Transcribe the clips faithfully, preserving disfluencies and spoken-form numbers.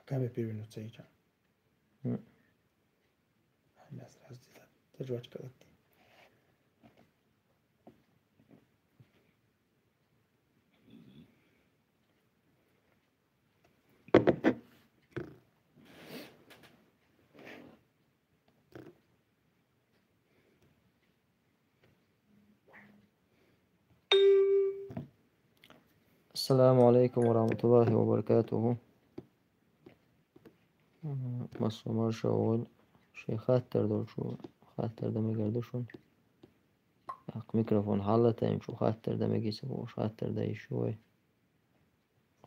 Камера перевернуться и чё? М. Ай, мясо разделать. Ты жвачка лапти. السلام عليكم ورحمة الله وبركاته. Массо марша вон. Ши хаттар долчу, хаттар да мегар ду шун. Ах, микрофон хьалла тайна чу хаттар да меги са бу, хаттар да иши вай.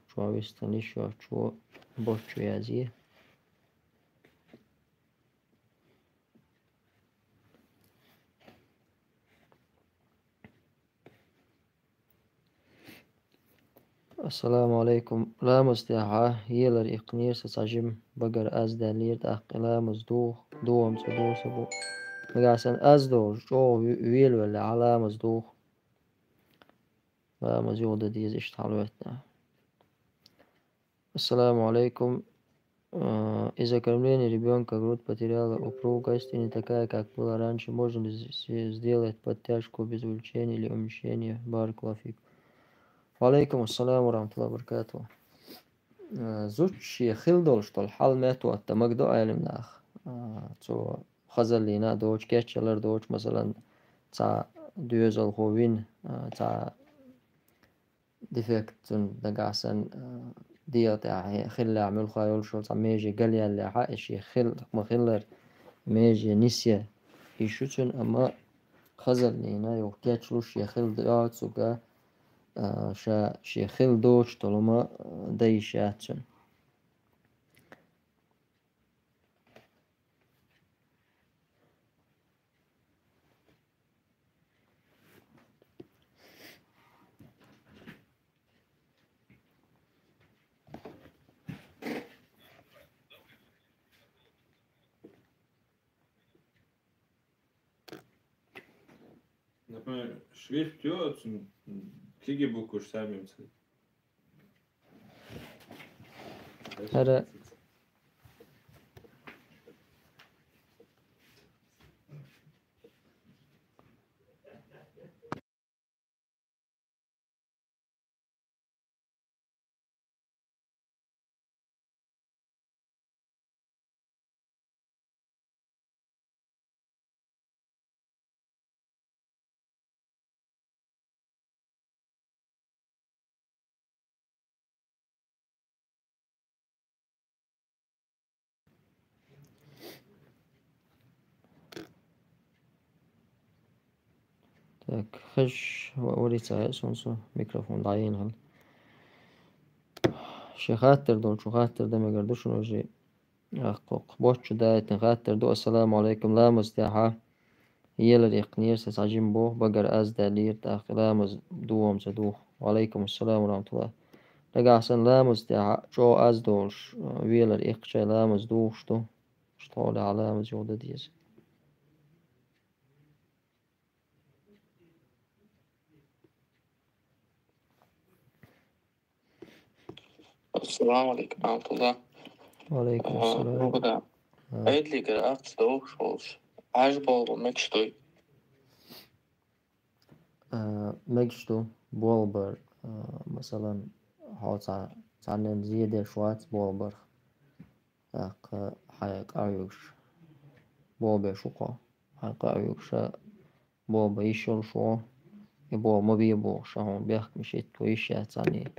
Чу вистан иши, чу бочу язъе. Ассаламу алейкум. Ламаз тӀехьа елар иккхнера са цхьа жима багара аз даьллера, тӀаккха ламаз дух, дугӀам ца дуса бу. Нагахь санна аз долуш, чӀогӀа ве-, велавелла, хьан ламаз дух. Ламаз юха дан деза иштта хьалаветтахь. Ассаламу алейкум. Э, из-за кормления ребёнка грудь потеряла упругость и не такая, как была раньше. Можно ли з-, с-, сделать подтяжку без увеличения или уменьшения? Баракаллаху фикум. Ва алейкум ассалам ва рахматуллахи ва баракатуху. Э, зудчо шен хилла долуш долу хьал метод дан мегадо Ӏеламнаха. Э, цо хазаллина а доцуш, кечъялар а доцуш, масалан, цхьа доьзалхо вина, э, цхьа дефект цуьнан нагахь санна, а, дегӀа тӀехь хиллехь, муьлхха йолуш йолу цхьа меже галъяьллехь, и шен хилла, ма-хиллара меже нисъян йиш ю цуьнан, амма хазаллина юха кечлуш шен хилла доцург, а, ша шен хилла доцуш долу ма, а, дан йиш яц цуьнан. Например, шрифт йоцун, киги букваш самим цхьа. ХӀара Так, хиш ва-, вари ца хаьа суна цу микрофон дӀаена хила. Шен хаттар долчу хаттар дан мегар ду шуна уже. Ах, кхокх. Боччу даийтина хаттар ду. Ассаламу алейкум. Ламаз тӀехьа елар иккхинера сан цхьа жима боху, багара аз даьллера, тӀаккха ламаз дугӀам ца духу. Ва алейкум ассалам ва рахматуллах. Нагахь санна ламаз тӀехьа чӀогӀа аз долуш, велар иккхичай ламаз духуш ду. Иштта хьолехь ламаз юха дан деза. Ассаламу алейкум, рахматуллах. Ва алейкум ассалам. Нугуда. А. Айдлигара акц довш волш. Аж болба мегаш дуй? А, мегаш ду, болбар, а, масалан, хьо ца-, цхьаннен зедеш вац болбар. ТӀаккха хьайн къа а вуьгуш, болбеш ву кхо. Хьайн къа а вуьгуш, болба йиш йолуш ву, и болба ма бе бохуш, хьуна бехк мишитта ву йиш яц цхьанне.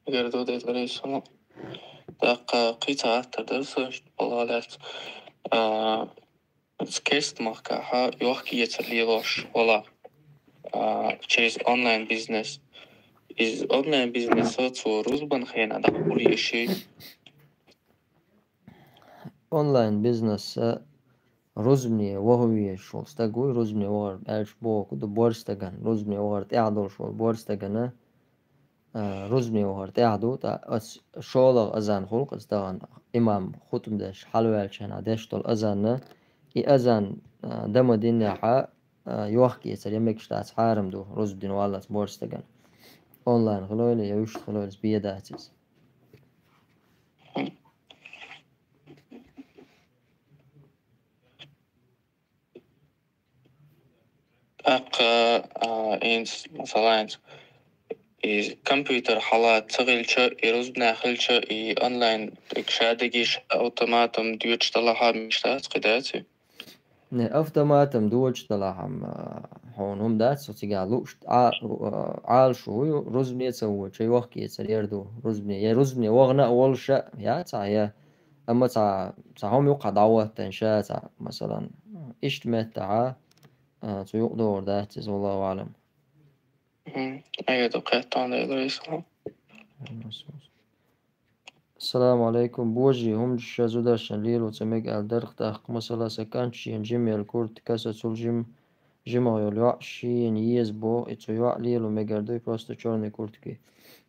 Гердо деза рейсума. ТӀаккха кхин цхьа хаттар дара сан, иштта балла лаьцна. А, Керст махкахьа йохка-эцар лелош вала, а, через онлайн-бизнес. Из онлайн-бизнес цо рузбан хенахь дӀахьур еший? Онлайн-бизнес, а, рузбане ваха везаш волу стаг вуй, рузбане вахар аьлча боху ду борз стагана, рузбане вахар тӀехь долуш волу борз стагана, а, рузбане вахар тӀехь ду, тӀа ас шолгӀа азан хуьлу-кх аса тахана, имам хутба деш, хьалаваьллачу хенахь деш долу азанна, и азан, а, дан ма диннехьа, а, йохка-эцар я мегаш дац, хьарам ду, рузба дина валлалц борз стагана. Онлайн хилойла, я вуьшта хилойла, бен дац иза. ТӀаккха, а, инц, масала, инц, и компьютер хьалха ца хилча, и рузбане хилча, и онлайн, и ша дегиш автоматом доьдуш далахь а мишта дац, кхы дац и? Не, автоматом доьдуш далахь а, хьуна хӀума дац, цу цигахь лууш Ӏа-, а, Ӏалашо ву, рузбане ца вода, йохкийцар ер ду, рузбане. Я рузбане вахана а волуш а, я цхьа, я. Амма цхьа, цхьа хӀума юккъехь дӀахӀоттийна ша цхьа, масалан, иштта меттахь, а, цу юкъа догӀур дац иза, валлаху аӀлам. Мгм. Айда, кхетта Дела реза хуьлда. Ассаламу алейкум. Божий, хӀуманаш ша зударшна лело ца мега аьлла дара-кх, тӀаккха, масала, сан кӀант шена жима елла куртка, сан цул жим-, жимах йолу йоӀ шена еза боху, и цу йоӀа лело мегар дуй, просто чёрный куртки?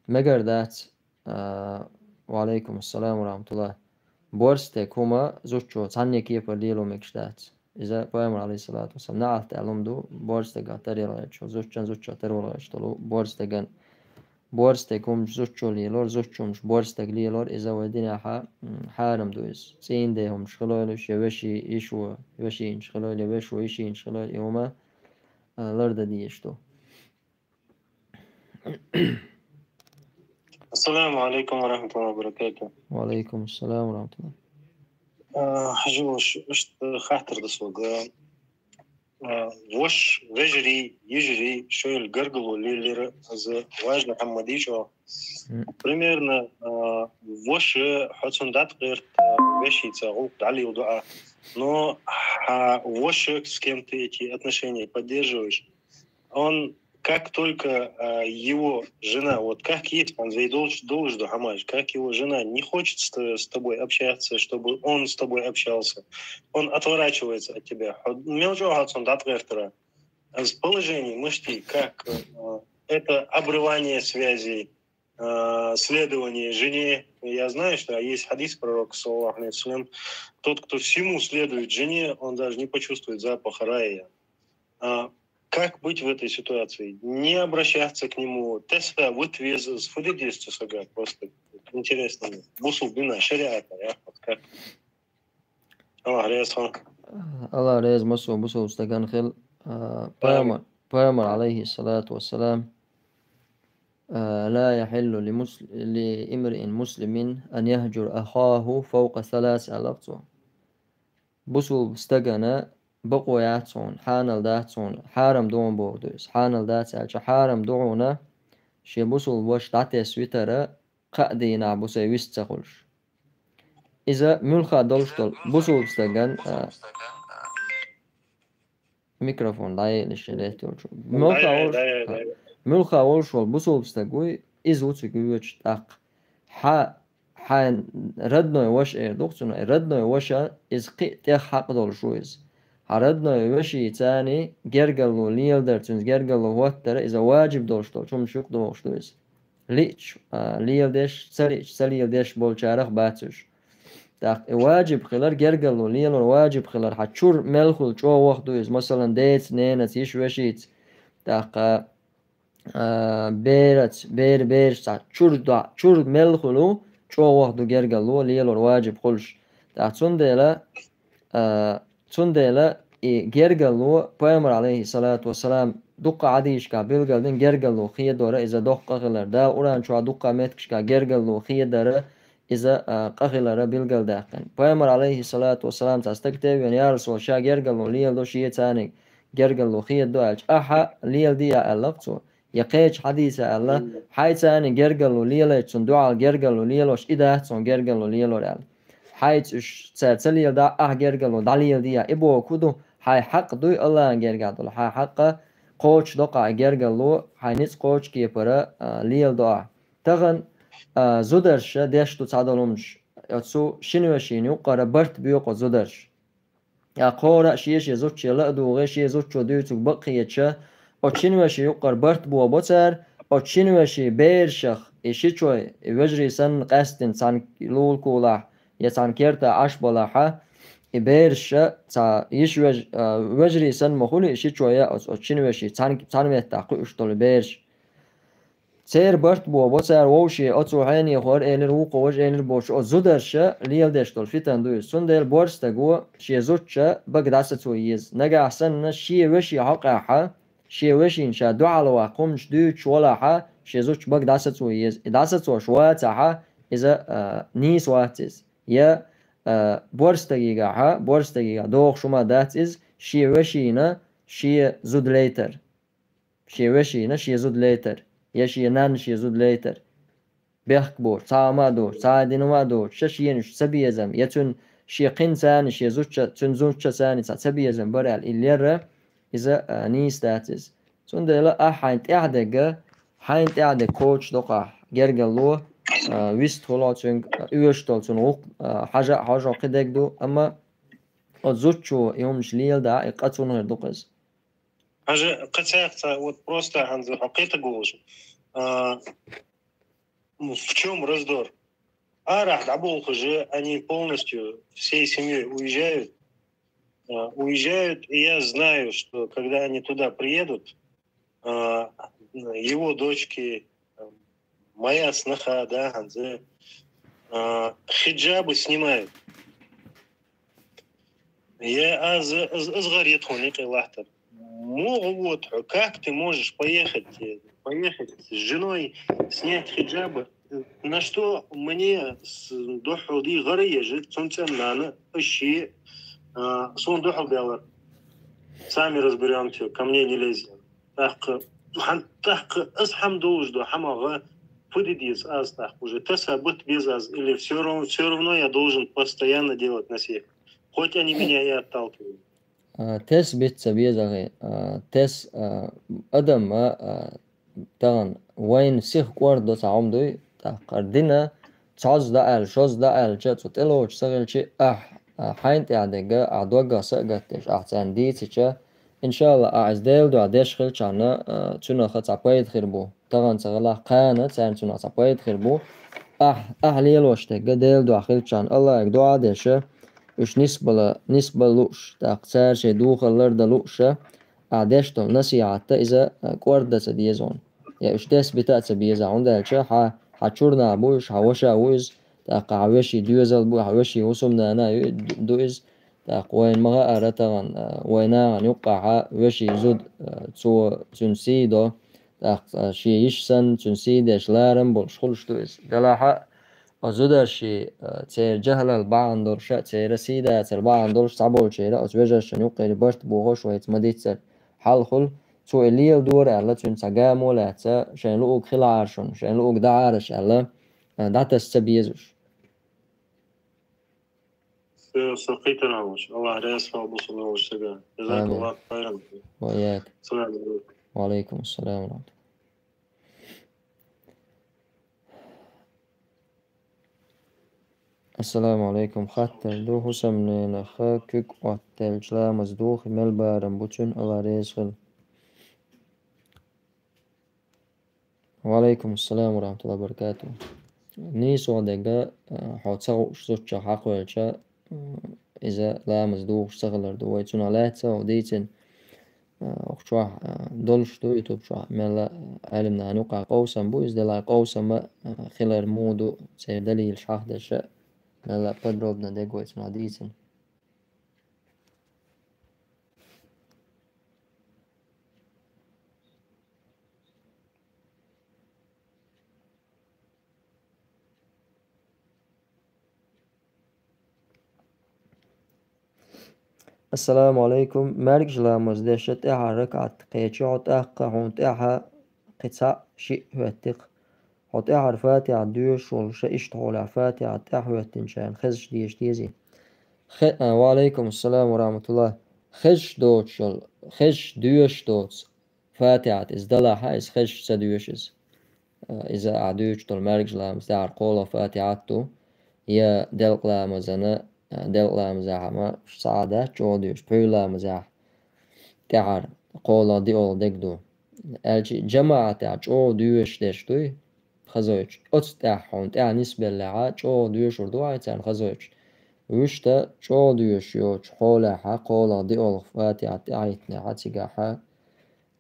Мегар дац. А, ва алейкум ассалам ва рахматуллах. Борз стеган хӀума зудчо цхьанне кепара лело мегаш дац. Иза пайхамар, алейхиссалату вассалам, неӀалт аьлла хӀума ду, борз стегах тарвала гӀерташ, зудчун зудчо тарвала гӀерташ долу борз стеган. Борз стеган хӀуманаш зудчо лелор, зудчун хӀуманаш борз стеган лелор, иза вай динехь, м, хьарам ду иза. ЦӀийнан ден хӀуманаш хилойла уьш, я вешин, йишин, вешинаш хилойла, я вешин, йишинаш хилойла, и хӀума, а, лардан дезаш ду. Ассаламу алейкум ва рахматуллахи ва баракатух. Ва алейкум ассалам ва рахматуллах. А, хьажа, ваш, иштта хаттар ду соьга. А, ваш, вежарий, йижарий, шойл гаргало лелира, иза важно хӀума ма дийцча. М. Примерно, а, ваша, хьо цунна дӀатӀагӀерта, а, вешица гӀуллакх дӀалело ду Ӏа. Но хьан ваша, с кем ты эти отношения поддерживаешь, он, как только, а, его жена, вот как есть, он вей долж-, долж ду хӀамаш, как его жена не хочет с т-, с тобой общаться, чтобы он с тобой общался, он отворачивается от тебя. Хьо мел чӀогӀа хьо цунна дӀатӀагӀертара. Из положение мышти, как, э, это обрывание связи, э, следование жене. Я знаю, что есть хадис пророка, саллаллаху алейхи ва саллям: «Тот, кто всему следует жене, он даже не почувствует запаха рая». А, как быть в этой ситуации? Не обращаться к нему, тесса вот вез с фудидисту сага, просто интересно. Бусул дина, шариата, я, вот как. Аллах реза хуьлда. Аллах реза массо бусул стагана хила. А, пайхамар, пайхамар, алейхиссалату вассалам, а, «لا يحل لمسل-، لامرئ مسلم أن يهجر أخاه فوق ثلاث», аьлла цо. Бусул стагана бакъо яц хьуна, хьанал дац хьуна, хьарам ду хьуна боху ду иза. Хьанал дац аьлча, хьарам ду хьуна шен бусул ваша дӀатесна витара, кхаа дийнахь бусий вист ца хуьлуш. Иза муьлхха долуш долу бусул стаган, а, микрофон дӀаелаш летта йолчу. Муьлхха волуш, муьлхха волуш волу бусул стаг вуй, иза ву цу гуьйчу тӀаккха. Хьа-, хьайн родной ваша эр ду-кх цунах, родной ваша, иза кхин а тӀех хьакъ долуш ву иза. Хьан родной вашица гергарло леладар, цуьнца гергарло хӀоттар, иза ваджиб долуш долчу хӀуманаш юкъа догӀуш ду иза. Лиъча, а, леладеш, ца лиъча, ца леладеш болчарах бац уьш. ТӀаккха и ваджиб хилар, гергарло лелор ваджиб хилар, хьан чуьра мел хуьлу чӀогӀа ваха ду иза, масалан, деца, ненаца, йиша-вешица, тӀаккха, а, бераца, бер-берашца, чуьра до-, чуьра мел хуьлу чӀогӀа ваха ду гергарло лелор ваджиб хуьлуш. ТӀаккха цундела, а, цундела и гергарло, пайхамар, алейхиссалату вассалам, дуккха хьадисашкахь билгалдина гергарло хедора, иза доккха хилар. Дала Къуръан чохь дуккха меттигашкахь гергарло хедара, иза, а, къа хилара билгалдаьккхина. Пайхамар, алейхиссалату вассалам, цхьа стаг тӀе а веана: «Я Расул, ша гергарло леладо, шеца гергарло хедадо», аьлча, «Ахьа леладе», аьлла-кх цо. Я кхечу хьадисехь аьлла: «Хьайца гергарло лелайча, цунна дуьхьал гергарло лелош, и дац хьуна гергарло лелор», аьлла. Хьайца уьш цара ца леладахь, ахьа гергарло дӀалеладе, и бохург хӀун ду? Хьайн хьакъ дуй Аллахьан гергахь долу, хьайн хьакъ кхочушдо-кх ахь гергарло, хьайн ницкъ кхочу кепара, а, леладо ахь. Тахана, а, зударша деш ду цхьадолу хӀуманаш, оцу шина вешина юккъара барт боькъу зударша. Ткъа кхора а шен-шен зудче ла а дугӀий, шен зудчо дуьйцург бакъ хетча, оцу шина вешин юккъара барт бохабо цара, оцу шина вешин берашах, и шичой, и вежарий санна къаьсттина цхьана лулакулахь я цхьана керта Ӏаш балахьа, и бераша цхьа йиш веж-, а, вежарий санна ма хуьлу и шичой я оцу, оцу шина вешин цхьана, цхьана меттахь кхуьуш долу бераш. Церан барт бохабо цара, вовше оцо хьенехора элира, вукхо важа элира бохуш, оцу зударша леладеш долу фитан ду иза. Цундела борз стаго шен зудча бага дӀасацо еза. Нагахь санна шен вешин хьокъехьа, шен вешийна ша дуьхьал ваккха хӀуманаш дуьйцуш валахьа, шен зудчун бага дӀасацо еза. И дӀасацош вацахьа, иза, а, нийса вац иза. Я, а, борстагигахьа, борстагигахьа дохуш хӀума дац иза, шен вешийна шен зуда лейтар. Шен вешийна шен зуда лейтар. Я шен нанна шен зуда лейтар. Бехк боцуш, цхьа а ма а доцуш, цхьа а дина ма а доцуш, ша шена уьш цабезам, я цуьнан шен кхин царна, шен зудча, цуьнан зудча царна цхьа цабезам бара аьлла, и лерра, иза, а, нийса дац иза. Цундела ахь хьайна тӀаьхьа дерг, хьайна тӀаьхьа дерг кхочушдоккху ахь гергарло, а, вистхула цуьнга, а, оьшуш долу цунна гӀуллакх, а, хьажа а хьожа кхин дерг ду, амма оцу зудчо и хӀуманаш леладахь, и къа цунна хир ду-кх иза. Хьажа, кхин цхьа, вот просто хьанза хьо кхетарг волуш, а, ну, в чём раздор? Арахь дӀаболхуш, они полностью всей семьей уезжают. А, уезжают, и я знаю, что когда они туда приедут, а, его дочки, а, моя сноха, да, хьанза, а, хиджабы снимают. Я аз, аз, аз гӀар я тхуна юкъе латтар. МугӀа ву хьо, как ты можешь поехать, э, поехать с женой, снять хиджабы? На что мне с-, дуьхьал ди гӀара ежа, цунна цӀена нана, иши, а, суна дуьхьал делар. Сами разберёмся, ко мне не лезь. ТӀаккха, хьан-, тӀаккха аз хьан долуш ду, хьан ма гӀа, фу де деза аз тӀаккха уже? Таса бутт беза аз, или всё равно, всё равно я должен постоянно делать на всех? Хоть они меня и отталкивают. А, тес бицца безагӀи, а, тес, а, адам, а, а, тахана вайна сиха кӀордо цхьа хӀума дуй, тӀаккха дина, цхьозза дӀааьлла, шозза дӀааьллача, цу тӀелоцуш ца хилча, ахь, а, хьайна тӀехь дерг, ахь доггах са а гатдеш, ахь царна дийцича, иншалла, ахь иза Делан дуьхьа деш хилчахьана, а, цунах цхьа пайда хир бу. Тахана ца хилахь, кхана царна цунах цхьа пайда хир бу. Ахь, ахь лелош дерг Делан дуьхьа хилчахьана, Аллахьага дуӀа а деш, уьш нисбала, нисбала лууш, тӀаккха цара шайн духар лардан лууш, ахь деш долу насихьатта иза, а, кӀорда ца деза хьуна. Я уьш дес бита а ца беза, хӀунда аьлча хьан, хьан чуьра нах бу уьш, хьан ваша ву иза, тӀаккха хьан вешин доьзал бу, хьан вешин хӀусамнана ю, ду иза, тӀаккха вайна ма хаара тахана, а, вайн нахана юккъехь вешин зуда, а, цо, цуьнан сий до, тӀаккха, а, шен йиша санна, цуьнан сий деш ларам болуш хуьлуш ду иза. Делахь а, оцу зударший, а, церан жахӀлал бахьана долуш а, церан сий дацар бахьана долуш цхьаболчеран оцу вежаршна юккъера барт бохуш вайца ма-дийццара хьал хуьлу, цо и леладора аьлла, цуьнан цхьа гамо а лаьцна, шайна луъург хилахьара шуна, шайна луъург дахьара аш аьлла, а, дӀатаса ца беза уьш. Всё, со кхетар хьан волчу. Аллах реза хуьлда бусалба волчу стага. Амин. Жазакаллаху хайран. Ва ийяк. Ассаламу алейкум. Ва алейкум ассалам ва рахматуллах. Ассаламу алейкум. Хаттар ду: хӀусамненах куьг оттаделча ламаз духий, мел барам бу цуьнан, Аллах реза хуьлда. Ва алейкум ассалам ва рахматуллахи ва баракатух. Нийсо дерг, а, хьо ца хууш зудчух хьакхоьллича, а, иза ламаз духуш ца хилар ду. Вай цунах лаьцна а дийцина, а, укх чохь, а, долуш ду, ютуб чохь мелла, а, Ӏелимнахана юкъахь къовсам бу, иза делахь къовсам а, а, хилар муха ду, церан далилаш хьахдеш а, мелла подробно дерг вай цунах дийцина. Ассаламу алейкум. МаьркӀажа ламаз деш тӀаьхьара ракаӀат кхечи хьо, тӀаккха хьуна тӀаьхьа кхин цхьаъ, шиъ хӀоьттира. Хьо тӀаьхьара Фатихьат доьшуш волуш, иштта хьолехь Фатихьат тӀаьхьа хӀоьттинчарна хезаш дезаш дезий? Хе-, а, ва алейкум ассалам ва рахматуллах. Хезаш доцуш йолу, хезаш доьшуш доцу Фатихьат иза далахьа, иза хезаш ца доьшу иза. А, иза ахь дуьйцуш долу маьркӀажа ламаза тӀаьхьара кхоалгӀа Фатихьат ду, я делкъа ламазана, а, делкъа ламазехь ма схьа а дац чӀогӀа доьшуш, пхьуьйра ламазехь тӀаьхьара кхоалгӀа, диъолгӀа дерг ду. Аьлча жамаӀатехь чӀогӀа доьшуш дерш дуй, хазойтуш. Оцу тӀаьхьа хьуна тӀаьхьа нисбеллехьа, чӀогӀа доьшур ду хьайн царна хазойтуш. Вуьшта чӀогӀа доьшуш йоцучу хьолехьа, кхоалгӀа, диъолгӀа Фатихьат тӀаьхьахӀиттинехьа, цигахьа,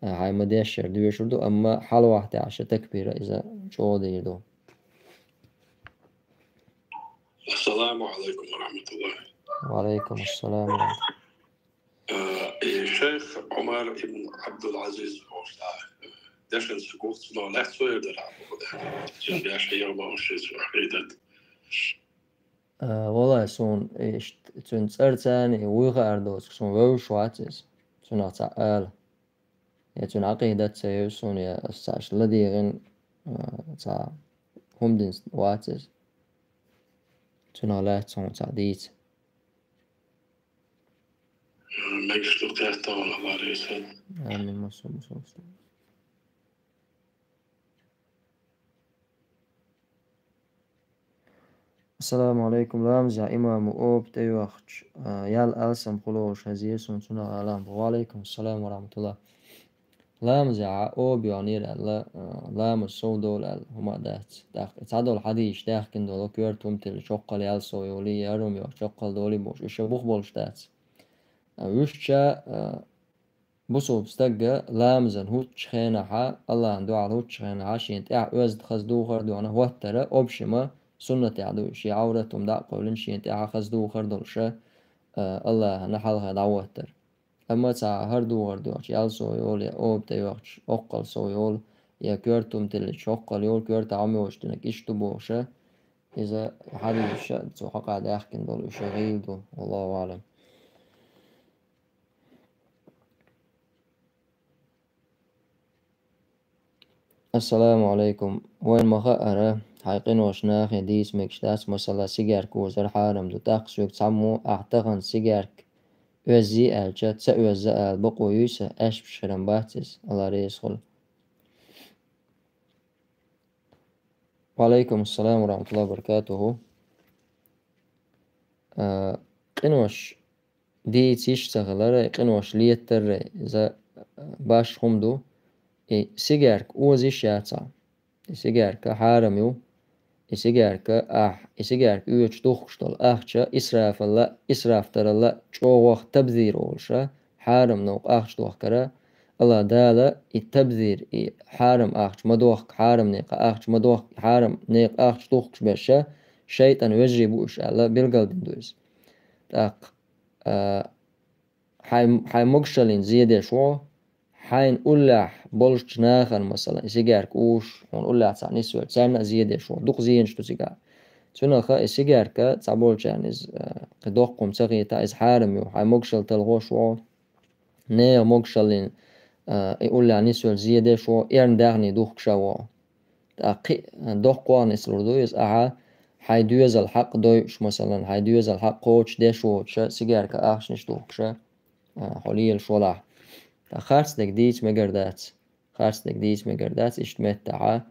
а, хьайн ма-дешшара доьшур ду, амма хьалавахьтехь шен такбира иза чӀогӀа дийр ду. Ассаламу алейкум ва рахматуллах. Ва алейкум ассалам ва рахматуллах. Э, и Шейх Ӏумар ибн Ӏабдул-Ӏазиз волча дешанца гух цунах лаьцна цо яр дара боху даьхкина. Цуьнан деш хьехам бохуш иза хьехам дара. А, валлахӀи, суна иштта цуьнан цӀарца а, вуй хаар доцург суна вевзаш вац иза. Цунах цхьа ала. Я цуьнан Ӏакъидат ца евза суна, я ас цхьа иштта ладийгӀина, а, цхьа хӀума дина вац иза. Цунах лаьцна хьуна цхьа дийца. Мегаш ду кхетта вала, Аллах реза хуьлда. Амин, массо, массо, массо. Ассаламу алейкум. Ламазехь имамо оба тӀейоьхча, а, ял алсам хуьлуш хезира суна, цунах алам бу. Ва алейкум ассалам ва рахматуллах. Ламазехь оба йоьхнера аьлла, а, ламаз сов долу аьлла, хӀума а дац. ТӀаккха цхьадолу хьадисаш даьхкина долу, коьрта хӀума тиллича хӀоккхул ял сов йолий, я хӀара хӀума йоьхча хӀоккхул долий бохуш, уьш а бух болуш дац. А, уьш ча, а, бусулба стага ламазан хӀуттучу хенахьа, Аллахьан дуьхьал хӀуттучу хенахьа, шен тӀехь оьзда хаза духар а дуьхьал хӀоттара, общем, суннатехь ду, шен Ӏаврат хӀума дӀа а кхоьллина, шен тӀехь хаза духар а долуша, а, Аллахьана хьалха дӀахӀоттара. Амма цхьа хӀара духар а доьхча, ял сов йолу, я оба тӀейоьхча, хӀоккхул сов йолу, я коьрта хӀума тиллича хӀоккхул йолу, коьртахь хӀума йоцуш динарг иштта ду бохуша, иза хьадисаш а цу хьокъехь даьхкина долу, уьш а гӀийла ду, валлаху аӀлам. Ассаламу алейкум. Вайн ма хаара, хьайн къинош нахе дийца мегаш дац, масала, сигарка озар хьарам ду, тӀаккха соьга цхьаммо ахь тахана сигарка оьззий аьлча, ца оьзза ала бакъо юй сан, аьшпаш хиран бац иза, Аллах реза хуьлда. Ва алейкум ассалам ва рахматуллахи ва баракатуху. А, къинош дийца йиш ца хилар, и къинош леттар, иза баш хӀума ду, и сигарка оза йиш яцахь. И сигарка хьарам ю, и сигарка ахь, и сигарка оьцуш духкуш долу ахча исрафалла, исраф даралла чӀогӀа табзир олуша, хьарам новкъа ахча дохкара, Аллах Дала и табзир, и хьарам ахча ма дохка, хьарам некъа ахча ма дохка, хьарам некъа ахча духкуш берша, шайтӀан вежарий бу уьш аьлла, билгалдина ду иза. ТӀаккха, а, хьайн, хьайн могушаллин зе деш ву, хьайна уллехь болчу нахана, масала, и сигарка уш, хьуна уллехь цхьаъ нисвелла, царна а зе деш ву, дукха зенаш ду цигахь. Цунаха и сигарка цхьаболчарна иза, а, кхин доккха хӀума ца хета, иза хьарам ю, хьайн могушалла талхош ву, нехан могушаллин, а, и уллехь нисвелла зе деш ву, эрна даьхний духкуша ву. ТӀаккха кхин а доккхох нислур ду иза, ахьа хьайн доьзал хьакъ дойуш, масалан, хьайн доьзал хьакъ кхочуш деш воцуша, сигарка ахчанаш духкуша, а, хьо лелаш валахь. ТӀаккха харцдерг дийца мегар дац. Харцдерг дийца мегар дац, иштта меттахьа,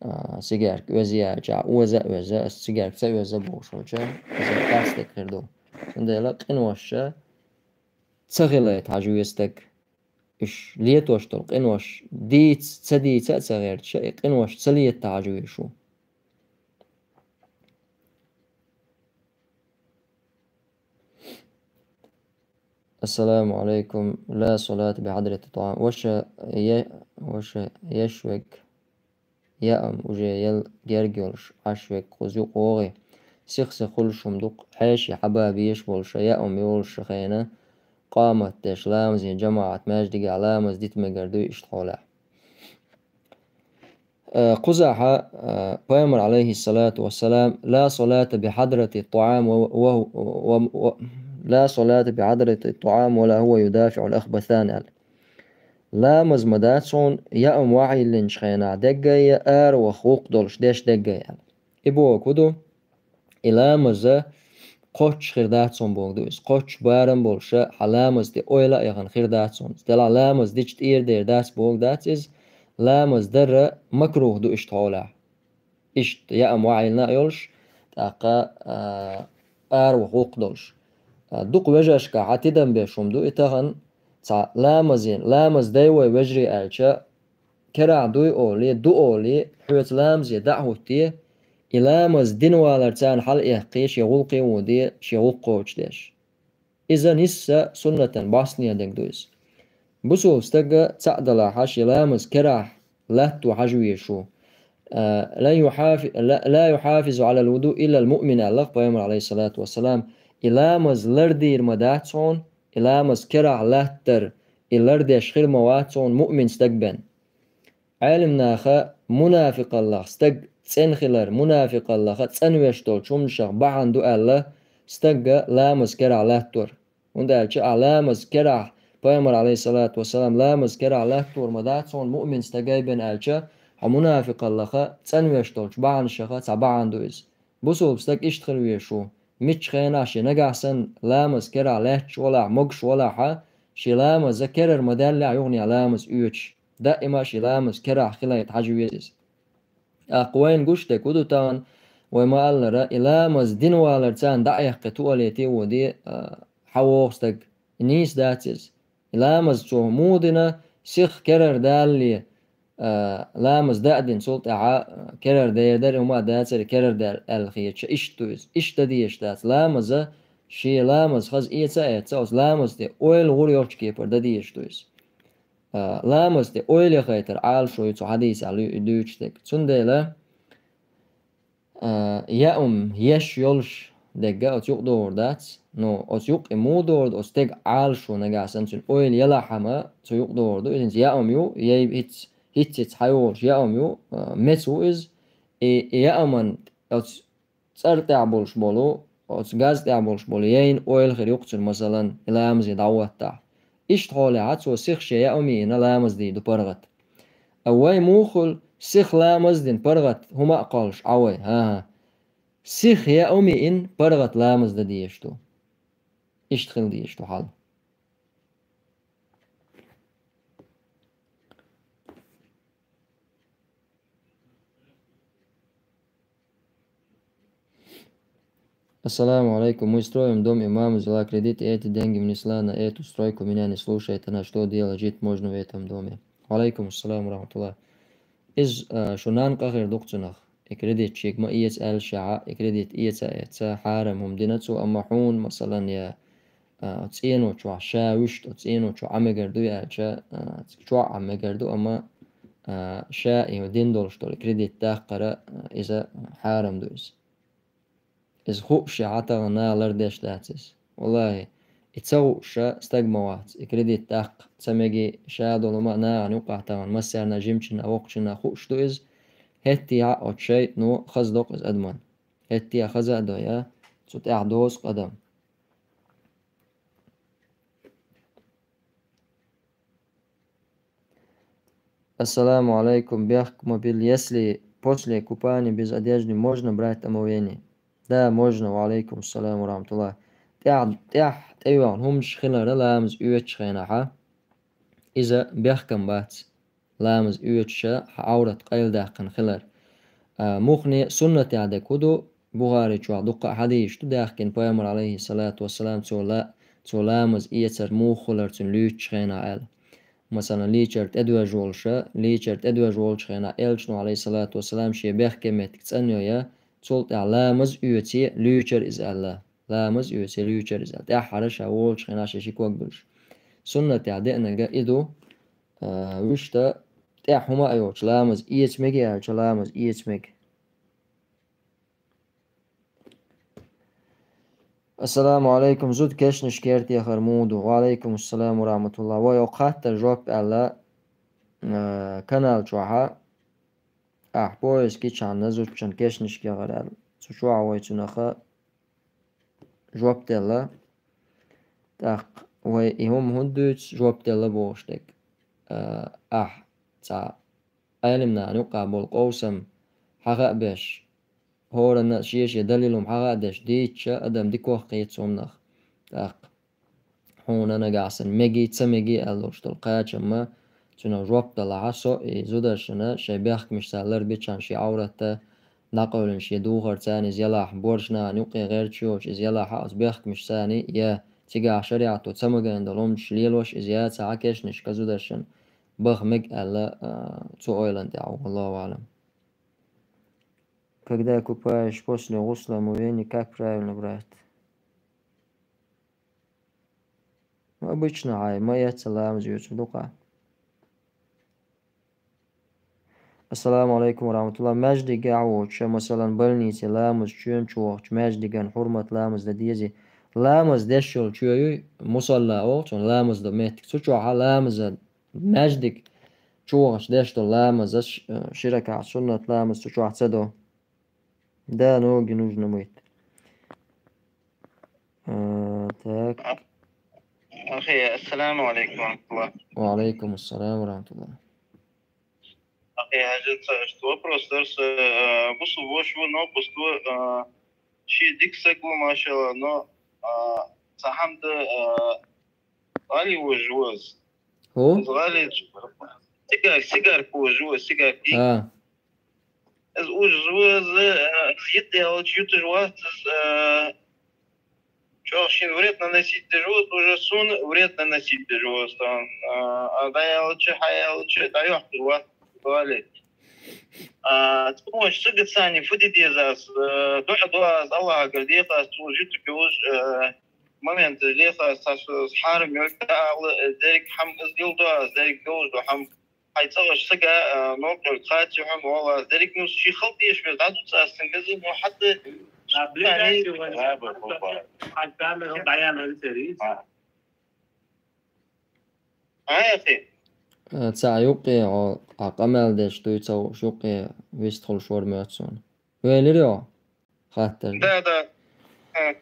а, сигарка оьзза яьлча, оза а оьзза, ас сигарка ца оьзза бохуш хилча, иза харцдерг хир ду. Цундела къиношша ца хилайта хьажа веза стаг. Уьш летош долу къинош дийца, ца дийца а ца гӀерташ, и къинош ца летта хьажа везаш ву. Ассаламу алейкум. Ла салата би хьадрати тӀаам. Ваша е-, ваша еш вег. Яам уже ял герга йолуш Ӏаш вег кхуза юкъа вогӀий. Сих-сиха хуьлуш хӀума дукха хьеший хьаба беш болуша, яам йолуша хена, къамат деш, ламазан жамаӀат маьждигехь ламаз дита мегар дуй иштта хьолехь. Э, кхузахьа, э, Пайхамар, алейхиссалату вассалам, ла салата би хьадрати тӀаам ва, ва, ва, ва, ла салата би хьадрати тӀаам ва ла хӀува юдафиӀул ахбасани аьлла. Ламаз ма дац хьуна яам вахьа йиллинчу хенахь деггай, я ара ваха гӀуллакх долуш деш деггай аьлла. И боху хӀун ду? И ламаза кхоччуш хир дац хьуна боху ду иза. Кхоччуш барам болуша, хьан ламаз тӀе ойла а яхана хир дац хьуна. Делахь ламаз дича тӀера дер дац боху дац иза. Ламаз дарра макрух ду иштта хьолехь. Иштта яам вахьа йиллина а йолуш, тӀаккха, а, ара ваха гӀуллакх долуш. А, дукха вежаршка хьан тидам беш хӀума ду и тахана, цхьа ламазин, ламаз дай вай вежарий аьлча, керахь дуй олий, ду олий, хьоьца ламазе дӀа а хӀуттий, и ламаз дина валар царна хьалаэккхий, шен гӀуллакхе а водий, шен гӀуллакх кхочушдеш. Иза нисса суннатан бӀостанехьа дерг ду иза. Бусулба стага цхьаъ далахь, шен ламаз керахь латто хьажа везаш ву. А, ла юхьафи-, ла, ла юхьафизу Ӏалал вуду иллал муъмин аьлла Пайхамар, алейхиссалату вассалам, и ламаз лардийр ма дац хьуна, и ламаз керахь латтар, и лардеш хир ма вац цунна муъмин стаг бен. Ӏелимнаха мунафикъаллах стаг цӀена хилар, мунафикъаллаха цӀанвеш долчу хӀуманашах бахьана ду аьлла, стагга ламаз керахь латтор. ХӀунда аьлча ахь ламаз керахь, Пайхамар, алейхиссалату вассалам, ламаз керахь латтор ма дац хьуна муъмин стагай бен аьлча, хьо мунафикъаллаха цӀанвеш долчу бахьанашаха цхьа бахьана ду иза. Бусулба стаг иштта хила везаш ву. Миччу хенахь шен нагахь санна ламаз керахь лаьтташ валахь, могуш валахьа, шен ламаза керар ма даьллехь юханехь ламаз оьцуш. Даима шен ламаз керахь хилайта хьажа веза иза. ТӀаккха вайна гуш дерг хӀун ду тахана, вай ма-аллара, и ламаз дина валар царна дӀаэккхи туалете а воде, а, хьан вогӀу стаг, и нийса дац иза. И ламаз цо муха дина, сиха керар далале, а, ламаз даа дина, цул тӀаьхьа, а, керар дер дара, хӀума а дацара, керар дер аьлла хеташ, иштта ду иза. Иштта дан дезаш дац. Ламаза, шен ламаз хаза эца а эцна, оцу ламаз тӀе ойла гӀур йолчу кепара дан дезаш ду иза. А, ламаз тӀе ойла яхайтар Ӏалашо ю цу хьадисехь луьйчу дерг. Цундела, а, яа хӀума еш йолуш дерг оцу юкъа догӀур дац. Ну, оцу юкъа и муха догӀур ду, оцу стеган Ӏалашо нагахь санна цуьнан ойла ялахь хӀума цу юкъа догӀур ду. Иза яа хӀума ю, яй хӀиц-, хӀиц-хӀиц хьайолуш яа хӀума ю, а, меца ву иза. И, и яа хӀуман оцу цӀар тӀехь болуш болу, оцу газ тӀехь болуш болу яйна ойла хир ю-кх цуьнан, масалан, и ламазе дӀахӀоттахь. Иштта хьолехь цо сиха шен яа хӀума йиъна ламаз дийр ду паргӀат. А вай муха хуьлу сиха ламаз дина паргӀат хӀума а кхоллуш Ӏа вай? ХӀан-хӀа. Сиха яа хӀума йиъна паргӀат ламаз дан дезаш ду. Иштта хила дезаш ду хьал. Ассаламу алейкум. Мы строим дом, и мама взяла кредит, и эти деньги внесла на эту стройку. Меня не слушает. Она что делать? Жить можно в этом доме? Ва алейкум ассалам ва рахматуллах. Иза, а, шу нана къахьийр ду-кх цунах. И кредит шега ма эца аьлла шаьхьа, и кредит эца а эцна, хьарам хӀума дина цо, амма хьуна, масалан, я, а, цӀено чохь ша вуьшта, цӀено чохь Ӏа мегар ду аьлча, а, цига чохь Ӏа мегар ду, амма, а, ша и дина долуш долу кредит даккхара, а, иза хьарам ду иза. Иза хууш шаьхьа тахана лардеш дац иза. Валлахи, и ца хууш ша стаг ма вац, и кредит даккха ца меги ша долу ма нахана юкъахь тахана массарна жимчина, воккхачина хууш ду иза. ХӀетте а оцу шайтано хаза до-кх иза адаман. ХӀетте а хаза а до я, цу тӀехь дозу-кх адам. Ассаламу алейкум. Бехк ма билла, если после купания без одежды можно брать омовение? Да, можно. Ва алейкум салам ва рахматуллах. ТӀехь, тӀехь тӀейогӀун хӀуманаш хилара ламаз оьцучу хенахьа, иза бехкам бац. Ламаз оьцуша хьан Ӏаврат къайладаьккхина хилар. А, муххале суннатехь дерг хӀун ду? Бухари чохь дуккха а хьадисаш ду даьхкина, Пайхамар, алейхиссалату вассалам, цо ла-, цо ламаз эцар муха хилар цуьнан луьйчучу хенахь аьлла. Масалан, лийчар тӀедоьжна волуша, лийчар тӀедоьжна волчу хенахь Элчано, алейхиссалату вассалам, шен бехке меттиг цӀанйо я, цул тӀаьхьа ламаз оьце луьйчар иза аьлла. Ламаз оьце луьйчар иза аьлла. ТӀаьххьара ша волчу хенахь шен ши ког буьлуш. Суннатехь деанарг и ду, а, вуьшта тӀехь хӀума а йоцуш ламаз эца мега аьлча, ламаз эца мега. Ассаламу алейкум. Зуда кешнаш керта яхар муха ду? Ва алейкум ассалам ва рахматуллах. Вай окху хаттар жоп аьлла, а, канал чохьа, ахь поиск йичхьана зудчун кешнаш яхар аьлла. Цу чохь вай цунаха жоп делла. ТӀаккха вай и хӀума хӀунда дуьйцу, жоп делла бохуш дерг? А, ахь цхьа Ӏелимнана юкъа болу къовсам хьаха а беш, хӀоранна а шен-шен далил хӀума хьаха а деш, дийцича, адам дикох кхета цунах. ТӀаккха хьуна нагахь санна меги, ца меги аьлла долуш долу кхачамма, цунах жоп далахьа, со и зударшна шайн бехкамашца ларбичхьана шен Ӏавратта дӀакъевлина шен духар царна иза ялахь, борш нахана юккъе гӀерташ йоцуш иза ялахьа, оцу бехкамаш царна я цигахь шариӀато ца магийна долу хӀуманаш лелош иза яц хьан кешнашка зударшна баха мега аьлла, а, цу ойланна тӀехь ву, Аллаху аълам. Когда купаешь после гусла омовения, как правильно брать? Ну, обычно хьайн ма эццара ламаз оьцур ду-кх. Ассаламу алейкум ва рахматуллах. Маьждигехь а воцуша, масалан, больнице ламаз чоьнчу вахча, маьждиган хьурмат ламаз дан дезий? ламаз деш йолчо юй, мусалла оал цунах, ламаз до меттиг. Цу чохь ламаза маьждиг чу вахча деш долу ламазаш, э, ши ракаӀат суннат ламаз цу чохь ца до. Да, ноги нужно мыть. А, так. Ахи, ассаламу алейкум ва рахматуллах. Ва алейкум ассалам ва рахматуллах. Ахи, хьажа ца, что вопрос дара, э, бусу вош ву, но бусу, э, ши дика саг ву, машалла, но, э, ца хьамда, э, гӀали вожа ву ас. ХӀу? Ас гӀали, сигар, сигар вожа ву, сигар. А. Ас уж ву, ас, э, ас йитта яллачу ютуш вац, ас, э, чӀогӀа шен вред наносить деш ву, ас уже суна вред наносить деш ву, ас там, э, а дӀаяллачу, хьаяллачу, дӀайохкур вац, гӀали. А, цу вожа сага цхьаьна фу де деза ас, э, дуьхьа до ас, Аллахьагара деха ас, цу вожа ютуш, э, момент леха ас, ас, ас хьарам йолчу ала, э, дерриг хьама ас дилла до ас, дерриг довш до хьама. Хьайн цӀа ваша сага, а, новкъа йолу кхача хьуна вала, дерриг нус ши хала деш вер, дӀа ду цӀа ас цуьнга, ну, хьатта. А, ближайший вариант. Хьайн камера дӀаяьлла ан сери. А. А, яхи. Э, цхьа юккъе, о, а къамел деш дуй, ца вуш юккъе вистхуьлуш вара моьтту суна. Велира йо? Хаттар. Да, да. Э.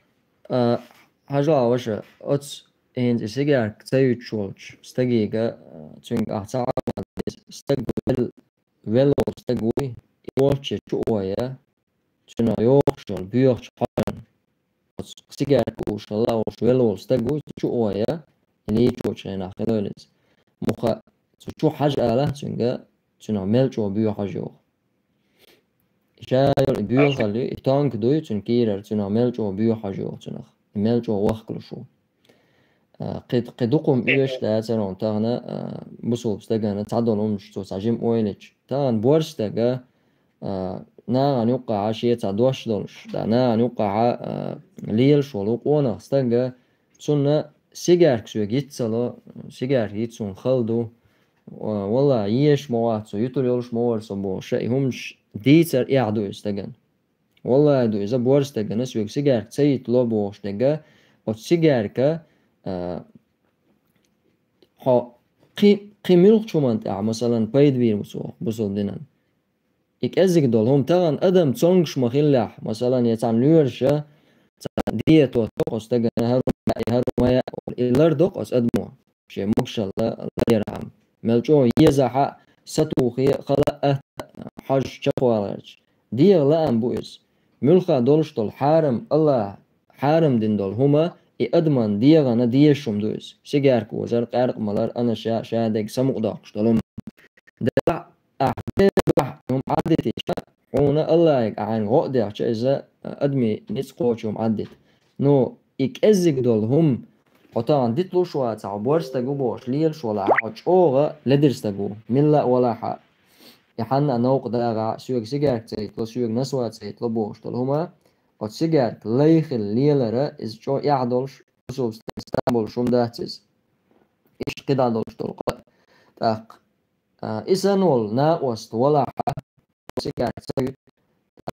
А, хьажа, ваша, оцу хӀинца и сигарка ца юьтуш волчу стагига, а, цуьнга ахь ца хьалха деза, стаг вел-, велла волу стаг вуй, и волче чу ойя, цуьнан йохуш йолу, боьхачу хьолан. Оцу сигарка уьш хилла волуш велла волу стаг вуй, чу ойя, и лийчочу хенахь хилойла иза. Муха цу чу хьажа ала цуьнга, цуьнан мел чӀогӀа боьхьажа йоху. Ша йолу и боьхалли, и тонка дуй, цуьнан кийрара цуьнан мел чӀогӀа боьхьажа йоху цуьнах. И мел чӀогӀа вахкалуш ву. А, кхин, кхин дукха хӀума оьшуш дацара хьуна тахана, а, бусулба стагана цхьадолу хӀуманаш цо цхьа жима ойла йича. Тахана борша стага, а, нахана юккъахьа шен цхьа дош долуш, да, нахана юккъахьа, а, лелаш волу къонах стага, цунна сигарка соьга йиц ца ло, сигарка йиц суна хала ду, а, валла, еш ма вац со, ютур йолуш ма вара со бохуш, и хӀуманаш дийцар эхь ду иза стагана. Валлахьи ду иза, борша стагана соьга сигарка ца йиттало бохуш дерг, оцу сигарка, а, хьо кхин, кхин муьлххачу хӀуманна тӀехь, масалан, пайда бийр бу цо бусулба динан. И кӀеззиг долу хӀума тахана адам цомгуш ма хиллехь, масалан, я цхьана лоьраша, цхьа диета тоху оцу стагана, хӀара хӀума яа, я хӀара хӀума ма яа, и лардо оцу адамо. Шен могушалла ларъярхьама. Мел чӀогӀа езахьа, сатухе, хала а, хьожуш чекхваларча. ДегӀан лаам бу иза. Муьлхха долуш долу хьарам, Аллахь хьарам дина долу хӀума, и адаман дегӀана дезаш хӀума ду иза. Сигарка озар, къаьркъа малар, анаша, шадерг самукъадоккхуш долу хӀума. Делахь, ахь Делан дуьхьа хӀума Ӏадитича, хьуна Аллахьига ахьа гӀо а дехча, иза адамийн ницкъ кхочу хӀума Ӏаддита. Ну, и кӀеззиг долу хӀума, хьо тахана диталуш вацахь, хьо борша стаг ву бохуш лелаш валахь, хьо чӀогӀа ледара стаг ву, милла а валахь а. И хьанна а новкъа дагӀахь, соьга сигарка ца йиттало, соьга насвай ца йиттало бохуш долу хӀума, оцу сигарка лай хила лелара, иза чӀогӀа эхь долуш, бусулба стагана стам болуш хӀума дац иза. Иштта кхидӀа долуш долу къа. ТӀаккха, а, и санна волу накъост валахь а, сигарка ца йитта,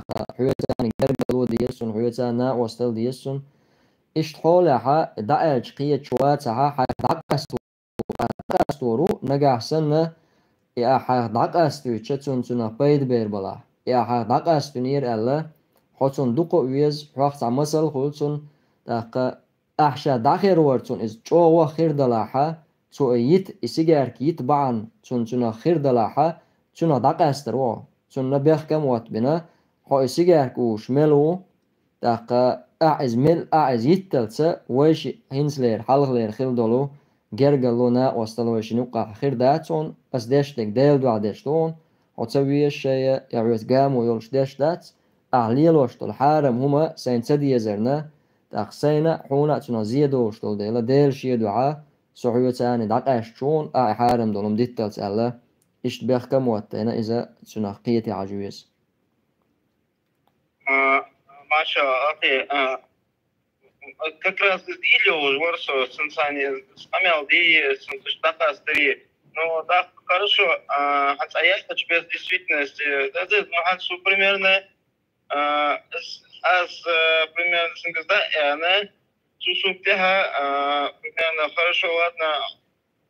тӀаккха хьоьца гергарло деза цунна, хьоьца накъостал деза цунна. Иштта хьолехь а, дӀааьлча кхеташ вацахь а, хьайх дӀакъасто-, дӀакъастор ву, нагахь санна, и ахь хьайх дӀакъастойтуш, цунна цунах пайда бер балахь. И ахь хьайх дӀакъастийнера аьлла, хьо цунна дукха а веза, хьох цхьа масал хуьлу цунна, тӀаккха ахь ша дӀахер вара цунна иза чӀогӀа хир далахь а, цо и йита, и сигарка йита бахьана цунна цунах хир далахь а, цунах дӀакъаьстар ву хьо. Цунна бехкам а оттабина, хьо и сигарка угӀуш мел ву, тӀаккха ахь иза мел, ахь иза йитталца, вайшиъ хӀинцалера, хьалхалера хила долу гергарло, накъостал вайшинна юккъахь хир дац хьуна, ас деш дерг Делан дуьхьа деш ду хьуна, хьо ца везаш шайна, я хьоьца гамо йолуш деш дац, ахь лелош долу хьарам хӀума сайна ца дезарна, тӀаккха сайна а, хьуна а цунах зен долуш долу дела, Делан шен дуьхьа, со хьоьца а дӀакъаьсташ ву хьуна, ахь и хьарам долу хӀума дитталц аьлла, иштта бехкам а оттайна, иза цунах кхетий хьажа веза. А, маша, окей, а, как раз из Ильёва вара со, сан сани, с-, къамел дийи, сан туш дакъастари. Ну, так, хорошо, а, хьан цӀа яхача без действительности, да, да, ну, хьан су примерно, а, с-, ас, э, примерно, сан газ да, э, на, цу субтиха, а, примерно, хорошо, ладно,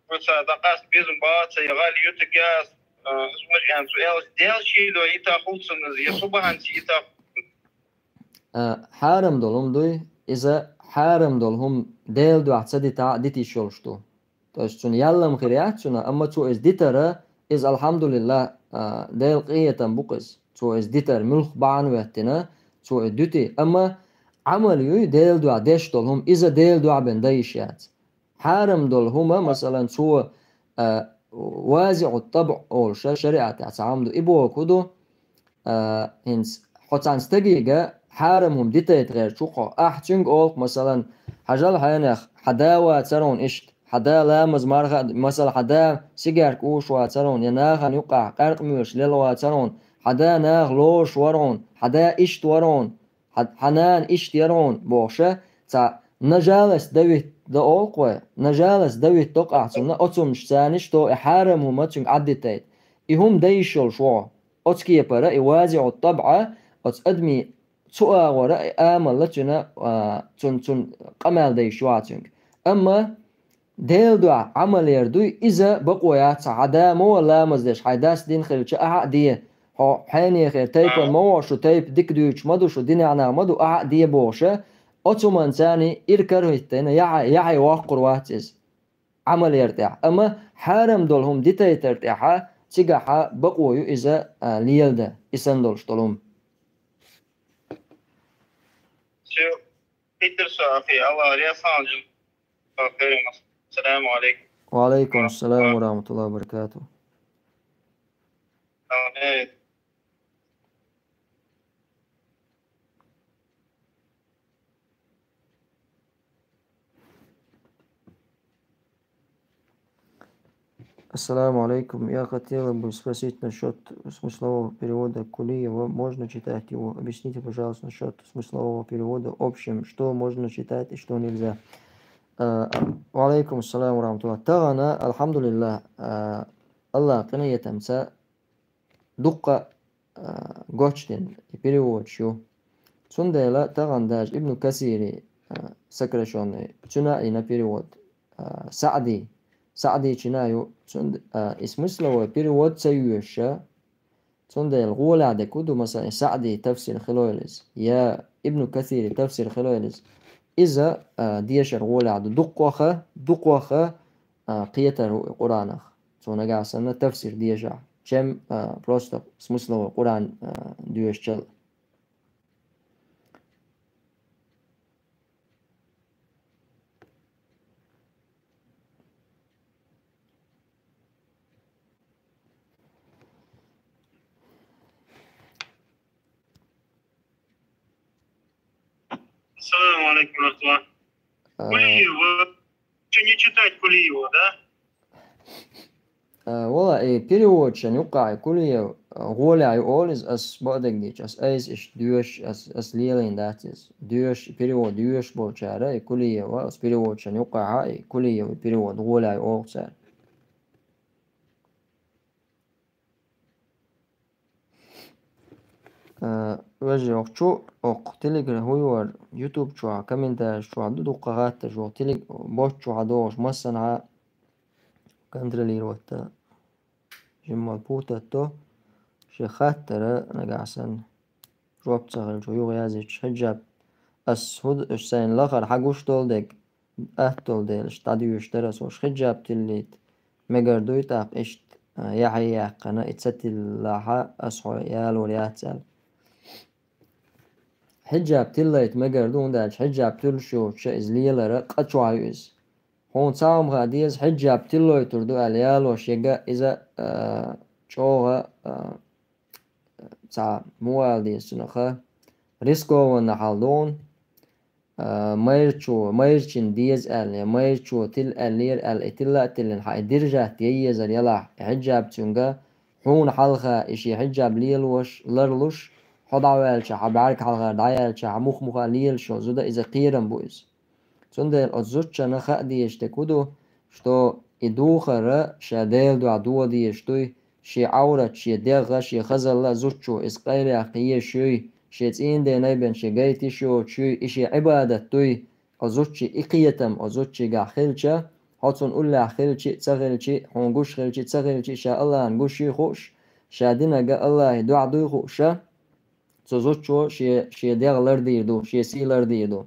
вуца дакъаст безам баца, я гъали ютагас, а, измаш ян цу элс, дел шидо ита хулцуназ, я субханци ита хулцуназ. А, хьарам долум дуй, иза хьарам долум дел дуа ца дита, дитиш йолуш ду. То есть цунна яллам хир яц цунна, амма цо иза дитара, иза, алхьамдулиллах, а, Делан къинхетам бу-кх иза. Цо иза дитар муьлх бахьана веттина, цо иза дуьти. Амма Ӏамал юй, Делан дуьхьа деш долу хӀума, иза Делан дуьхьа бен дан йиш яц. Хьарам долу хӀума, масалан, цо, а, вазиӀу табӀ олуш шариӀатехь цхьа хӀума ду. И боху хӀун ду? А, хӀинца хьо цхьана стагига хьарам хӀума дитайта гӀерташ ву хьо. Ахь цуьнга олу-кх, масалан, хьажал хьенех, хьан да вацар хьуна иштта, хьан да ламаз марха а, масала, хьан да сигарка уьйш вацар хьуна, я нахана юккъехь къаьркъа моьрша лела вацар хьуна, хьан да наха лоруш вара хьуна, хьан да иштта вара хьуна, хьан, хьан нана иштта яра хьуна, бохуша, цхьа нажалас давит до олу-кх вай, нажалас давит до-кх ахь цунна, оцу хӀуманаш царниш то и хьарам хӀума цуьнга Ӏаддитайта. И хӀума дан йиш йолуш ву хьо. Оцу кепара и вазиӀу табӀа, оцу адамийн цу агӀора и амалла цуьнан, а, цун, цун къамел дан йиш ю хьа цуьнга. Амма Делан дуьхьа Ӏамал яр дуй, иза бакъо яц хьан да ма вара ламаз деш, хьайн дас дина хилча, ахьа а де. Хьо хьенехера тайпана ма ву, шу тайпа дика дуьйцуш ма ду, шу динехь нах ма ду, ахьа а де бохуша, оцу хӀуманна царна ира карахӀиттина, яхье, яхье воккхур вац иза Ӏамал яр тӀехь. Амма хьарам долу хӀума дитайтар тӀехьа, цигахьа бакъо ю иза, а, леладан, и санна долуш долу хӀума. Всё. Питер Софи, Аллах реза хуьлда. Алсаламу алейкум. Ва алейкум ассалам ва рахматуллахи ва баракатух. Амин. Ассаламу алейкум. Я хотела бы спросить насчёт смыслового перевода Кулиева. Можно читать его? Объясните, пожалуйста, насчёт смыслового перевода общим, что можно читать и что нельзя. Э, ва алейкум ассалам ва рахматуллах. Тахана, алхьамдулиллах, э, Аллах къинхетамца дуккха, а, гочдина и переводаш ю. Цундела тахана даже Ибн Касири, а, сокращённый, цуьнан а йина перевод, а, Саъди, Саъди чина а ю, цунд-, а, и смысловой перевод ца йоьша, цундела гӀолехь дерг хӀун ду, масалан, Саъди тафсир хилойла иза, я Ибн Касири тафсир хилойла иза. Иза, а, дешар гӀолехь ду. Дукхаха, дукхаха, а, кхетар ву и Къуранах. Цо нагахь санна тафсир дешахь, чем, а, просто смысловой Къуран, а, доьшучул. Ассаламу алейкум, Руслан. А. Кулиева. Чё, не читать Кулиева, да? А, вала, и переводчан юккъахь и Кулиев, а, гӀолехь ю олу иза, ас бакъдерг дийча, ас айса иштта доьшуш, ас, ас лелийна дац иза. Доьшуш, перевод доьшуш болчара, и Кулиева, ас переводчан юккъахьа, и Кулиев, и перевод гӀолехь ю олу цара. Э, вежарий, окху чу, окху телегра хӀун ю вара, ютуб чохь, комментарий чохь ду дуккха хаттарш, окху телег-, бот чохь догӀуш массанхьа контролировать дан, жимма путать до, шен хаттара нагахь санна жоп ца хилча, юха яздича, хьиджаб, ас хӀу-, уьш сайна лахара хьан гуш долу дерг, атталла дела, иштта дӀадоьшуш дара ас, уьш хьиджаб тиллийта мегар дуй тӀаккха иштта, а, яхье яьккхина, и ца тиллахьа, ас хьо ялор яц аьлла. Хьиджаб тиллайта мегар ду, хӀунда аьлча хьиджаб туьллуш йоцуша иза лелара къа чохь ю иза. Хьуна цхьа хӀума хаа деза, хьиджаб тиллойтур ду аьлла ялош ега иза, а, чӀогӀа, а, цхьа муха ала деза цунах, рискованна хьал ду хьуна. А, майрачо, майрачунна деза аьлла, я майрачо тилла аьллера аьлла, и тилла а тиллина, хьан и диржат ян езар ялахь, и хьиджаб цуьнга, хьуна хьалха и шен хьиджаб лелош, ларлуш, хьо дӀаваьлча, хьан бӀаьрг хьалхара дӀаяьлча, хьан мух-муха лелаш йолу зуда, иза кхерам бу иза. Цундела оцу зудчанна хаа дезаш дерг хӀун ду, что и духар ша Делан дуьхьа дохо дезаш дуй, шен Ӏаврат, шен дегӀ, шен хазалла зудчо иза къайлаяккха езаш юй, шен цӀийнан ден айбен шен гайта йиш йоцуш юй, и шен Ӏибадат дуй, О зудчи и кхетам о зудчигахь хилча, хьо цунна уллехь хилчи а, ца хилчи а, хьуна гуш хилчи а, ца хилчи а, ша Аллахьна гуш юй хууш, ша динарг Аллахье дуьхьал дуй хууш, цу зудчо шен, шен дегӀ лардийр ду, шен сий лардийр ду.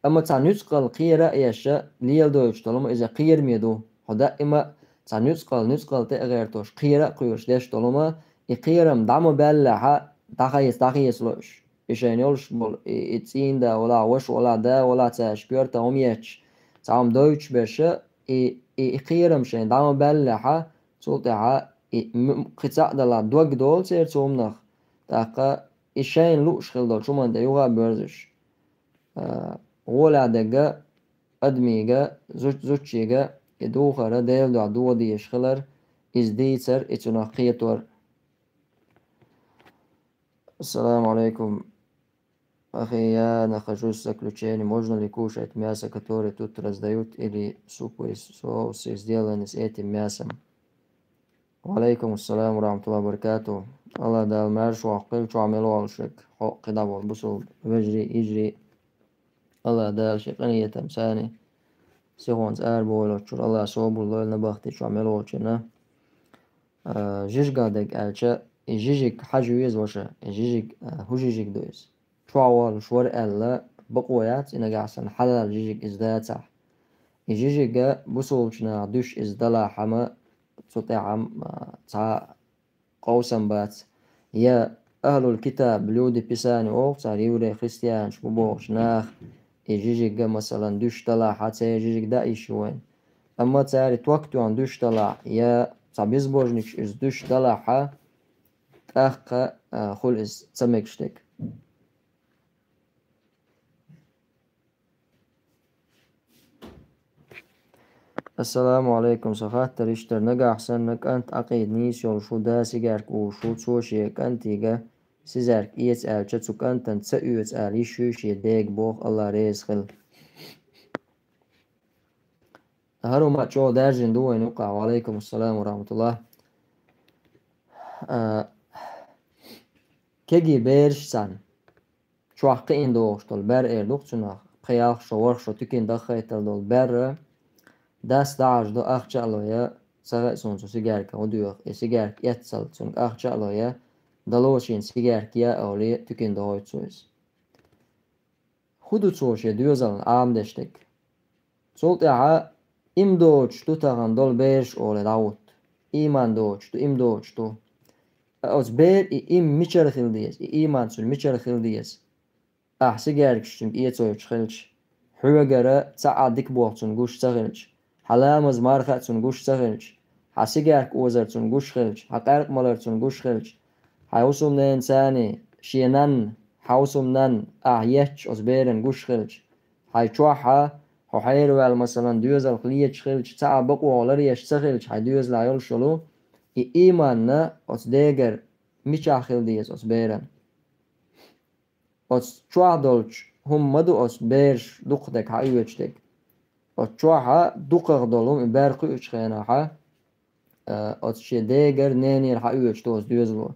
Амма цхьа нуьцкъала кхера а еш, леладойтуш долу ма иза кхераме ду. Хьо даима а цхьа нуьцкъала, нуьцкъала тӀе а гӀертош, кхера а кхоьруш деш долу ма, и кхерам дӀа ма баьллехьа, дӀахеца, дӀахецало уьш. И шайна йолуш болу, и, и цӀийнда вала, ваша вала, да вала, цаьрша коьрта хӀума етташ, цхьа хӀума дойтуш берш, и, и, и кхерам шайна дӀа ма баьллехьа, цул тӀаьхьа и м-, кхин цхьаъ далахь дог долу церан цу хӀуманах, тӀаккха и шайна лууш хила долчу хӀуманна тӀе юха а боьрзуш. А, гӀолехь дерг адамига, зу-, зудчига и духар Делан дуьхьа доха дезаш хилар, иза дийцар, и цунах кхетор. Ассаламу алейкум. Ахи, я нахожусь в заключении. Можно ли кушать мясо, которое тут раздают, или супы и соусы, сделанные с этим мясом? Ва алейкум ассалам ва рахматуллахи ва баракатух. Аллах Дала маьрша ваккхийла чохь мел волуш верг, хьо кхидӀа волу бусул вежарий, йижарий. Аллах Дала шен къинхетам царна сихонца арабовлачуьра Аллах собар лойла набахти чохь мел волчунна. А, жижигах дерг аьлча, и жижиг хьажа веза, ваша, и жижиг, а, хӀун жижиг ду иза? Чохь волуш вара аьлла, бакъо яц, и нагахь санна хьалал жижиг иза дацахь. И жижига бусулчу наха дуьш иза далахь хьама, цу тӀехь хьама, а, цхьа къовсам бац. Я ахӀлул китаб, люди Писания олу цара, еврей, христианаш бу бохучу наха, и жижига, масалан, дуьш далахь, церан жижиг дан йиш ю вайн. Амма цара ток тоьхна дуьш далахь, я цхьа безбожникаш иза дуьш далахь, тӀаккха, а, хуьлу иза ца мегаш дерг. Ассаламу алейкум, сан хаттар иштта дара: нагахь санна кӀант Ӏакъида нийса йолуш ву, да сигаьрка узуш ву, цо шен кӀантига сигаьрка эца аьлча, цу кӀантана ца оьцу ала йиш юй шен дега боху, Аллах реза хила. ХӀара хӀума чӀогӀа даьржина ду вайна юкъахь. Ва алейкум ассалам ва рахматуллах. А, кегий бераш санна, чохь кхиъна догӀуш долу бер эр ду-кх цунах, пхи-ялх шо, ворхӀ шо туькина даххайтал долу бер, дас дӀахьажадо ахча а лой, ца хаьа суна цу сигаьркан хӀун доьху, и сигаьрка эццал цуьнга ахча а лой, дало шена сигаьрка я а олий, туькина дохуьйту цо иза. ХӀун ду цо шен доьзална Ӏамадеш дерг? Цул тӀаьхьа им доцуш ду тахана долу бераш олий дӀахӀутту. Ийман доцуш ду, им доцуш ду. Ткъа оцу бер и им мичара хила деза, и ийман цуьнан мичара хила деза? Ахьа сигаьркаш цуьнга эцойтуш хилча, хьоьгара цхьа а дика боху цунна гуш ца хилча, хьан ламаз марха а цунна гуш ца хилча, хьан сигаьрка озар цунна гуш хилча, хьан къаьркъа малар цунна гуш хилча, хьайн хӀусамненацаний, шен нанна, хьан хӀусамнанна ахьа етташ оцу беран гуш хилча, хьайн чохь а, хьо хьераваьлла, масалан, доьзалх леташ хилча, цхьа а бакъо ларъеш ца хилча, хьайн доьзалехь йолуш йолу, и ийманна оцу дегара мичахь хила деза оцу беран? Оцу чохь долчу хӀума ма ду оцу бераш дукхахдерг хьаоьцуш дерг. Оцу чохь а дукхахдолу хӀума и бер кхуьучу хенахь а, а, оцу шен дегара, ненера хьаоьцуш ду оцу доьзало.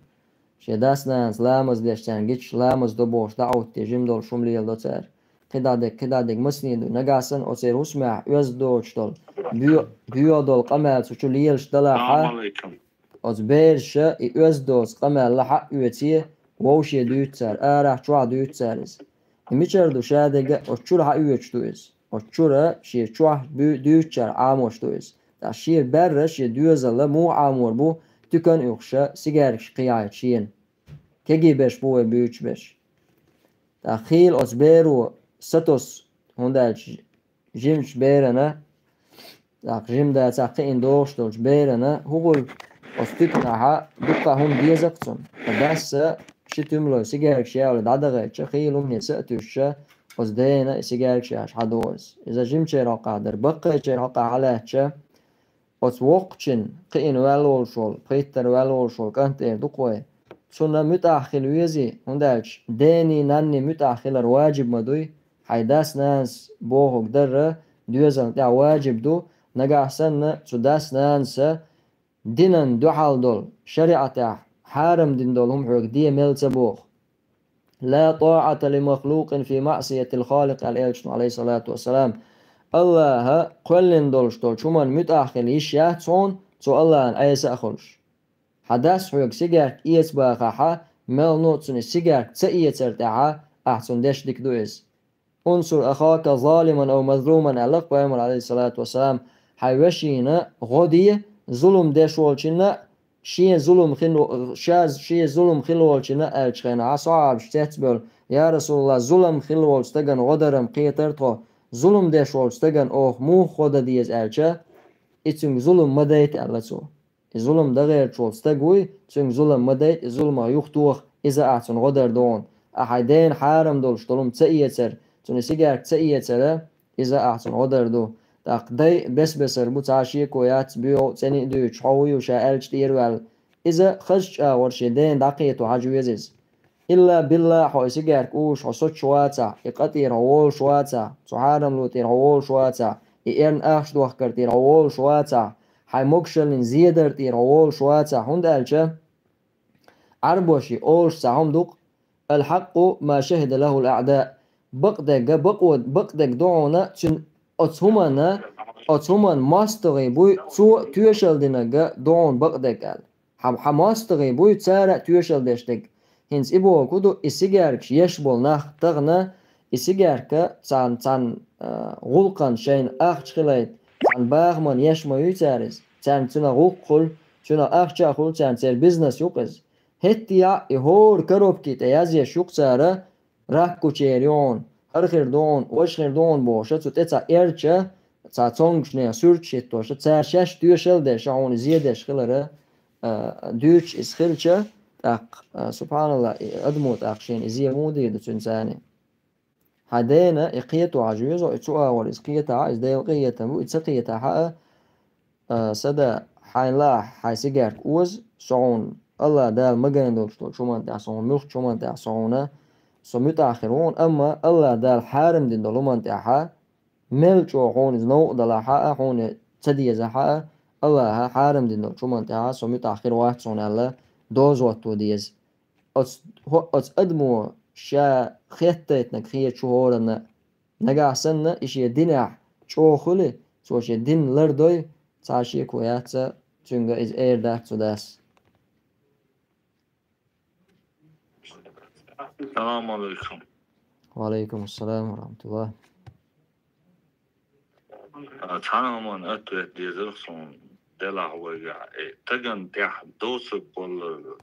Шен дас-нанас ламаз деш царна гича, ламаз до бохуш дӀахӀуттий, жима долуш хӀума леладо цара. КхидӀа дерг, кхидӀа дерг масане ду. Нагахь санна оцеран хӀусамехь оьзда доцуш долу, боь-, боьха долу къамел цу чу лелаш далахь а, Салам алейкум. Оцу бераша и оьзда доцу къамел хьаоьций, вовше дуьйцу цара, арахь чохь дуьйцу цара иза. И мичара ду шадерг а, оцу чуьра хьаоьцуш ду иза. Оцу чуьра шен чохь буь-, дуьйцучара Ӏамош ду иза. Ткъа шен берра шен доьзалла муха Ӏамор бу, туькана а уьхуша, сигаьркаш кхиайта шена? Кегий берш бу вай буьйцуш берш. ТӀаккха хийла оцу беро сатосу, хӀунда аьлча жимачу берана, тӀаккха жима дацахь кхиъна догӀуш долчу берана, хӀун хуьлу оцу туьканахь дуккха хӀума деза-кх цунна. Ткъа дас а ши туьма лой сигаьркаш яа олий дӀадахийтча, хийла хӀумане са а туьйсуша, оцу дена и сигаьркаш яьш хьадогӀу иза. Иза жимачеран хьокъехь дара, баккхийчеран хьокъехь хьалаьцча, оцу воккхачун кхиъна ваьлла волуш волу, пхийттара ваьлла волуш волу кӀант эр ду-кх вай. Цунна муьтӀахь хила везий, хӀунда аьлча дений, нанний муьтӀахь хилар ваджиб ма дуй, хьайн дас-нанас бохург дарра доьзална тӀехь ваджиб ду, нагахь санна цу дас-нанаса динан дуьхьал долу, шариӀатехь хьарам дина долу хӀума хьоьга де мел ца боху. «Ла тӀаӀата ли махлукъин фи маӀсиятил халикъ», аьлла элчано, алейхиссалату вассалам. Аллаха кхоьллина долуш долчу хӀуманна муьтӀахь хила йиш яц хьуна, цу Аллахана Ӏеса а хуьлуш. Хьан дас хьоьга сигарка эца бахахь, мелхо а цунна сигарка ца эцар тӀехь, ахь цунна деш дика ду иза. «Унсур ахака залиман ав мазлуман», аьлла Пайхамар, алейхиссалату вассалам, хьайн вешина гӀо де, зулам деш волчунна, шен зулам хин, ша, шен зулам хила волчунна аьллачу хенахь, сахьабаш цецбевлла: «Я Расулаллах, зулам хила волчу стагана гӀо даран кхетара тхо, зулам деш волчу стагана оха муха гӀо дан деза?» аьлча, и цуьнга зулам ма дайта аьлла цо. И зулам дан гӀерташ волу стаг вуй, цуьнга зулам ма дайта, и зуламах юхатоха, иза ахь цунна гӀо дар ду хьуна. Ахь хьайн дена хьарам долуш долу хӀума ца эцар, цунна сигарка ца эцара, иза ахь цунна гӀо дар ду. ТӀаккха дай бес-бесар бу, цхьа шеко яц, боьха а, цӀена а дуьйцуш, хьо вуй ша аьллачу тӀера ваьлла. Иза хазачу агӀор шен дена дӀакхето хьажа веза иза. Илла билла, хьо и сигарка уьйш хьо соцуш вацахь, и къа тӀера хьо волуш вацахь, цу хьарамло тӀера хьо волуш вацахь, и эрна ахча дохкар тӀера хьо волуш вацахь, хьайн могушаллин зедар тӀера хьо волуш вацахь, хӀунда аьлча Ӏарбоши олуш цхьа хӀума ду-кх: «Ал-хьакъу ма шахида лахул аӀда». Бакъдерг, бакъо-, бакъдерг ду хьуна, цуьнан оцу хӀуманна, оцу хӀуманна мостагӀий буй, цо тоьшалла динарг ду хьуна бакъдерг аьлла. Хьан, хьан мостагӀий буй, цара а тоьшалла деш дерг. ХӀинца и бохург ду, и сигаьркаш еш болу нах тахана, и сигаьрка царна, царна, а, гӀуллакхана шайна ахча хилийта, царна бахаман еш ма юй цара иза. Царна цуьнан гӀуллакх хуьлу, цуьнан ахча а хуьлу царна, церан бизнес ю-кх иза. ХӀетте а и хӀора коробки тӀе язъеш ю-кх цара, рак гучуьра ю хьуна, хӀара хир ду хьуна, важа хир ду хьуна бохуша, цу тӀе цхьа эрча, цхьа цомгушнехан суьрташ хӀиттоша, цара шаьш тоьшалла деш, хьуна зе деш хилара, а, дуьйцуш иза хилча, тӀаккха, а, субханалла, и адамо тӀаккха шена и зе муха дийр ду цуьнан царна? Хьан дена и кхето хьажа веза, и цу агӀор иза кхетахь, иза Делан къинхетам бу, и ца кхетахь а, а, сада, хьайна лаахь, хьайн сигаьрка оза, со хьуна, Аллах Дала магийна долуш долчу хӀуманна тӀехь, со хьуна муьлххачу хӀуманна тӀехь, со хьуна, со муьтӀахь хир ву хьуна, амма Аллах Дала хьарам дина долу хӀуманна тӀехь, мел чӀогӀа хьуна иза новкъа далахь а, хьуна ца дезахь а, Аллаха хьарам дина долчу хӀуманна тӀехь со муьтӀахь хир вац хьуна аьлла, доза хӀотто деза. Оцу, хӀо-, оцу адамо ша хеттайтинарг хетачу хӀоранна, нагахь санна и шен динехь чӀогӀа хуьлий, цо шен дин лардой, цхьа шеко яц, цуьнга иза эр дац цу дас. Салам алейкум. Ва алейкум ассалам ва рахматуллах. А, цхьана хӀуманна ответ дезарх суна делахь вайгахь. Э, стагана тӀехь доцург кхоллар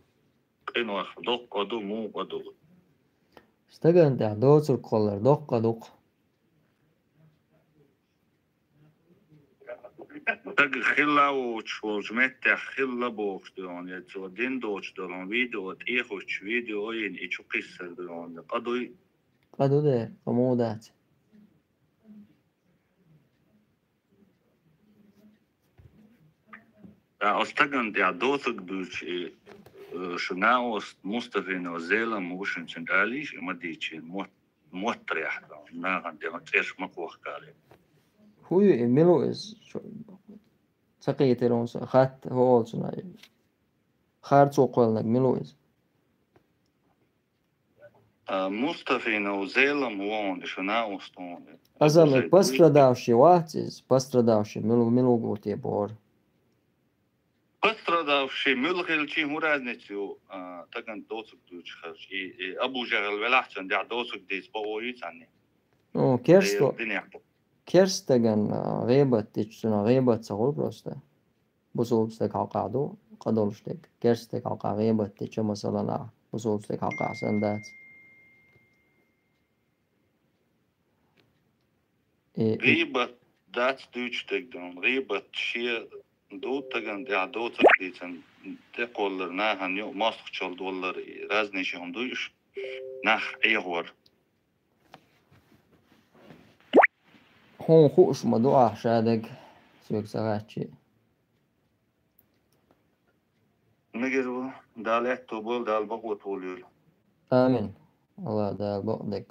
къинойх доккха ду, муха ду? Стагана тӀехь доцург кхоллар доккха ду-кх. Стаг хилла воцуш волчу меттехь хилла бохуш ду хьуна, я цо дина доцуш долу хьуна видео тӀехуьттуш, видео йина и чу кхиссар ду хьуна, къа дуй? Къа ду дера, къа муха дац? Ткъа оцу стагана тӀехь доцург дуьйцуш и, э, шу накъост Мустафинов Зелам ву шуна, цуьнга алийша и ма дийцийла, мотт-, моттарехь, нахана тӀе цӀераш ма кхохкалийла. ХӀун ю и, мила ву иза? Ца кхийтира хьуна сан, хатта хӀун олу цунах? Харцо кхоьллинарг мила ву иза? А, Мустафинов Зелам ву хьуна, и шу накъост ву хьуна. Аза, и пострадавший вац иза, пострадавший мила, мила ву те бохура. Пострадавший мила хилчий хӀун разница ю, а, стагана доцург дуьйцуш хилча? И, и Абу ЖахӀал велахь, цуьнан тӀехь доцург дийца бакъо юй царна? Ну, керста, Делан динехь. Керста стагана, а, гӀийбат дича, цунах гӀийбат ца хуьлу просто. Бусулба стаг хьокъехь ду, къа долуш дерг. Керста стаг хьокъехь гӀийбат дича, масалан, ахь бусулба стаг хьокъехь санна дац. И, и гӀийбат дац дуьйцуш дерг ду. ГӀийбат шен ду, стагана тӀехь доцург дийцина, тӀекхоллар, нахана юкъа мостагӀчалла доллар, и разный ши хӀума дуй уьш, нах Ӏехор. Хьуна хууш ма ду ахь ша дерг, соьга ца хаьттича. Мегар ву, Дала аьтто бойла, Дала бакъо толайойла. Амин. Аллах Дала бакъдерг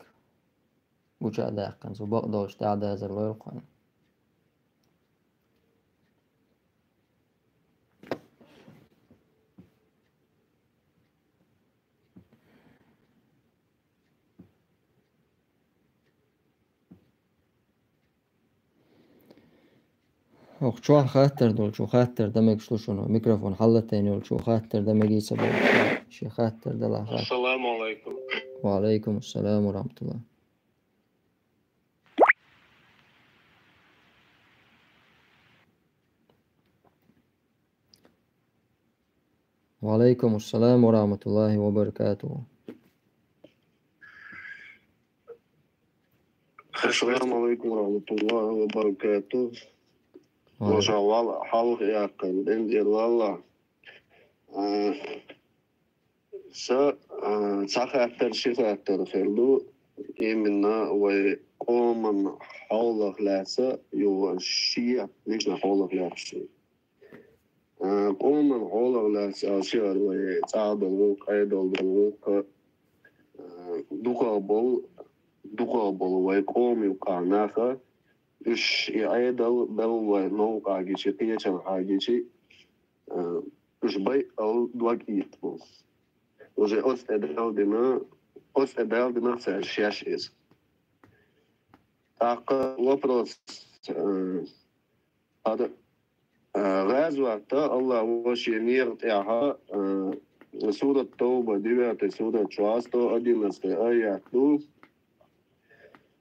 гуча а даьккхина, цу бакъдолчу тӀехь дазар лойла кхунна. Оха чохь хаттар долчо хаттар дан мегаш ду шуна. Микрофон хьалатайна йолчо хаттар дан мегий ца болчо. Шен хаттар далахь хаттар. Ассаламу алайкум. Ва алайкум ассалам ва рахматуллах. Ва алайкум ассалам ва рахматуллахи ва баракатуху. Ассаламу алайкум ва рахматуллахи ва баракатуху. Ва алайкум. Маша, вал хьалха яьккхина, дендер валла. А, са, а, ца хаттар, ши хаттар хир ду, именно вай къоман хьолах лаьца, ю шен личный хьолах лаьца. А, къоман хьолах лаьца аьлча, вай цӀа долу гӀуллакх, Ӏедал долу гӀуллакх, а, дукхах болу, дукхах болу вай къоман юкъахь наха, уьш и Ӏедал белла вай новкъахь гичи, кхечанхьа гичи, а, уьш байъал дог ийттабо. Уже оцу тӀе Дала дина, оцу тӀе Дала дина цаьрга шаьш иза. ТӀаккха вопрос, а, хӀара, а, гӀазот, Аллахо шен некъа тӀехь, а, сурат Тавба, девятый сурат чохь, сто одиннадцатый аят ду.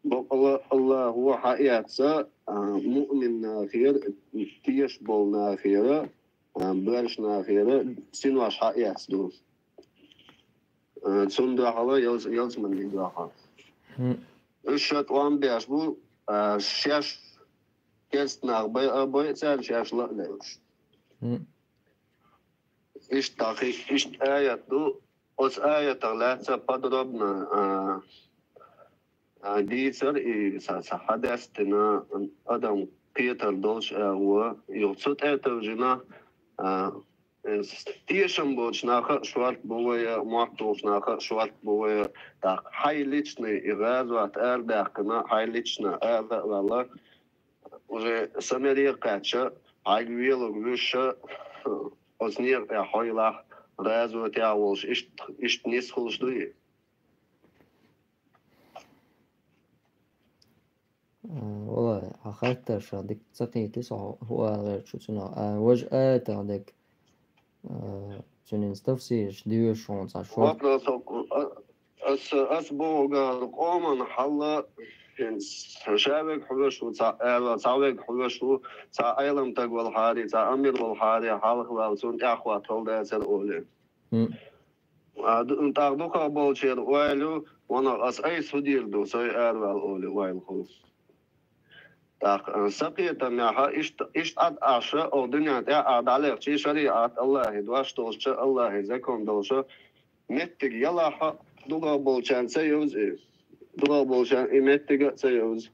Бакъала Аллахо хьаэцна, а, муъмин нахера, тешаш болу нахера, а, боьрша нахера синош хьаэцна ду. А, цунна дуьхьал ялс-, ялсаманин дуьхьал. ХӀун. Уьш ша тӀом беш бу, а, шаьш керста нах байъа а байъа, царна шаьш ла а луш. ХӀун. Иштта хи-, иштта аят ду, оцу аятах лаьцна подробно, а, а, дийцар и ца, ца хьадаьстина адам кхетар долуш а ву, юха цу тӀе а тевжина, а, тешам боцучу наха а шорта бу вай, мотт долчу наха а шорта бу вай, тӀаккха хьайн личный и гӀазот арадаьккхина, хьайн личный ара а ваьлла, уже самаре а кхаьчча, хьайга велург вуьйш а, оцу некъа тӀехь хьо елахь, гӀазотехь а волуш, иштта, иштта нисхуьлуш дуй? А, валлай, хьан хаттар ша дика ца кхийти со хӀу ала гӀерта шу цунах. А, важа аятах дерг, а, цуьнан тафсираш доьшу хьуна цхьа шорта. Вопрос, а, ас, ас боху гара къоман хьалла, хӀинца ша верг хьоьжуш ву, цхьа ала, цхьа верг хьоьжуш ву, цхьа Ӏеламстаг валахьара, цхьа амир валахьара, хьалха ваьлла, цунна тӀаьхьахӀотта хила дацара олий. ХӀун. А, ду-, тӀаккха дукхах болчеран ойла ю, ванах ас айса хӀун дийр ду, со араваьлла олий, ойла хуьлу. ТӀаккха, а, сан кхетамехь, иштта, иштта Ӏад Ӏаш, оха дуьнен тӀехь а дӀалехча, шариӀат Аллахьан дош долуш, Аллахьан закон долуш, меттиг ялахь а, дукхах болчарна ца йовза и. Дукхах болчарна и меттиг а ца йовза.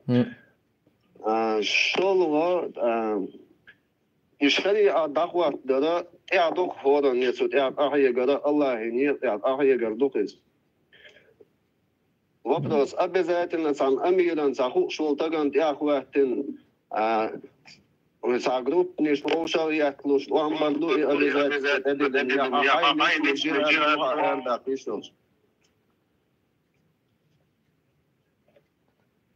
ХӀун. А, шолгӀа, а, и шариӀат дӀахӀоттадара тӀехь дукха хӀоранна цу тӀехь къахьегара, Аллахьан некъа тӀехь къахьегар ду-кх иза. Вопрос, обязательно цхьана амиран, цхьа хууш волу стагана тӀехь а хӀоьттина, а, цхьа группанаш вовшах а етталуш, тӀом бар ду и обязательно тӀедиллина, я хьан хьайн личный джихад ду хьан арадаккха йиш йолуш?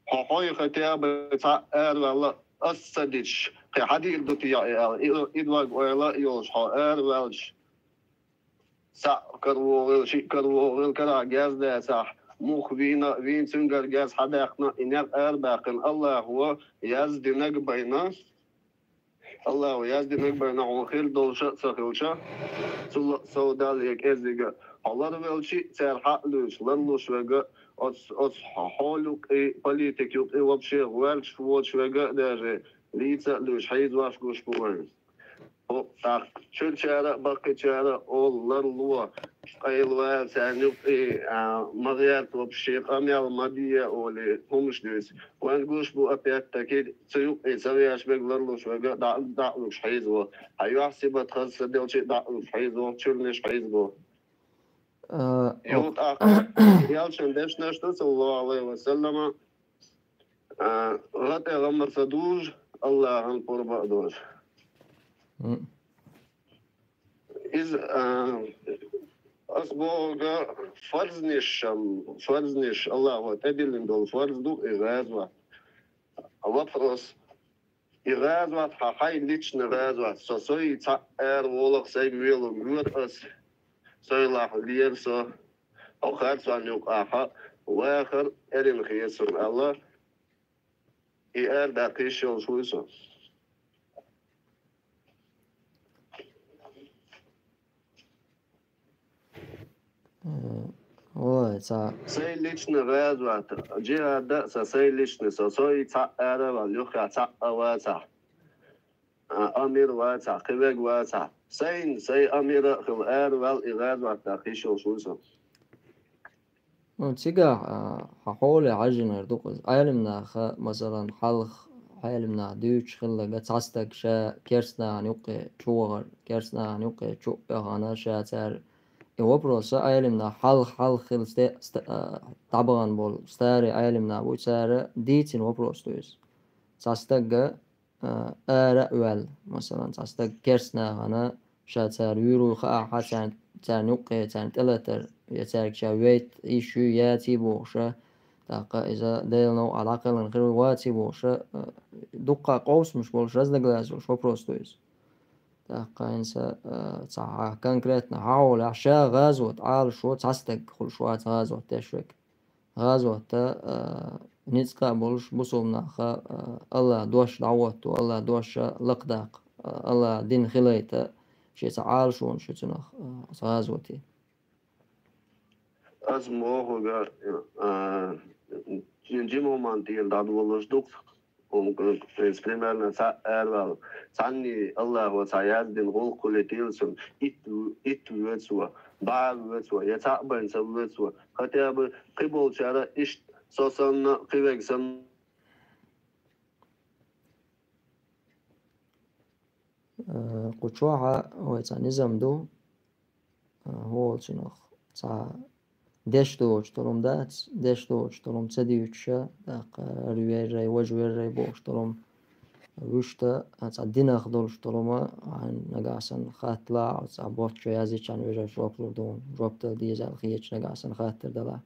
Хьо хьой хӀоьттина бен цхьаъ араваьлла, ас ца дича, кхин хьан дийр ду те и аьлла, и, и дог ойла а йолуш хьо араваьлча, цхьаъ каравогӀийла, шиъ каравогӀийла, карахь герз дацахь, муха вийна а вийна, цуьнгара герз хьадаьккхина а, и некъ арабаьккхина, Аллахо яздинарг а байна, Аллахо яздинарг а байна, хьуна хир долуш а ца хилча, цул а сов Далла я кӀеззига, хьо ларвелчи а, цара хьаъ а луьйш, ларлуш верг а, оцу, оцу хьо-, хьол юккъе, политик юккъе вообще гӀоьрташ воцуш верг а даже, лийца а луьйш, хьийзош гуш бу вайна. ХӀу, тӀаккха чуьрачара а, баккхийчара а олу ларло, къайлавала царна юккъе, а, ма гӀерта вообще, къамел ма де олий, хӀумаш дуьйцу. Вайна гуш бу опять-таки, цу юккъе ца веш верг, ларлуш верг а дӀа, дӀа а луьйш хьийзаво. Хьан юьхь-сибат хаза ца делчи а дӀа а луьйш хьийзаво, чуьрнаш хьийзаво. А, ю, тӀаккха элчан дешнаш ду, саллаллаху Ӏалайхи ва саллама, а, гӀа тӀе гӀа ма ца дужу, Аллахьан пурба а дожу. М. Иза, а, ас бохург фарзнаш, фарзнаш, Аллахо тӀедиллина долу фарз ду и гӀазот. Вопрос. И гӀазот хьа хьай личный гӀазот. Со сой цхьаъ ара волах сайга велун гора ас. Сойлахь лера со. О харцон юкъахьа вахар эрин хесун Алла. И ара дакъа йиш йолуш вуй со. Ой, ца. Сай личный гӀазот. Джихад а са сай личный, со сой цхьаъ ара вал, юххе цхьаъ а вацахь. А, амир вацахь, кхивег вацахь. Сайн, сай амира хила ара вал, и гӀазот дакъа йиш йолуш вуй со. Ну, цигахь, а, хьан хьоле хьажинар ду-кх иза. Ӏелимнаха, масалан, хьалха Ӏелимнаха дуьйцуш хилларг, цхьа стаг ша керстанахана юккъе чу вахар, керстанахана юккъе чу а вахана, ша цара. И вопрос а Ӏелимнаха хьалха, хьалха хилла сте-, ста-, а, дӀабахана болу старый Ӏелимнах бу, цара дийцина вопрос ду иза. Цхьа стагга а, ара а ваьлла. Масалан, цхьа стаг керстанахана ша цара вуьйр вуй хаахь, царна, царна юккъе, царна тӀелатар, я цаьрга ша вейта йиш юй, яций бохуша, тӀаккха иза Делан новкъахь дӀакхелхина хир вуй, ваций бохуша, а, дуккха къовсамаш болуш, разногласия йолуш вопрос ду иза. ТӀаккха хӀинца, а, цхьа хьан конкретно хьан хьолехь ша гӀазот Ӏалашо цхьа стаг хуьлуш вац гӀазот деш верг. ГӀазот а, а, ницкъ а болуш бусулбанаха, а, Аллах дош дӀахӀотто, Аллах дош а лакхадаккха, а, Аллах дин хилайта, шен цхьа Ӏалашонаш ю цунах, а, оцу гӀазоте. Ас мохуга, а, джи-, джимоман тӀера дӀадолалуш ду-кх. Хьуна, хьуна, примерно, цхьаъ аравала. Цхьанний Аллахо цхьа яздина гӀуллакх хуьлуьйтийла цунна. Итт, итт воьцу, бӀе воьцу, я цхьаъ бен ца воьцу. Хотя бы кхиболчара иштта со санна, кхиверг санна. Э, кху чохьа вай цхьа низам ду. А, хӀоцунах цхьа деш доцуш долу хӀума дац, деш доцуш долу хӀума ца дуьйцуша, тӀаккха ара веррай, важа веррай бохуш долу хӀума вуьшта, а, цхьа динах долуш долу хӀума, а, нагахь санна хатталахь, цхьа боццу яздичхьана вежарша жоп лур ду, жоп дала деза аьлла хеташ нагахь санна хаттар далахь.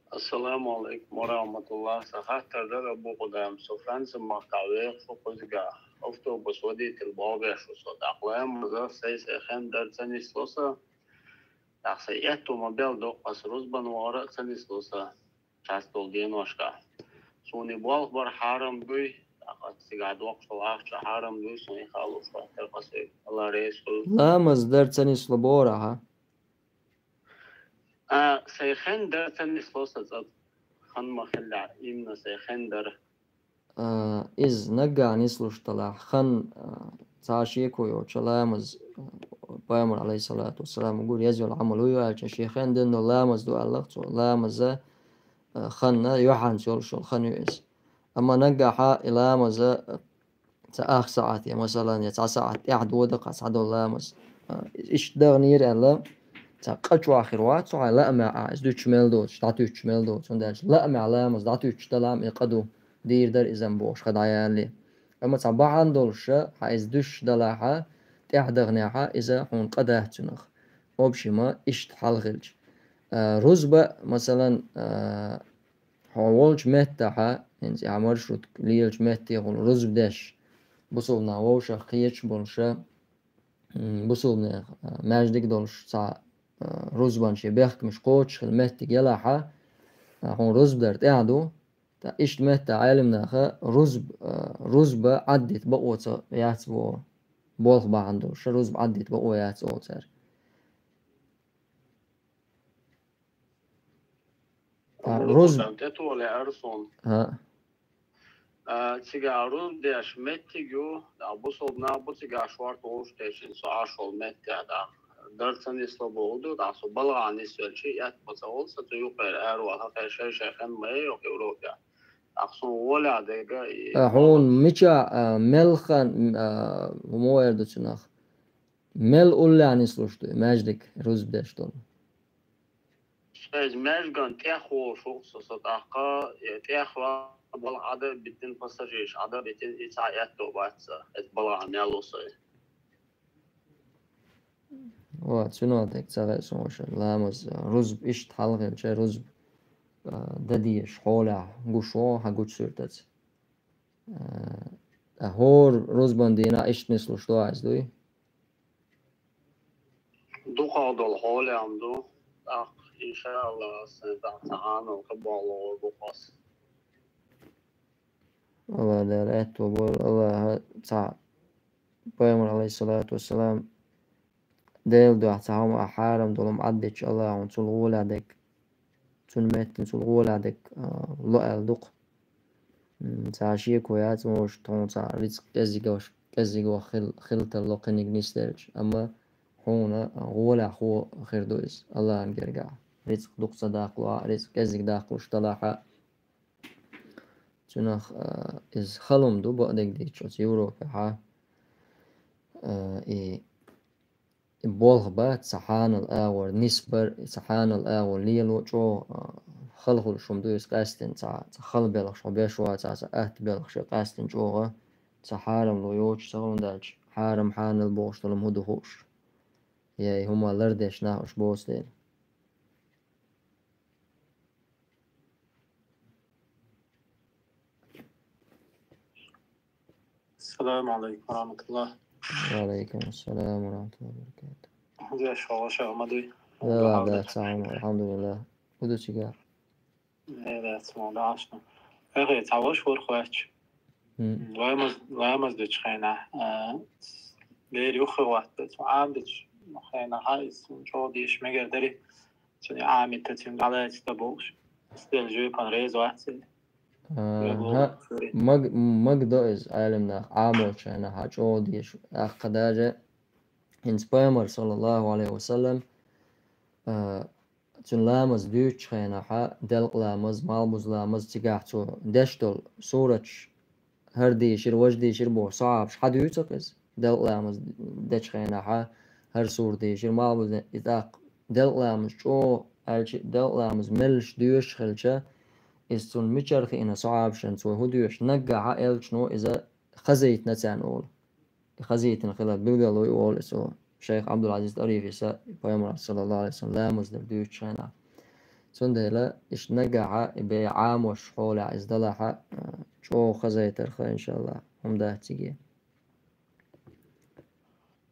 Ассаламу алейкум ва рахматуллах. Сан хаттар дара, Абу Къудам, со Францин махкахь вехаш ву кхузахь. Автобус водитель боху беш ву со. ТӀаккха ламаза сай-сай хен дара ца нисло сан. ТӀаккха сайн аьтту ма-белла доккху ас рузбан вахара а ца нисло сан. Часто долу деношкахь. Суна и болх бар хьарам дуй, тӀаккха ас цигахь доккхуш долу ахча хьарам дуй, суна и хаалуш хаттар къа соьга. Алла реза хуьлда. Ламаз дара ца нисло боху ахь? А, сайн хен дара ца нисло сан цӀа. Хан ма хиллехь, имна сайн хен дара. А, иза наггахь нислуш далахь, хан, а, цхьа шеко йоцуша ламаз, а, Пайхамар, алейхиссалату вассалам, гур еза йолу Ӏамал вуй аьлча, шен хен дина долу ламаз ду аьлларх цо. Ламаза, а, ханна юьхьанца йолуш йолу хан ю иза. Амма наггахьа и ламаза, а, цхьа ах саӀат, я, масалан, я цхьа саӀат тӀаьхьа додакха цхьадолу ламаз. А, иштта даханера аьлла, цхьа къа чохь хир вац, цо хьайн лаамехь а, иза дуьтуш мел доцуш, дӀатуьттуш мел доцуш. ХӀунда аьлча лаамехь ламаз дӀатуьттуш далахь-м и къа ду, дийр дара иза-м бохуш, хан дӀаялале. Амма цхьа бахьана долуша, хьан иза дуьтуш далахьа, тӀаьхьа даханехьа, иза хьуна къа дац цунах. Общем, иштта хьал хилча. А, рузба, масалан, а, хьо волчу меттахьа, хӀинца и хьан маршрутка лелачу меттехула рузба деш, бусулбанан вовшах кхеташ болуша, м, бусулбанех, а, маьждиг долуш цхьа, а, рузбан шен бехкамаш кхочуш хила меттиг елахьа, а, хьуна рузба дар тӀаьхьа ду, тӀа иштта метта Ӏелимнаха рузб-, а, рузба Ӏаддита бакъо ца яц боху, болх бахьана долуша рузба Ӏаддита бакъо яц олу цара. А, Амма рузб-, там тӀетоле ара суна. ХӀаъ. А, цигахь рузб деш меттиг ю, а, бусулба нах бу цигахь шорта вовшах тешна, со Ӏаш волу меттехь, тӀаккха дар ца нисло боху ду, тӀаккха со балхахь нисвелчи, этта ма ца волу сан цу юккъера аравала, хӀокхеран шай-шай хан ма яй йоху Европехь. ТӀаккха суна гӀолехь дерг и А, хьуна мичахь, а, мел хан, а, хӀума эр ду цунах? Мел уллехь нислуш ду и маьждиг рузба деш долу? Шайза маьжган тӀех волуш ву со, со тӀаккха, э, тӀех ван балха Ӏада а битина, пассажираш Ӏада а битина, и цхьа этто бац сан, эцу балхахь мел ву со. Ва, цуьнан тӀе ца хаьа суна ваша. Ламаз, рузба иштта хьалхилча, рузба. а, дан дезаш хьолехь гуш ву хьан гучу суьртаца. А, ткъа хӀора рузбан дийнахь иштта нислуш ду хьан иза, дуй? Дукхах долу хьолехь ду, тӀаккха, иншааллахӀ, сан тӀаккха цхьа хьанал кхин болх лур бу-кх ас. Алла Дала аьтто бойла, Аллаха цхьа Пайхамар, алейхиссалату вассалам, Делан дуьхьа цхьа хӀума а хьарам долу хӀума Ӏаддича, Аллахьуна цул гӀолехь дерг, цуьнан меттана цул гӀолехь дерг, а, ло аьлла ду-кх. М, цхьа шеко яц, может, хьуна цхьа рицкъ кӀеззиг вац, кӀеззиг вац хил-, хила тарло кхиниг нисделча, амма хьуна гӀолехь хир ду иза, Аллахьан гергахь. Рицкъ дукха ца даккхалахь а, рицкъ кӀеззиг даккхалуш делахь а, цунах, а, иза хала хӀума ду, бакъдерг дийцича, оцу Европехь, а, и, и болх бац, цхьа хьанал агӀор нисбар, цхьа хьанал агӀор лело чӀогӀа, а, хала хуьлуш хӀума ду иза къаьсттина, цхьа, цхьа хала белхаш хьо беш вацахь, цхьа атта белхаш я къаьсттина чӀогӀа, цхьа хьарамло йоцуш ца хилла даьлча, хьарам, хьанал бохуш долу хӀума хӀун ду хууш. Я и хӀума лардеш нах уьш боцу дела. Ассаламу алейкум ва рахматуллах. Ва алейкум ассалам ва рахматуллахи ва баракатух. Деш хьо, ваша ма дуй? Ва, ва, ва, алхьамдулиллах. Хьан ду цига? Э, дац, мо дашна. Эхе, цхьа ваша вара хвач. М. Ламаз, ламаз дечу хенахь, а, лер юххе ватта, цхьа Ӏам дечу хенахь, а, иза чӀогӀа деш мегар дари. Цуьнан Ӏамитта цуьнга дӀалаьцна дан бохуш. Стел жоьпан реза вац иза. А, ха, маг-, маг до иза Ӏелам нах Ӏамочу хенахь чӀогӀа деш. Аккха даже хӀинца Пайхамар, саллаллаху алейхи ва саллам, а, цуьнан ламаз дуьйцучу хенахь, делкъа ламаз, малхбуза ламаз, цигахь цо деш долу сураташ хӀара дийшира, важа дийшира боху сахьабаш хьан дуьйцу-кх иза? Делкъа ламаз дечу хенахьа хӀара сура дийшира, малхбуза, и тӀаккха делкъа ламаз чӀогӀа аьлча, делкъа ламаз меллаша доьшуш хилча, иза цунна мичара хиъна сахьабашна, цо хӀун доьшу, наггахьа элчано иза хазийтина царна олу. И хазийтина хилар билгало ю олу иза. Шайх Абдул-Азиз Тарифис а Пайхамар, саллаллаху алейхи ва саллям, ламаз дар дуьйцучу хенахь. Цундела иштта нагахьа и бен Ӏамош хьолехь иза далахьа, а, чӀогӀа хазийтар хила, иншаллах, хӀума дац циге.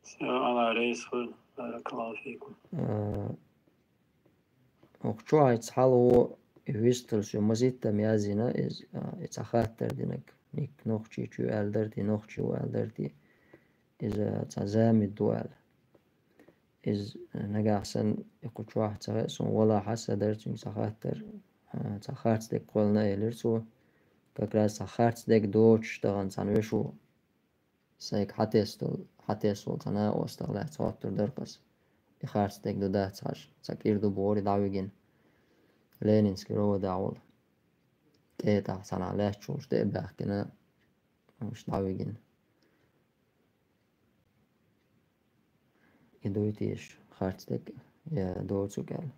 Салам, Алла реза хуьлда. Баракаллаху фикум. А, хӀокху чохь хьалхо и вистхуьлуш ю, мазиттам яздина иза, а, и цхьа хаттар динарг. Ника нохчий чу аьлла дара те, нохчий ву аьлла дара те. Иза цхьа замид ду аьлла. Иза нагахь санна и кху чохь ца хаьа, суна валахьа сан дара цуьнга цхьа хаттар, а, цхьа харц дерг кхоьллина, элира цо. Как раз цхьа харц дерг доцуш тахана цхьана вешо. Сайга хьатесна долу, хьатесна волу цхьа накъостах лаьцна хоттур дара аса. И харц дерг ду дац хьажа, цхьа кӀира ду бохура дӀавигина. Ленинский роводахь волу. КӀетахь цхьанхьа лаьтташ волуш тӀе а баьхкина, уьш дӀавигина. И дуй теша харц дерг, я доцург аьлла.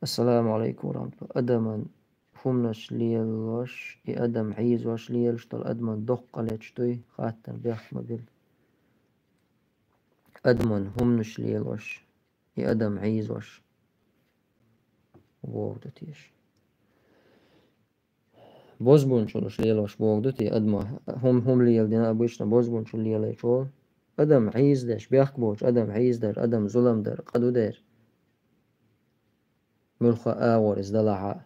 Ассаламу алейкум ва рахматуллах. Адаман хӀуманаш лелош, и адам хьийзош лелаш долу адаман доккха къа леташ дуй, хаттар бехк ма била. Адаман хӀуманаш лелош, и адам хьийзош. Вов ду теша. Бозбунчалаш лелош боху ду те, адма хӀум-, хӀума леладина обычно бозбунчал лелайчо. Адам хьийзадеш, бехк боцу адам хьийзадар, адам зулам дар, къа ду дер. Муьлхха а агӀор иза далахьа.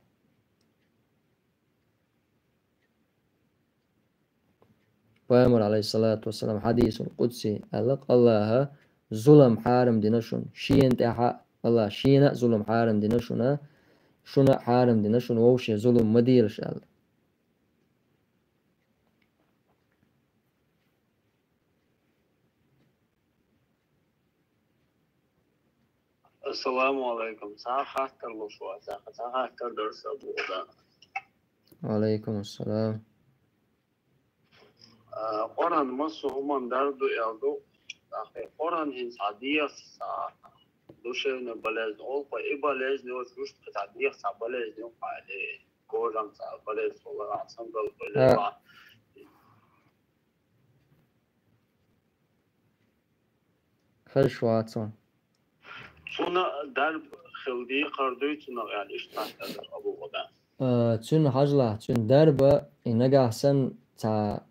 Пайхамар, алейхиссалату вассалам, хьадисул къудси аьлла, Аллаха зулам хьарам дина шуна. Шена тӀехьа Аллаха шена а зулам хьарам дина шуна, шуна а хьарам дина шуна вовше зулам ма делаш аьлла. Ассаламу алейкум. Цхьа хаттар луш вац, цхьа хаттар дар сан боху дан. Ва алейкум ассалам. А, Къуръан массо хӀуманна дар ду аьлла ду. ТӀаккха Къуръан хӀинца хьан дехьа цхьа душевный болезнь олу, и болезнь йоцуш вуьшта хӀинца хьан дехьа цхьа болезнь ю хьан или кожан цхьа болезнь хуьлу, а, сандал хуьлу, а. Кхелхаш вац хьо. Цунна дарба хила декхар дуй, цунах аьлла, иштта хаттар дара Абу Къудам. Э, цуьнан хьажал, цуьнан дарба, и нагахь санна цхьа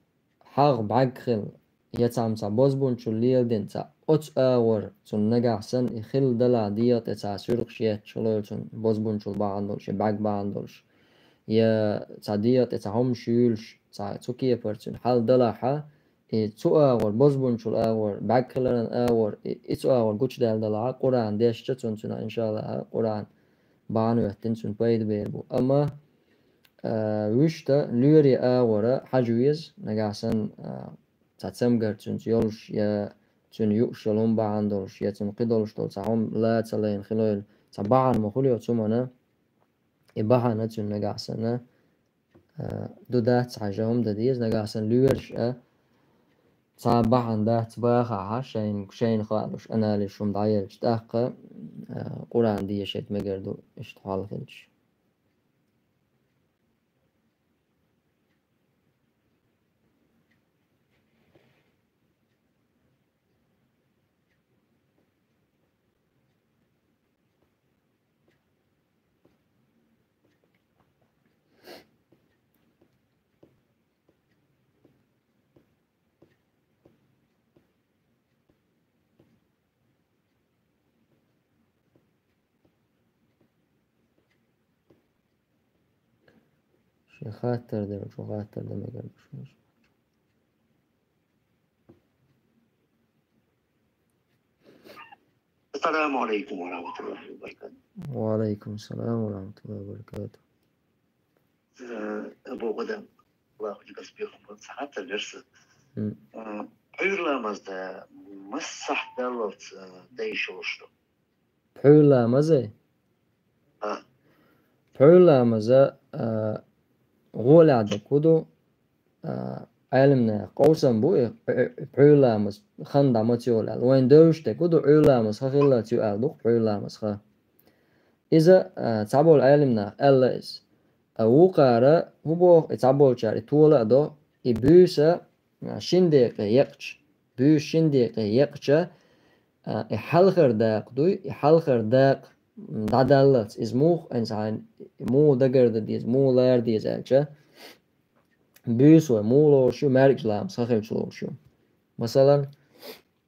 хьагӀ бӀаьрг хила, я цхьамма цхьа бозбунчал леладина цхьа оцу агӀор, цунна нагахь санна и хилла далахь дегӀа тӀе цхьа суьргӀаш етташ хилойла цунна бозбунчал бахьана долуш, я бӀаьрг бахьана долуш, я цхьа дегӀа тӀе цхьа хӀумнаш юьйлуш, цхьа цу кепара цуьнан хьал далахь, и цу агӀор, бозбунчал агӀор, бӀаьрг хиларан агӀор, и, и цу агӀор гучудаьлла далахь, Къуръан дешча цунна, цунах, иншаллахӀ, Къуръан бахьана хӀоьттина цунна пайда бер бу. Амма, а, вуьшта лоьрийн агӀора хьажа веза, нагахь санна, а, цхьа цамгар цуьнца йолуш, я цуьнан юуш йолу хӀума бахьана долуш, я цуьнан кхидолуш долу цхьа хӀума ла ца лайна хилойла, цхьа бахьана ма хуьлу цу хӀуманна, и бахьана цуьнан нагахь санна, а, ду дац хьажа хӀума дан деза, нагахь санна лоьраш а цхьа бахьана дац бахахь, шайна, шайна хаалуш, анализ хӀума дӀаелча, тӀаккха, а, Къуръан дешийта мегар ду, иштта хьал хилча. Шен хаттар дерг, шун хаттар дан мегар ду шуна. السلام عليكم ورحمة الله وبركاته. وعليكم السلام ورحمة الله وبركاته. Э, Абу Къудам, Аллаху джигас бехум бан сахата верса. М. Э, пхьуьйр ламазда масса сахьт даллалц, э, дайшалуш ду? Пхьуьйр ламаза? А. Пхьуьйр ламаза, а, гӀолехь дерг хӀун ду, а, Ӏеламнаха къовсам бу и, э, э, пхьуьйр ламаз хан дӀа маца йолу аьлла. Вайн девзаш дерг хӀун ду, Ӏуьйр ламаз хан хиллалц ю аьлла ду-кх пхьуьйр ламаз хан. Иза, а, цхьаболу Ӏеламнаха аьлла иза. А вукхара, хӀун боху и цхьаболчара, и тола а до, и буьйса, а, шин декъе екъча, буьйса шин декъе екъча, а, и хьалхара дакъа дуй, и хьалхара дакъа, м, дӀадаллалц, иза муха, айна цхьа, муха дагардан деза, муха лара деза аьлча, буьйса вай муха лоруш ю, маьркӀажа ламаз хан хилча лоруш ю. Масалан,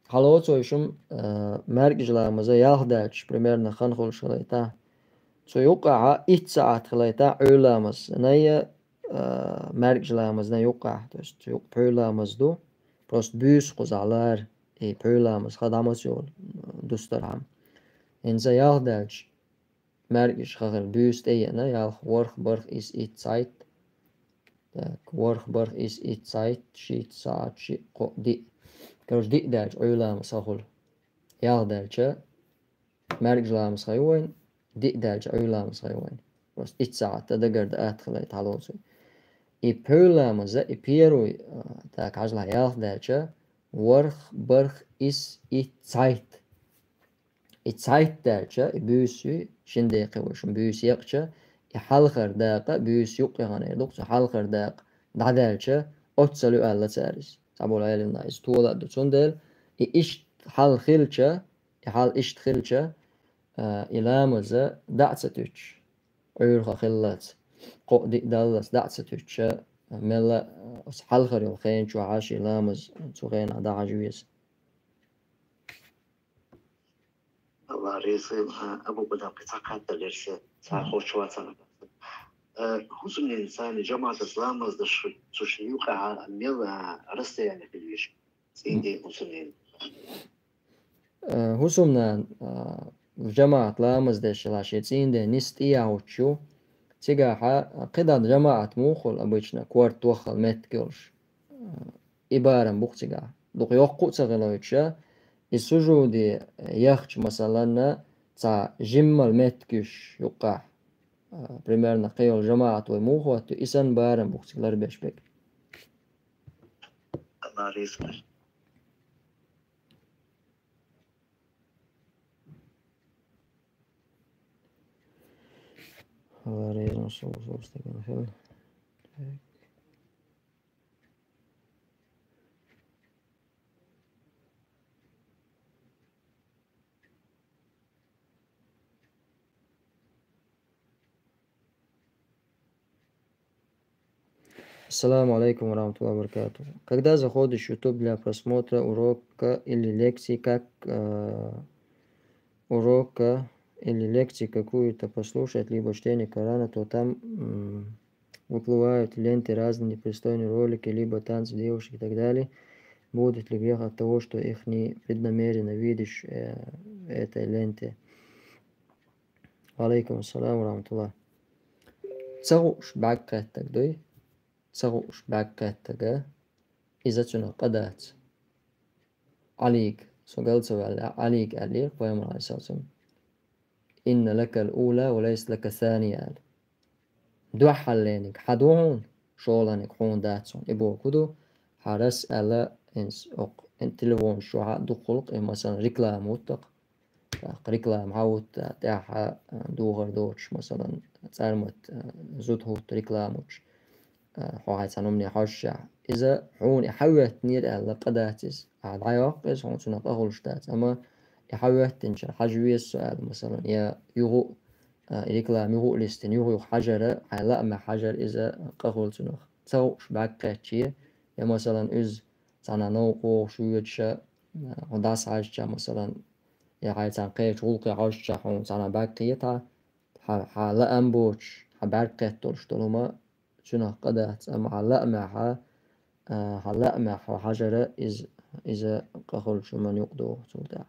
хьалоцуш вай шуна, а, маьркӀажа ламаза ялх даьлча, примерно, хан хуьлуш хилайтахь. Цу юккъехь итт сахьт хилайтахь Ӏуьйр ламаза, най, а, маьркӀажа ламазна юккъехь, то есть цу юккъе пхьуьйр ламаз ду, просто буьйса кхузахь лара, и пхьуьйр ламаз хан дӀа маца йолу, дустархьама. ХӀинца ялх даьлча, маьркӀажа хан хилла буьйса тӀееана, ялх, ворхӀ, бархӀ, исс, итт, цхьайтта. Так, ворхӀ, бархӀ, исс, итт, цхьайтта, шийтта, сахьт, шиъ, кхоъ, диъ. Короче, диъ даьлча Ӏуьйр ламаз хан хуьлу. Ялх даьлча маьркӀажа ламаз хан ю вайн, диъ даьлча Ӏуьйр ламаз хан ю вайн. Просто итт сахьт дан дагардан атта хилайта хьалоцуш вай. И пхьуьйр ламаза, и первый, а, так, хьажал, ялх даьлча, ворхӀ, бархӀ, исс, итт, цхьайтта. И цхьайтта даьлча, и буьйса ю, шин декъе вай шуна буьйса екъча, и хьалхара дакъа, буьйса юккъехь хан эр ду-кх, цу хьалхара дакъа дӀадаьлча, оццул ю аьлла цара иза. Цхьаболу Ӏеламнаха иза тола а ду. Цундела и иштта хьал хилча, и хьал иштта хилча, а, и ламаз дӀа а ца туьттуш, Ӏуьйр хан хиллалц, кхоъ, диъ даллалц дӀа а ца туьттуш, мелла а оцу хьалхара йолу хена чохь а шен ламаз цу хенахь дӀахьажа веза. Алла реза хуьлда, Абу Къудам, кхин цхьа хаттар дерг, цхьа хӀорш вацахь. Э, хӀусамненан царна жамаӀатаца ламаз деш, цу шайн юкъахь мел, а, расстояние хила веза? ЦӀийнден хӀусамненан. Э, хӀусамнана, а, жамаӀат ламаз деш хилахь, шен цӀийнден нис тӀехьа хӀуттуш ю. Цигахь, а, кхидӀа жамаӀат муха хуьлу обычно, корта доххал меттиг йолуш. И барам бу-кх цигахь. Дукха йоккха а ца хилийтуш, и сужуде яхча, масалан, цхьа жиммал меттиг юьсуш юккъехь, а, примерно кхин йолу жамаӀат вай муха хӀотту, и санна барам бу-кх цига ларбеш берг. Алла реза хуьлда. Алла реза хуьлда, стагана хила. Так. Ассаламу алейкум ва рахматуллахи ва баракатух. Когда заходишь в YouTube для просмотра урока или лекции, как э, урока или лекции какую-то послушать, либо чтение Корана, то там м, выплывают ленты, разные непристойные ролики, либо танцы девушек и так далее. Будет ли грех от того, что их не преднамеренно видишь э, этой ленты? Ва алейкум ассалам ва рахматуллах. Ца гуш баккеттаг дуй? Ца гуш баккеттага иза цунах къа дац. Алик, со галца ваьлла, Алик аллир, пайхамар алейхиссалам. Инна лакал ула ва лайс лака сания аьлла. Дуьххьаллениг хьа ду хьуна, шоланиг хьуна дац хьуна. И боху ду, хьарас аьлла, инс окх, ин телефон чохь а дукхулкх, и масалан реклама вуттакх. ТӀаккха реклама хьан вутта, тӀаьхьа а, духар доцуш, масалан, цӀармат а, зуда хӀутта рекламуч, а, хьо хьайн цхьана умне хьожчахь. Иза хьуна и хьан веттинера аьлла, къа дац иза. Ахьа дӀайоккху иза, хьуна цунах къа хуьлуш дац. Амма и хьан веттинчара хьажа веза со аьлла, масалан, я юху а, и реклама юху а листина, юху-юху хьажара, хьайн лаамехь хьажара иза къа хуьлу цунах. Ца хууш бӀаьрг кхетче, я, масалан, уьза цхьана новкъа вогӀуш воьдуша, а, хьо дӀасахьаьжча, масалан, я хьайн цхьана кхечу гӀуллакхе хьожча, хьуна цхьана бӀаьрг кхетахь, хьан, хьан лаам боцуш, хьан бӀаьрг кхетталуш долу хӀума цуьнах къа дац, амма хьан лаамехь, а, хьан лаамехь хьо хьажара иза, иза къа хуьлучу хӀуманна юкъа догӀу цул тӀаьхьа.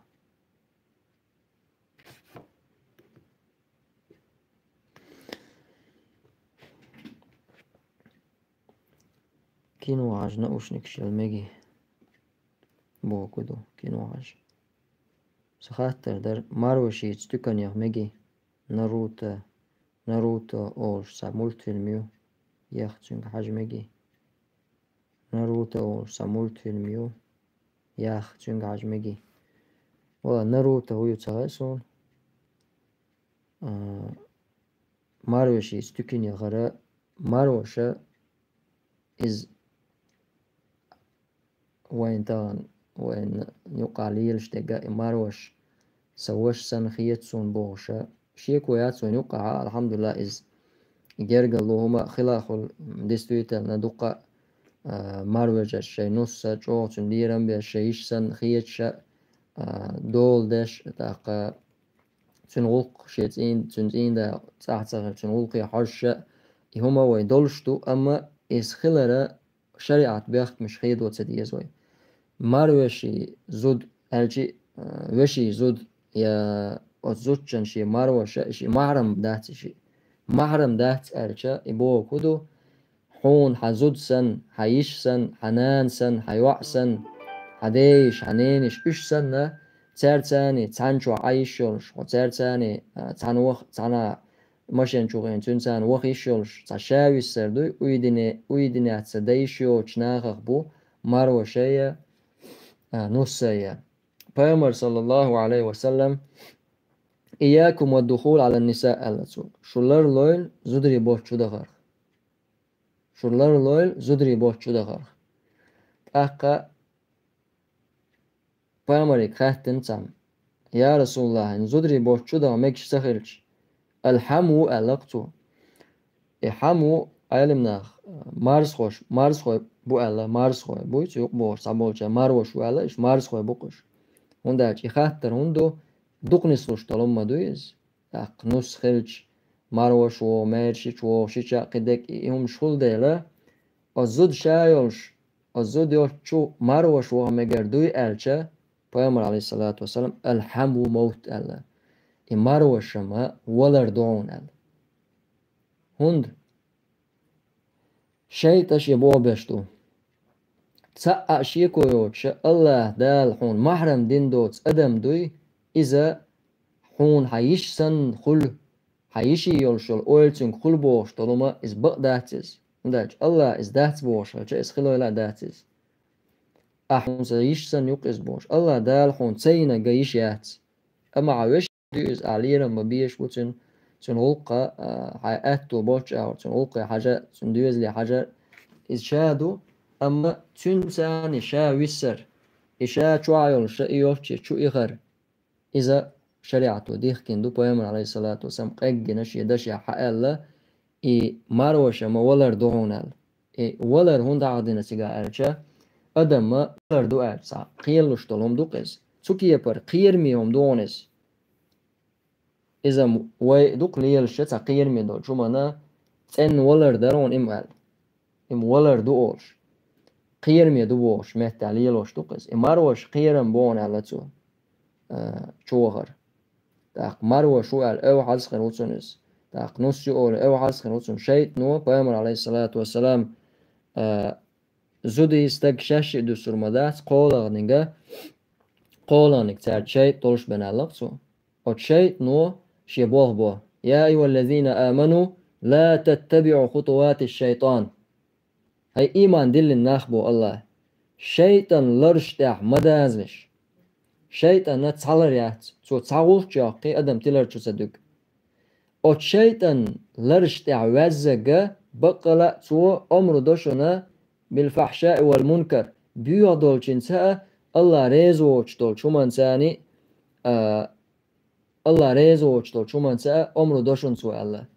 Кино хьажа наушникаш яла мегий? Боху ду, кино хьажа. Сан хаттар дара, марвашица туьканех мегий? Наруто, Наруто олуш цхьа мультфильм ю, ех цуьнга хьажа мегий? Наруто олуш цхьа мультфильм ю, ех цуьнга хьажа мегий? Вала, Наруто хӀу ю ца хаьа суна. А, марвашица туьканехара, марваша иза вайн тахана, вайн юкъахь лелаш дерг а и марваш, сан ваша санна хета суна бохуша. Шеко яц вайн юкъахь, алхьамдулиллахӀ, иза гергарло хӀума хилахула, действительно, дуккха а, марвежаш шайн нус а, чӀогӀа цуьнан лерам беш, шайн йиша санна хеташ а, дола деш, тӀаккха цуьнан гӀуллакх шен цӀийн-, цуьнан цӀийнда цӀахь ца хилча, цуьнан гӀуллакхе хьожуш а, и хӀума вайн долуш ду, амма иза хилара шариӀат бехкамаш хедо ца деза вай. Марвешин зуда аьлчи, а, вешин зуда, я оцу зудчун шен марваша, и шен махьрам дац и шен. Махьрам дац аьлча, и боху хӀун ду, хьуна хьан зуда санна, хьан йиша санна, хьан нана санна, хьан йоӀ санна, хьан дейиша, хьан ненайиша, уьш санна, цаьрца цхьана чохь Ӏан йиш йолуш, хьо цаьрца а, цхьана ваха, цхьана машен чу гӀина, цуьнца цхьана ваха йиш йолуш, цхьа ша виссар дуй, уйдине, уйдинеца дан йиш йоцучу нахах бу марвашая, а, нуссая. Пайхамар, саллаллаху Ӏалайхи ва саллам, «Ийякум ва духул Ӏала нниса», аьлла цо. Шу ларлойла зударий боцчу дахарх. Шу ларлойла зударий боцчу дахарх. ТӀаккха пайхамарига хаьттина цхьамма: «Я Расулаллах, хӀинца зударий боцчу даха мегаш ца хилча, алхьам ву», аьлла-кх цо. И хьам ву, Ӏелимнах, марзхош, марзхой бу аьлла, марзхой буй, цу юкъа бохуш цхьаболча марваш ву аьлла, иштта марзхой бу-кх уьш. ХӀунда аьлча и хаттар хӀунда ду, дукха нислуш долу ма дуй иза. ТӀаккха нус хилча, марваш вогӀу, маьрша чу вогӀу, шича кхидерг и хӀумаш хуьлу дела, оцу зуда ша йолуш, оцу зуда йолчу марваш ваха мегар дуй аьлча, пайхамар, алейхиссалату вассалам, алхьам ву мовт аьлла. И марвашама валар ду хьуна аьлла. ХӀунда? ШайтӀа шен боху беш ду. Цхьа а шеко йоцуша, Аллах Дала хьуна махьрам дина доцу адам дуй, иза хьуна хьан йиш санна хуьлу, хьан йиший йолуш йолу ойла цуьнга хуьлу бохуш долу ма иза бакъ дац иза. ХӀунда аьлча Аллах иза дац бохуш хилча, иза хилойла а дац иза. Ахь хьуна сан йиш санна ю-кх иза бохуш. Аллах Дала хьуна ца йинарг йиш яц. Амма хьан вешин дуьйцу, ахь лерам ма беш бу цуьнан, цуьнан гӀуллакха, а, хьайн аьтто болчу агӀор, цуьнан гӀуллакхе хьажа, цуьнан доьзале хьажа, иза ша ду, амма цуьнан царний ша виссар, и ша чохь йолуш ша и йолчче чу ихар. Иза шариӀато дихкина ду, пайхамар, алейхиссалату вассалам, къеггина шен дашехь хьааьлла, и марваша ма валар ду хьуна аьлла. И валар хӀунда дӀахьош дина цигахь аьлча, адаман валар ду аьлча, цхьа кхералуш долу хӀума ду-кх иза. Цу кепара кхераме хӀума ду хьуна иза. Иза вай ду-кх лелаш цхьа кхераме долчу хӀуманна, цӀенна валар дара хьуна и ма аьлла. И ма валар ду олуш. Кхераме ду бохучу меттехь лелош ду-кх иза. И марваш кхерам бу хьуна аьлла цо, а, чу вахар. ТӀаккха марваш ву аьлла, эвхьаза хир ву цунна иза. ТӀаккха нус ю олу, эвхьаза хир ву цунна. ШайтӀано, пайхамар, алейхиссалату вассалам, а, зуда и стаг шаьш а дуьсур ма дац, кхоалгӀаниг, кхоалгӀаниг цаьрца шайтӀа долуш бен аьлла-кх цо. Оцу шайтӀано шен болх бо: «Я айюхаллазина аману, ла таттабиӀу хутуватиш-шайтӀан». ХӀай ийман диллина нах, бо АллахӀа, шайтӀан лараш тӀехь ма дазалаш. ШайтӀанна цхьа лар яц, цо цхьа гӀулч йоккхий адам тилар чу ца дуьгу. Оцу шайтӀан лараш тӀехь ваьззарг, баккъала а цо омра до шуна билфахьшаи вал мункар, боьха долчуьнца а, АллахӀ реза воцуш долчу хӀуманца а, а, АллахӀ реза воцуш долчу хӀуманца а омра до шуна цо аьлла.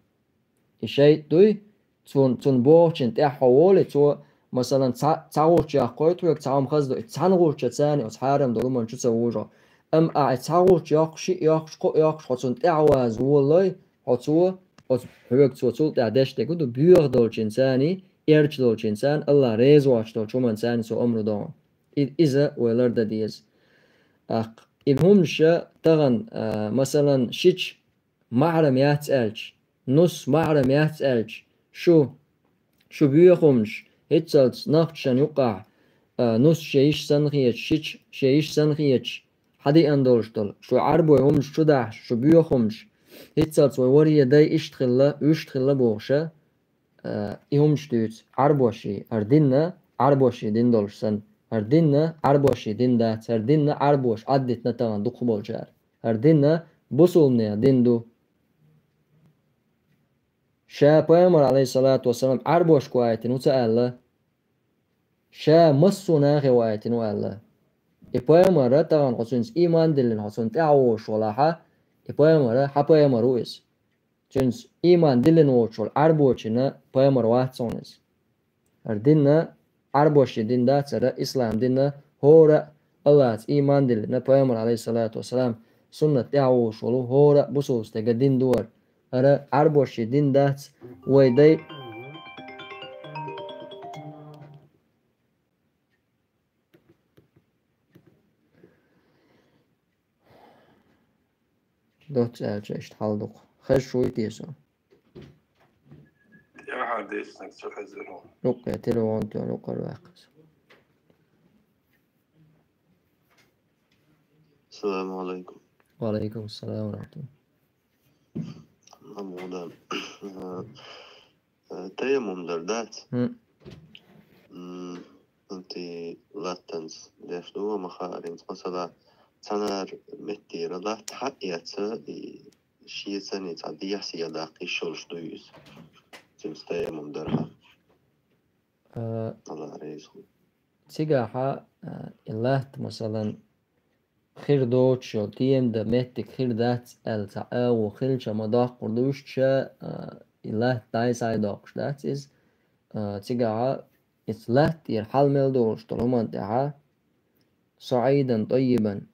И шайтӀа дуй, цун, цунна бохучун тӀехь хьо волий, цо, масалан, цхьа, цхьа гӀулч яккхуьйту хьоьга, цхьа хӀума хаза до, и цхьана гӀулчаца а оцу хьарам долу хӀуманна чу ца вужу хьо. Амма ахь и цхьа гӀулч йоккхуш, шиъ йоккхуш, кхоъ йоккхуш, хьо цунна тӀаьхьа ваза волалой, хьо цо, оцу хьоьга цо цул тӀаьхьа деш дерг ду, боьха долчуьнца а, эрча долчуьнца а, АллахӀ реза воцуш долчу хӀуманца а цо омра до хьуна. И, иза вай лардан деза. ТӀаккха и хӀуманаш тахана, а, масалан, шича маьхьарам яц аьлча, нус маьхьарам яц аьлча, шу, шу боьха хӀуманаш, хӀинццалц нохчашна юккъехь, а, нус шен йиша санна хеташ, шича шен йиша санна хеташ, хьадеана долуш долу, шу Ӏаьрбойн хӀуманаш чу дахьаш, шу боьха хӀуманаш, хӀинццалц вай ворхӀе дай иштта хилла, вуьшта хилла бохуш, а, и хӀуманаш дуьйцу Ӏаьрбоший, хӀара дин а Ӏаьрбоший дин долуш санна, хӀара дин а Ӏаьрбоший дин дац, хӀара дин а Ӏаьрбоша Ӏаддитина тахана дукхахболчара. ХӀара дин а бусулбанех дин ду. Ша пайхамар, алейхиссалату вассалам, Ӏаьрбошка ваийтина ву ца аьлла. Ша массо а нахе ваийтина ву аьлла. И пайхамар а тахана хьо цуьнца ийман диллина, хьо цунна тӀаьхьа вогӀуш валахь а, и пайхамар а хьан пайхамар ву иза. Цуьнца ийман диллина воцуш волу Ӏаьрбочунна пайхамар вац хьуна иза. ХӀара дин а Ӏаьрбоший дин дац, хӀара ислам дин а, хӀора а АллахӀца ийман диллина, пайхамар, алейхиссалату вассалам, суннат тӀаьхьа вогӀуш волу хӀора а бусулба стеган дин ду хӀара. ХӀара Ӏаьрбоший дин дац, вай дай. Доцца аьлча, иштта хьал ду-кх. Хезаш вуй те со? ТӀаьхьа дийцинарг ца хезира. Юккъе телефон тоьхна юккъера ваьккхи со. Салам алейкум. Ва алейкум салам ва рахматуллах. Амма да. Э, таяммум дар дац? ХӀун. М, ХӀунтий латтанца деш ду, ма хааринца, масала, цхьанара меттера латта хьаэца, и шеца цхьа дехьа-сехьа даккха йиш йолуш ду иза. Цуьнца таяммум дархьама. Э, АллахӀ реза хуьлда. Цигахьа, э, и латта, масалан, хир доцуш йолу, тема дан меттиг хир дац аьлла цхьа агӀо хилча ма доккхур ду, иштта ша, а, и латта дӀай-схьай доккхуш дац иза. А, цигахьа иза латта тӀера хьал мел долуш долу хӀуманна тӀехьа, саӀидан таййибан,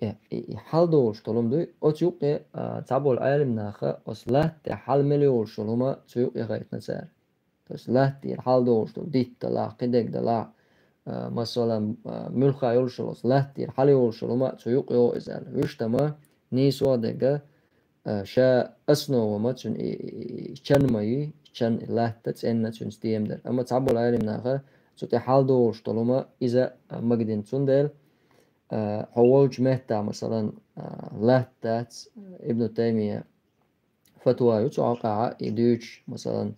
и, и, и хьал долуш долу хӀума дуй, оцу юккъе, а, цхьаболу Ӏелам наха оцу латта тӀехь хьал мел йолуш долу хӀума цу юккъе хайтина цара. То есть латта тӀера хьал долуш долу дитт далахь, кхидерг далахь, а, масалан, а, муьлхха йолуш йолу оцу латта тӀера хьал йолуш йолу хӀума цу юкъа йогӀу иза аьлла. Вуьшта ма нийсо а дерг, а, ша основа ма цуьнан и, и, и, и чан ма ю, и чан, и латта цӀенна цуьнца тема дара. Амма цхьаболу Ӏелам наха цу тӀе хьал долуш долу хӀума иза, а, магадина. Цундела, а, хьо волчу меттахь, масалан, а, латта дац, Ибн Таймия фатва ю цу хьокъехь и дуьйцуш, масалан,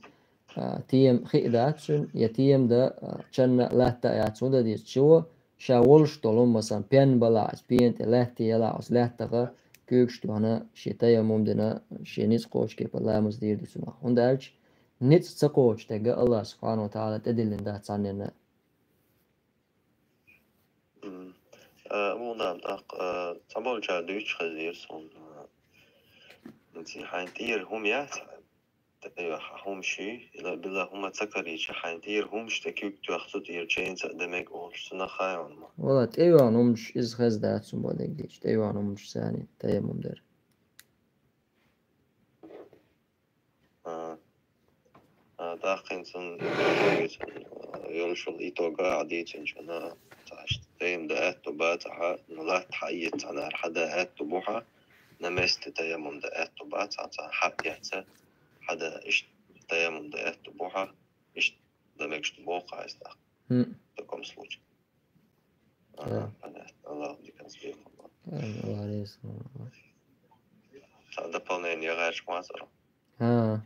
а, тема хи а дац цуьнан, я тема дан, а, чанна а, латта а яц, хӀун дан деза цо, ша волуш долу, масалан, пен балахь, иза пена тӀе латта ялахь, оцу латтах куьйгаш тоьхна, шен таяммум дина, шен ницкъ кхочу кепара ламаз дийр ду цунах. ХӀунда аьлча ницкъ ца кхочу дерг АллахӀ субхьанаху ва таӀала тӀедиллина дац цхьанненна. М. А, муна, тӀаккха, а, цхьаболчара дуьйцуш хезира суна, а, ци хьайн тӀера хӀума яц хьан? тӀейоьхьа хӀумаш, ила билла хӀума ца карийча, хьайна тӀера хӀумаш тӀе куьг тоьхна, цу тӀера чайна цхьа де мега олуш, цунах хаа йоӀна ма. Вала, тӀейоьхьа хӀумаш иза хезна дац цунна бо дегдийча, тӀейоьхьа хӀумаш санна, таяммум дар. А, а, тӀаккха цунна, цунна, а, йолуш йолу итога а дийцинчунна, цхьа иштта таяммум дан аьтту бацахьа, ну, латта хьаэца цхьанара хьадан аьтту бу хьан, на месте таяммум дан аьтту бацахьа, цхьа хьаэца, хьадан иштта таяммум дан аьтту бу хьан, иштта дан мегаш ду боху хьан иза тӀаккха. ХӀм. В таком случае. Ага, понятно. Аллаху дикан сберком. Ага, Аллах реза. Цхьа дополнение гӀерташ ма цара. ХӀа.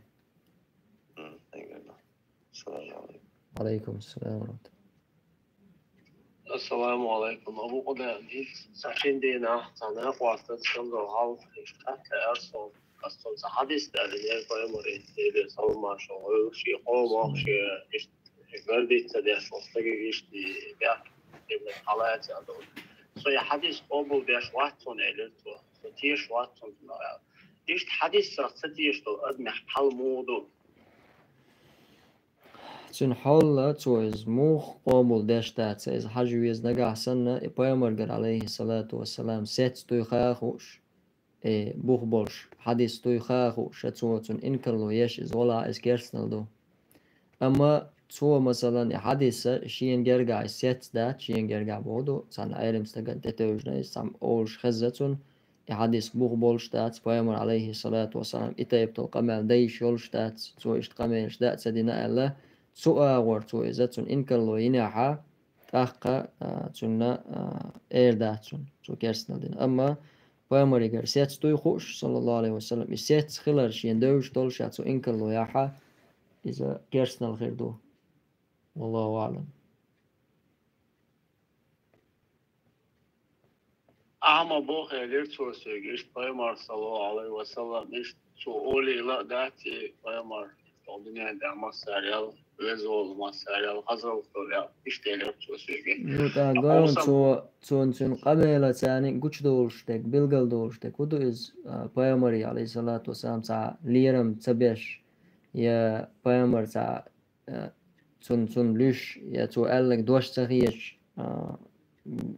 М, айгара. Салам алейкум. Алейкум салам ва рахматуллах. Ассаламу алейкум. Абу Къудам, ил сачин дийнахь, цхьа накъостаца цуьнга хьалха иштта хьатта аьлла со. Ас цунца хьадис даьлла, пайхамар элира, салам маршо, вай шен къомах, шен иштта гордиться деш волу стаге иштта бехк хилла хьалаца аьлла. Со и хьадис къобал деш вац цунна элира цо. Со тешаш вац цунна аьлла. Иштта хьадисах ца тешаш долу адамех хьал муха ду? Цуьнан хьал, цо иза муха къобал деш дац, иза хьажа веза нагахь санна, и пайхамаргара, алейхиссалату вассалам, сец дуй хаа хууш, и бух болуш хьадис дуй хаа хууш, цо цунна инкарло еш иза валахь, иза керстанал ду. Амма цо, масалан, и хьадис шена гергахь иза сец дац, шена гергахь боху ду, цхьана Ӏелам стагана тӀетевжина иза, цхьамма олуш хезна цунна, и хьадис бух болуш дац, пайхамар, алейхиссалату вассалам, и тайпа долу къамел дан йиш йолуш дац, цо иштта къамелаш дан а ца дина аьлла, цу агӀор цо иза цунна инкарло йинехьа, тӀаккха, а, цунна, а, эр дац цунна, цо керстанал дина. Амма пайхамаригара сец дуй хууш, саллаллаху алейхи ва саллям, и сец хилар шена девзаш долуш а цо инкарло яхьа, иза керстанал хир ду. Валлаху аълам. Ахьа ма боху элира цо соьга, иштта пайхамар, саллаллаху алейхи ва саллям, иштта цо олийла а дац, и пайхамар, тхо дуьнен тӀехь массарел, веза волу массарел, хаза волу массарел, иштта элира цо соьга. Ну, тӀаккха гой, цо, цунна, цуьнан къамелаца гучудолуш дерг, билгалдолуш дерг хӀун ду иза, а, пайхамаре, алейхиссалату вассалам, цхьа лерам ца беш, я пайхамар цхьа, а, цунна, цунна луьйш, я цо аьлларг дош ца хеташ, а,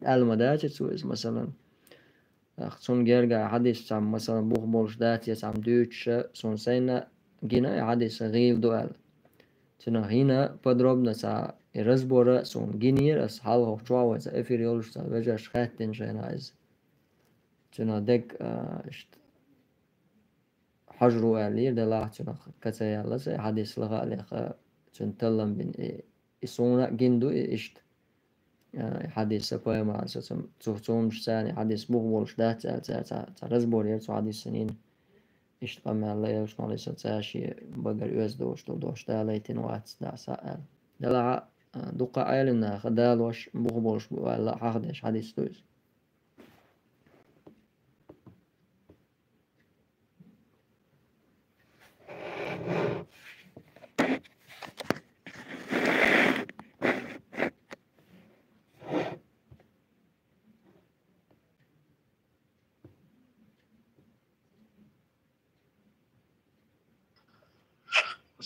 аьлла ма дац цо иза, масалан. Ах, цунна гергахь хьадис цхьамма, масалан, бух болуш дац, я цхьамма дуьйцуш, суна сайна гина и хьадис гӀийла ду аьлла. Цуьнан гина подробно цхьа и разбора суна гинера ас хьалха чохь вай цхьа эфир йолуш цхьа вежарша хаьттина шайна иза. Цуьнан дерг, а, иштта хьожур ву аьллера, делахь цуьнан ка ца яьлла, цхьа и хьадис лаха а леха, цуьнан таллам бина и, и суна а гина ду и иштта. А, и хьадис а пайхамар, со цу, цу, цу хӀуманаш царна и хьадис бух болуш дац аьлла, цара цхьа, цхьа разбор яра цу хьадисана йина. Иштта къамел а элчано, алейхиссалам, цара шен багара оьзда долуш долу дош далайтина вац, дӀаса аьлла. Делахь а, дуккха а Ӏелам наха далош бух болуш бу аьлла хьахадеш хьадис ду иза.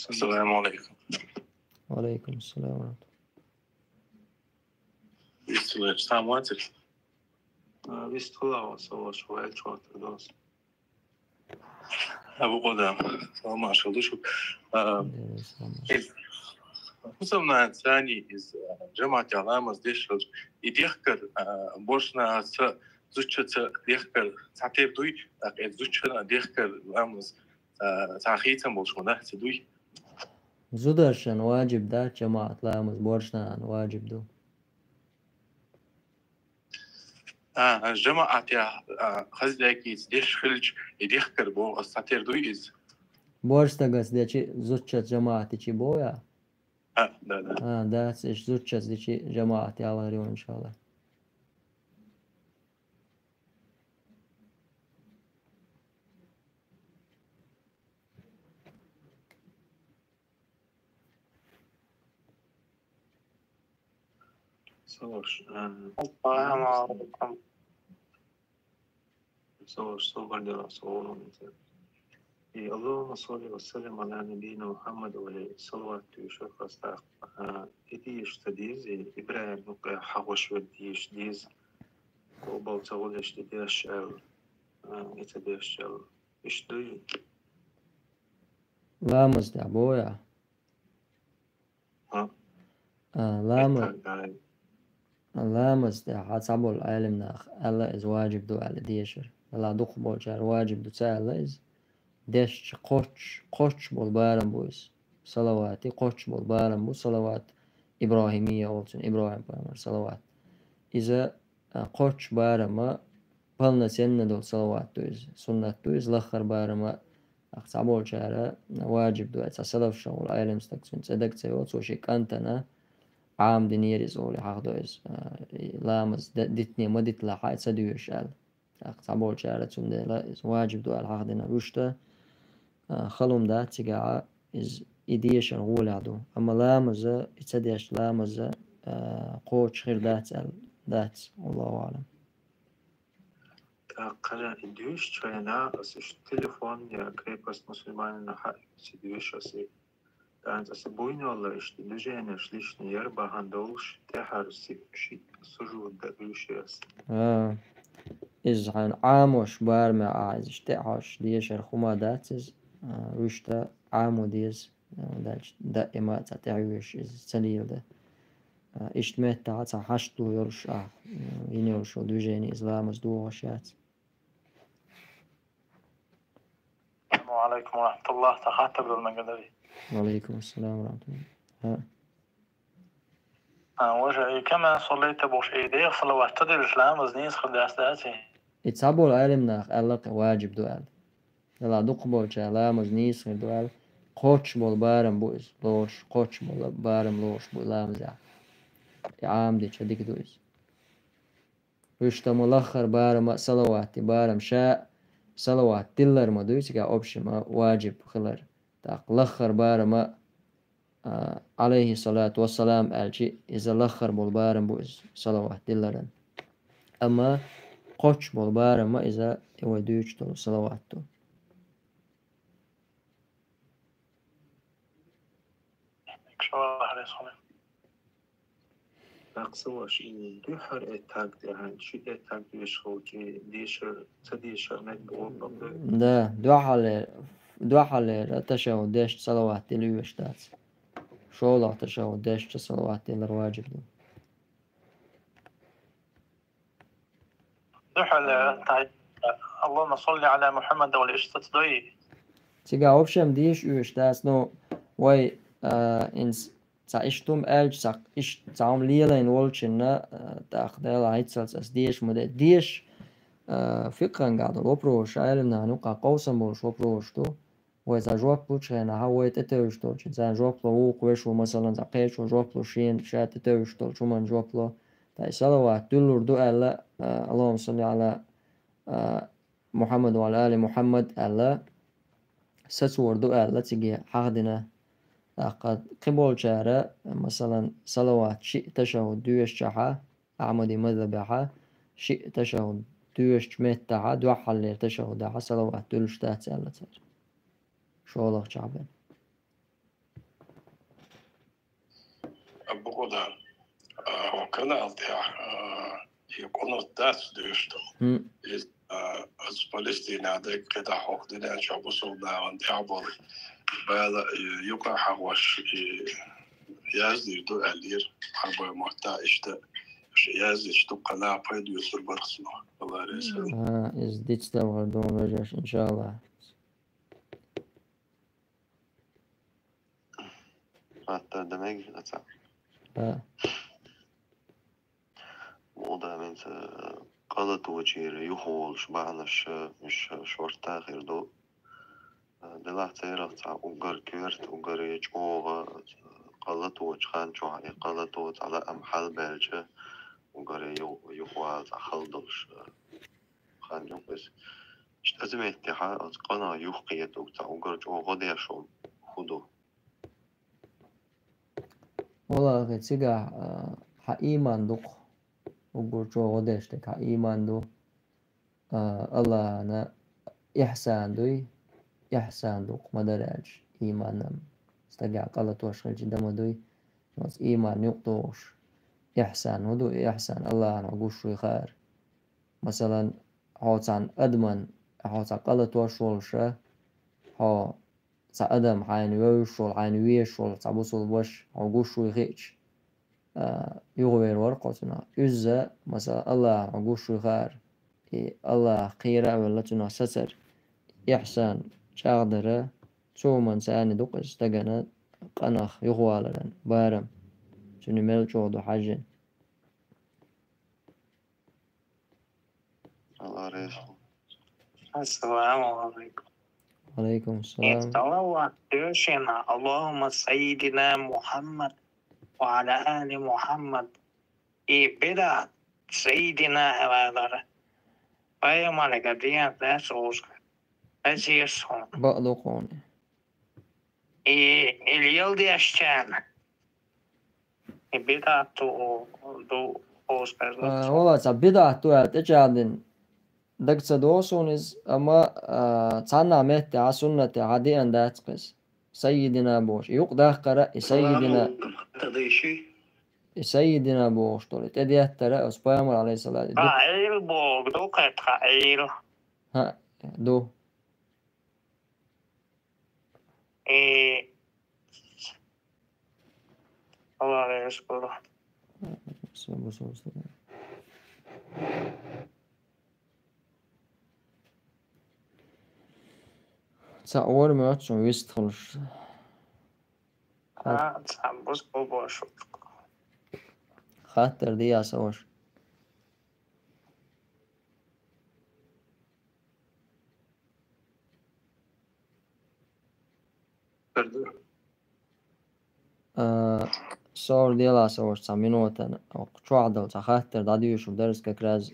Ассаламу алейкум. Ва алейкум ассалам ва рахматуллах. Вистхила, сам вацар? А, вистхила, ва со ваш вай чуатар дос. Абу Къудам, салам маршалла ду шуьга. А, Дера салам. Из, хӀусамна цани из, а, жамаӀатехь ламаз деш хилча, и дехкар, а, боршна ца, зудчаца дехкар цхьатера дуй, тӀаккха и зудчана дехкар ламаз, а, цхьа хийцам болуш ма дац, ца дуй? Зударшна ваджиб дац жамаӀат ламаз, боршна ваджиб ду. А, жамаӀатехь, а, хаза декъийца деш хилча, и дехкар боху, ас цхьатера дуй иза? Борш стагас дечи, зудчаца жамаӀат дечи боху я? А, да, да. А, дац, иш зудчаца дечи жамаӀат ялар ю, иншаллах. Саваш, а, Ассаламу алейкум. Саваш, савгар дела, савгар дела. И اللهم صل وسلم على نبينا محمد وعلى آله салават дуьйцуш хастах, а, и дешаш ца деза, и ИбрахӀим юкъе хьахош вер дешаш деза. Къобал ца гӀулеш де деш аьлла, а, и ца деш аьлла. Иштта дуй? Ламаз тӀехь боху ахь? А, лама-, ламаз тӀехь цхьаболу Ӏелам наха аьлла иза ваджиб ду аьлла дешар. Делахь дукхахболчара ваджиб ду ца аьлла иза. Дешча кхоччуш, кхоччуш болу барам бу иза. Салавати кхоччуш болу барам бу, салават ИбрахӀимия олу цунна, ИбрахӀим пайхамар салават. Иза, а, кхоччуш барама полноценна долу салават ду иза. Суннат ду иза, лаххара барама Ахь цхьаболчара ваджиб ду, цхьа салаф шахула Ӏелам стаг цуьнан цӀе дага ца йолу, цо шен кӀантана Ӏамадинера иза олий хьахдо иза, а, и ламаз д-, дитине ма диталахь, хьай ца доьшуш аьлла. Ахь цхьаболчара цундела иза ваджиб ду аьлла хьахдина вуьшта, а, халум дац цигахь, иза и дешар гӀолехь ду. Амма ламаза, и ца деш ламаза, а, кхочуш хир дац аьлла дац, Аллаху аӀлам. ТӀаккха и дуьйш чайна, аса иштта телефон я крепость мусульманина хьаъ, аса дуьйш аса. ТӀаккха аса буйнолла иштта движенеш лишний яр бахьана долуш, тӀаьхьара си-, ши сужуд дан уьйш яс. А, иза хьайна Ӏамош бараме ахьа иза иштта тӀаьхьош дешар хӀума дац иза, а, вуьшта Ӏамо деза. Дальше даима цхьа тӀаьхьавеш иза ца леладан. А, иштта меттахь цхьа хьашт ло йолуш ахь, м, йина йолуш йолу движение иза ламаз дохош яц. Ва алейкум ва рахматуллах, цхьа хаттар дара мегар дарий? Ва алейкум ассалам ва рахматуллах. ХӀаъ. А, важа, и каман саллайта бохуш, и деха салават ца делаш ламаз нийса хир дац, дац и? И цхьаболу Ӏелам наха аьлла кхин ваджиб ду аьлла. Делахь дукхахболчара ламаз нийса хир ду аьлла, кхоччуш болу барам бу иза лоруш, кхоччуш болу барам лоруш бу ламазехь. И Ӏамадича дика ду иза. Вуьшта ма лаххара барама а салават ди барам ша, салават диллар ма дуй цигахь общем а ваджиб хилар. ТӀаккха лаххара барама а, а, алейхи салату вассалам аьлчи, иза лаххара болу барам бу иза салават дилларан. Амма кхоччуш болу барам ма иза и вай дуьйцуш долу салават ду. Ша, алейхи салам. Нахса ваша, и дуьххьара этаг тӀехь, ши этаг деш хилча, дешар, ца дешар мега боху. Да, дуьххьалера, дуьххьалера ташаххуд дешча салават дила оьшуш дац. ШолгӀа ташаххуд дешча салават дилар ваджиб ду. Дуьххьал, а, тай, Аллахумма салли аля Мухаммад олий иштта ца дуй? Цигахь вообще-м деша оьшуш дац, ну, вай, а, инс-, цхьа иштта хӀума аьлча, цхьа иш-, цхьа хӀума лелайна волчунна, а, тӀаккха Дала хӀинццалц ас деша ма де. Деша, а, фикъхангахь долу вопросаш, Ӏелам нахана юкъахь къовсам болуш вопросаш ду. Вай цхьа жоп лучу хенахь, вай тӀетевжаш долчу царна жоп ло вукху вешо, масалан, цхьа кхечо жоп ло шена, ша тӀетевжаш долчу хӀуманна жоп ло. Ткъа и салават дуьллур ду аьлла, а, Аллахумма салли аля, а, Мухаммад ва аля али Мухаммад аьлла, сацор ду аьлла, циге хьахдина. ТӀаккха кхиболчара, масалан, салават шиъ ташаххуд доьшучохь, Ахьмади мазхабехь, шиъ ташаххуд доьшучу меттахь, дуьххьаллера ташаххудехь салават дуьллуш дац аьлла цара. ШолгӀачохь бен. Абу Къуда, а, хӀокху канал тӀехь, а, и къунут дац дуьйцуш ду. ХӀм. Иза, а, оцу Палестинехь дерг кхидӀа хӀокху дуьнен чохь бусалба нахана тӀехь болу бала, и, юкъа хьахош, и, яздийр ду аьллера, хьан бай мотта иштта, ша яздича дуккха наха пайда оьцур бара цунах. Аллах реза. А, иза дицдалгӀар ду вежарш, иншаллах. Хаттар дан мега аса? А. Муха дан мега, э, къа латочуьра юха волуш бахьанаш, э, уьш шортта хир ду. Э, делахь церах цхьа уггар коьрта, уггаре чӀогӀа, э, къа латочу хан чохь, и къа лато цхьа лаам хьалабаьлча, уггаре ю-, юхавала цхьа хала долуш, э, хан ю иза. Иштта оцу меттехь оцу къинах юхакхетарг цхьа уггар чӀогӀа гӀо деш хӀун ду? Валлахи, цигахь, а, хьан ийман ду-кх, уггар чӀогӀа гӀо деш дерг хьан ийман ду, а, Аллахьана ихьсан дуй, ихьсан дукха ма дара аьлча, ийман-м стагехь къа латош хилча дан ма дуй. Оцу ийман юкъадогӀуш ихьсан хӀун ду? И ихьсан Аллахьан хьо гуш вуй хаара. Масалан, хьо цхьана адаман, хьо цхьа къа латош волуша, хьо цхьа адам хьайна вевзаш волу, хьайна везаш волу цхьа бусулба ваша хьо гуш вуй хиъча, а, юхавер вара кхо цунах. Уьзза, масала, Аллахьа хьо гуш вуй хаара, и Аллахьах кхера а велла цунах сацар, ихьсан чӀагӀдара, цу хӀуманца царна ду-кх иза стагана къанах юхаваларан барам. Цуьнан мел чӀогӀа ду хьаьжжина. Ассаламу алейкум. Валейкум ассалам. Салават дешина, Аллахумма саййидина Мухаммад ва аля али Мухаммад. И бидат саййидина хьавалара. Пайхамарга дин дац узга. Азиз хьуна. Бакъду кхуна. И, и лелдеш чарна. И бидат ду, ду, узга. А, вала, цхьа бидат ду аьлла тӀечӀагӀдина. Дага ца догӀу суна иза, амма, а, цхьанна меттехь, суннатехь деана дац-кх иза. Саййидина бохуш. И юкъадаккхара, и саййидина. И саййидина бохуш долу. И тӀедеттара, оцу пайхамар, алейхиссалату. Ткъа Ӏийла боху ду кхетха, Ӏийла. ХӀаъ, ду. И Аллах реза хуьлда. Цхьа ор моьтту шуна вистхуьлуш. Ха, цхьа бус бу бохуш. Хаттар дийа аса ваша. А, сов делахь аса ваша цхьа минутана. Чохь долу цхьа хаттар дӀадуьйшур дара аса как раз, а,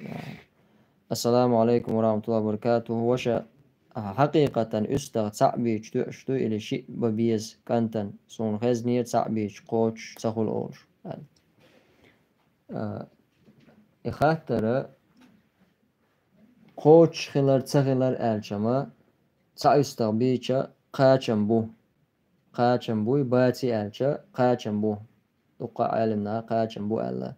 Ассаламу алейкум ва рахматуллахи ва баракатуху. Ваша, а, хьакъикъатан уьстагӀ цхьаъ бийча тоьуш ду или шиъ бан беза кӀантана? Суна хезнера цхьаъ бийча кхочуш ца хуьлу олуш, аьлла. А, и хаттара кхочуш хилар, ца хилар аьлча ма, цхьа уьстагӀ бийча кхачам бу. Кхачам буй, баций аьлча, кхачам бу. Дуккха Ӏеламнаха кхачам бу аьлла.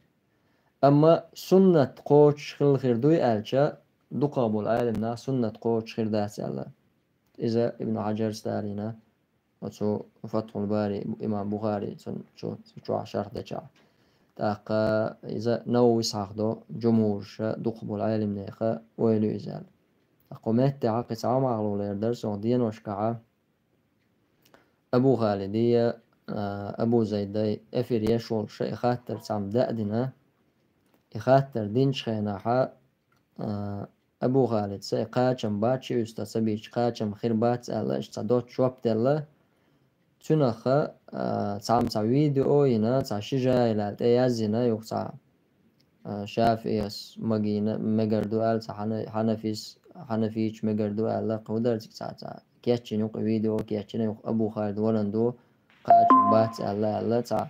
Амма суннат кхочуш хила хир дуй аьлча, дукхах болу Ӏеламнаха суннат кхочуш хир дац аьлла. Иза Ибн Хьаджар старийна, оцу Фатхул Бари, имам Бухари, цун чу-, чохь шарх дечахь. ТӀаккха иза Нававис хьахдо, джумхураша, дукха болу Ӏеламнеха ойла ю иза аьлла. ТӀаккха кху меттехь кхин цхьа а махлулера дара, сон деношкахьа Абу Халидия, а, Абу Зайдай эфир еш волуша и хаттар цхьамма даъдина. И хаттар динчу хенахьа, а, Абу Халидса и кхачам бац, ши уьстагӀ ца бийча кхачам хир бац аьлла, иштта цхьа доцчу жоп делла. Цуьнахха, а, цхьамма цхьа видео йина, цхьа ши жайла аьлла тӀе язйина, юха цхьа, а, шафиас магийна мегар ду аьлла, цхьа хьана-, хьанафис, хьанафийча мегар ду аьлла, кху дара цига цхьа, цхьа кечйина юкъа видео кечйина, юха Абу Халид валан ду, кхачам бац аьлла, аьлла, цхьа,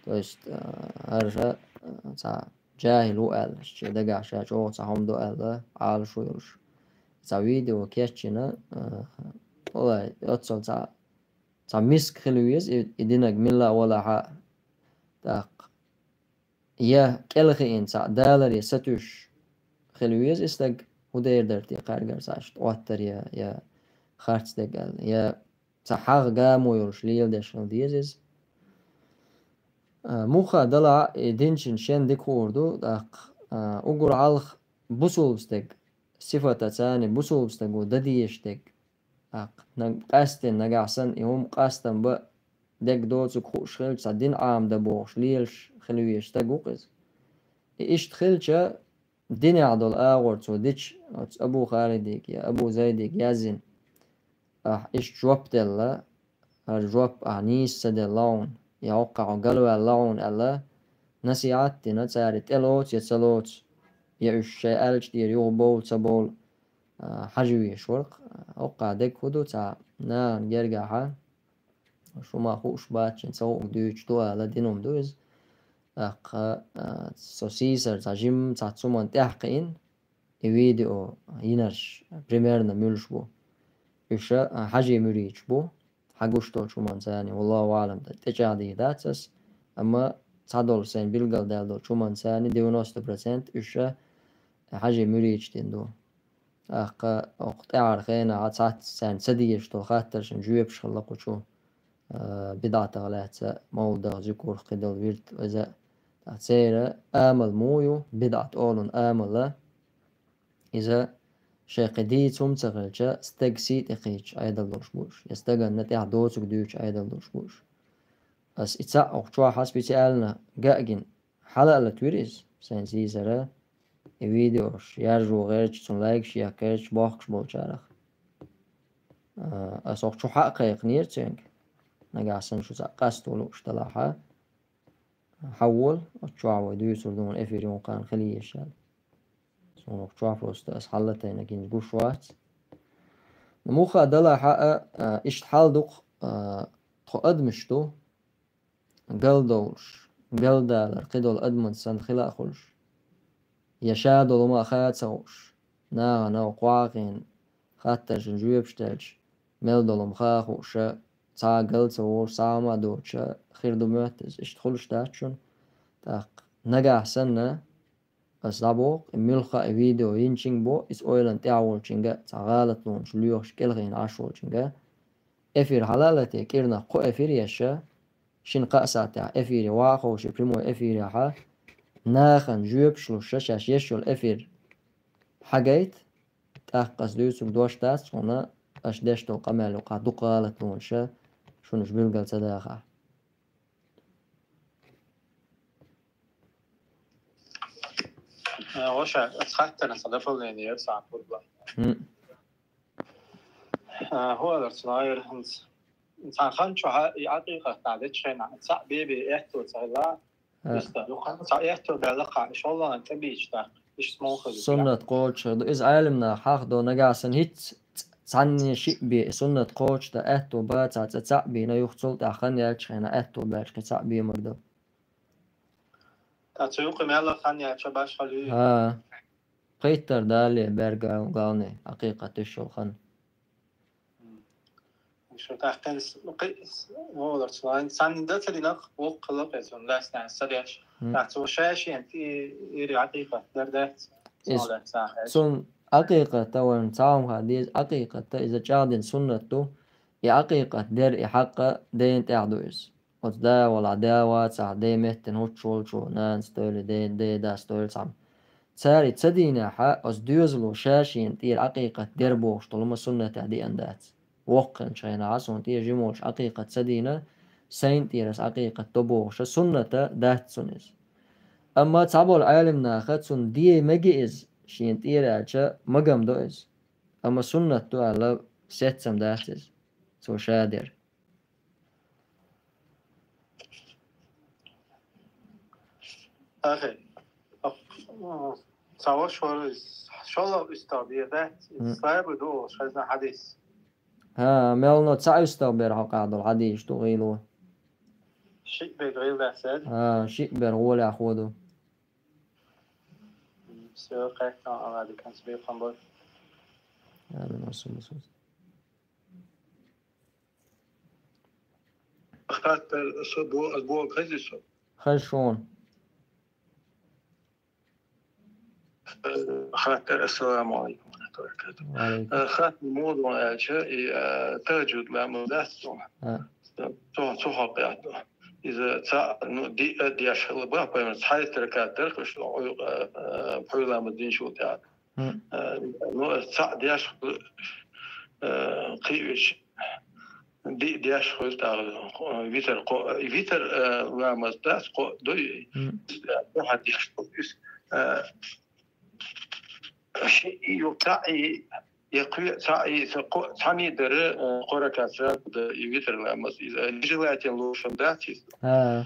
то есть, а, хӀара, а, цхьа джахӀил ву аьлла, шен дагахь ша чӀогӀа цхьа хӀума ду аьлла, Ӏалашо йолуш. Цхьа видео кечйина, а, валлай, оццул цхьа, цхьа миска хила веза и, и динаг милла а валахьа, тӀаккха. Я кӀелхиъна цхьаъ даларе сатуьйсуш хила веза и стаг, хӀун дер дара те кхаьргара цхьа иштта Ӏоттар я, я харц дерг аьлла, я цхьа хьагӀ гамо йолуш леладеш хила деза иза. А, муха далахь а и динчун шен дика хуур ду, тӀаккха, а, уггар хьалха бусулба стаг, сифата царна бусулба стаго дан дезаш дерг, тӀаккха наг-, къаьсттина нагахь санна и хӀума къастам бан дерг доцург хууш хилча, цхьа дин Ӏамадан бохуш лелаш хила везаш стаг ву-кх иза. И иштта хилча, динехь долу агӀор цо дича, оцу Абу Халидига я Абу Зайдига язйина, ахь иштта жоп делла, хӀара жоп ахь нийса ца делла хьуна, я хӀоккхахь хьо галваьлла хьуна аьлла, насихьат а дина, цара тӀелоцу я ца лоцу, я уьш шайн аьллачу тӀера юхабовла, ца бовла, а, хьажа везаш вара-кх. ХӀоккхахь дерг хӀун ду, цхьа нахана гергахьа, шу ма хууш бац, шен ца хууг дуьйцуш ду ала дин хӀума ду иза. ТӀаккха, а, со сийсара цхьа жимма цхьацца хӀуманна тӀаьхьакхиъна, и видео йинарш, примерно муьлш бу. И уьш, а, хьажий муьрийдаш бу, хьагуш долчу хӀуманца, валлаху аӀлам, тӀечӀагӀдийр дац ас, амма цхьадолу сайн билгалдаьлла долчу хӀуманца девяносто процент уьш хьажий муьрийдаш дина ду. ТӀаккха окху тӀаьхьара хенахь цхьацца царна ца дезаш долу хаттаршна жоьпаш хилла кху чу, а, бидӀатах лаьцна, мовлудах, зуькарх, кхидолу вирд, иза. ТӀаккха церан амал муха ю, бидӀат олун амала, иза шайн кхин дийца хӀума ца хилча, стаг сий тӀе кхийча Ӏедал долуш бу уьш, я стаганна тӀехь доцург дуьйцу Ӏедал долуш бу уьш. Ас и цхьаъ окху чохь специально гаъгина, хьала а латвира иза, сайн сийсара, и видеош яржо гӀерташ, цунна лайкаш яккха гӀерташ бохкуш болчарах. А, ас окху чу хьа а кхайкхинера цуьнга. Нагахь санна шу цхьаъ къасто лууш делахь, хьавола, оцу чохь вай дуьйцур ду хьуна эфир юкъана хила езаш аьлла. Суна окху чохь просто ас хьала а тайна гинчу гуш вац. Муха а далахь а, а, иштта хьал дукха, а, тхо адамаш ду, галдовлуш, галдалар кхидолу адаман санна хила а хуьлуш, я ша долу хӀума а ха ца хууш, нахана кхоахийна хаттаршна жоьпаш делча, мел долу хӀума ха а хууш, цхьа а гал ца волуш, цхьа а хӀума а доцуш хир ду моьтту иза, иштта хуьлуш дац шуна. ТӀаккха нагахь санна, ас дӀабоху, и муьлхха а видео йинчуьнга бо, иза ойланна тӀехь волчуьнга цхьа гӀалатлонаш лоьхуш кӀелхийна Ӏаш волчуьнга, эфир хьала а латий, кӀирнах кхо эфир еш, шина-кхаа сахьтехь эфире ваха а ховший, прямой эфирехь, нахана жоьпаш луш, шаьш еш йолу эфир хьагайта, тӀаккха ас дуьйцург дош дац хьуна, аша деш долу къамел юкъахь дукха гӀалатлонаш, шуна уьш билгал ца дахахь. Э, ваша, ас хаттарна сан дополнение яра сан пурба. М. Э, хӀу аларца лайр хӀинца. Цхьана хан чохь и Ӏакъикъат дӀа дечу хенахь, цхьаъ бен-бен аьтто ца хилла. А. Иштта, юха цхьаъ аьтто баьлла кхаъ, иш хӀолланан тӀебийча тӀаккха, иштта муха хир ду? Суннат кхочуш хир ду. Иза Ӏелимнаха хьахдо, нагахь санна хӀинцца ц-, цхьанне шиъ бен суннат кхочушдан аьтто бац, цхьаъ бен а, юха цул тӀаьхьа хан яьлча хенахь аьтто баьлча кхин цхьаъ бен мегар ду. Ткъа цу юкъа мел хан яьлча башхалла ю? ХӀа. Пхийттара далале бер гал-, галне, Ӏакъикъат деш йолу хан. М. Шу тахтен с-, кхи-, с-, воларца лайн. Санна дан ца динах, воккха лакъе цунна лаьцна са деш. М. ТӀаккха цо ша шен тӀе-, ири Ӏакъикъат дар дац. Ис-, цо лаьцна хеш. Цунна Ӏакъикъат а вайн цхьа хӀума ха деза, Ӏакъикъат а иза чӀагӀдина суннат ду. И Ӏакъикъат дер и хьакъа дена тӀехь ду иза. Оцу да валахь, да вацахь, ден меттина хӀуттуш волчо, нанас тойла, ден, ден дас тойла цхьамма. Цара и ца дийнехь, оцу доьзало ша шена тӀера Ӏакъикъат дер бохуш долу хӀума суннатехь деана дац. Воккханчу хенахь суна тӀера жима волчу Ӏакъикъат ца дийна, сайна тӀера ас Ӏакъикъат до бохуша сунната дац цунна иза. Амма цхьаболу Ӏелимнаха цунна де меги иза, шена тӀера аьлча, магам до иза. Амма суннат ду аьлла, сецам дац иза. Цо ша дер. Ахи. Ца ваш вара иза. ШолгӀа уьстагӀ дийр дац. Иза М. слабый ду, шайна хьадис. ХӀа, мелно цхьа уьстагӀ бер хьокъехь долу хьадисаш ду гӀийла. Шиъ бер гӀийла дац, аьлла? ХӀа, шиъ бер гӀолехь хӀу ду. Всё, как там, Алла, до конца бей хамбар. Амин, Расул, Расул. Хаттар со бо-, ас боху хезий со? Хеза шуна. Э, хаттар, ассаламу алейкум ва рахматуллахи ва баракатух. Ва алейкум. Э, хаттар муха ду аьлча, и, э, тахажжуд ламаз дац цунах. А. Цо, цо хьокъехь ду. Иза цхьаъ, ну, ди-, э, деш хилла бах, пайхамар, цхьайтта ракаат дара, уьш, э, э, пхьуьйра ламаз динчул тӀаьхьа. Мгм. Э, ну, цхьаъ деш, э, кхиъвича, диъ деш хуьлу тӀаккха, э, витр кхо-, э, витр, э, ламаз дац, кхо дуй. Мгм. Э, хьан деш хуьлу иза, э, шиъ ю, цхьаъ и, я кхоъ, цхьаъ и, ца кхо-, цхьаъ и дара, э, кхо ракаат сразу да, и витр ламаз, иза, э, нежелательно лучше дац иза. А.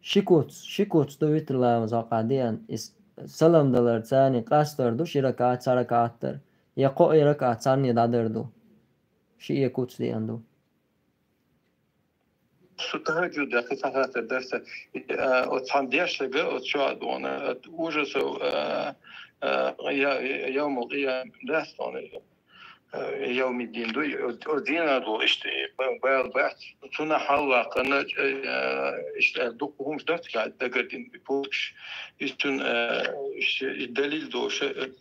Ши куц, ши куц ду витр ламаз хьокъехь деана. Иза салам далар царний къастор ду, ши ракаат, цхьа ракаат дар. Я кхо и ракаат царний дӀадар ду. Ши и куц деана ду. Шу тахажжуд дехи цхьа хаттар дар сан. Э, оцу цхьана дешшага, оцу чохь а дуьйна, оцу ужасов, э, э, я-, я-, явмал къиям дац дуьйна. э, Явмиддин ду, о, о дина ду, иштта, ба-, бал бац, цунна хьалваккхана, э, иштта дукха хӀумаш дац, ка дагардин пулкш, иштта, э, иштта далил доша, э,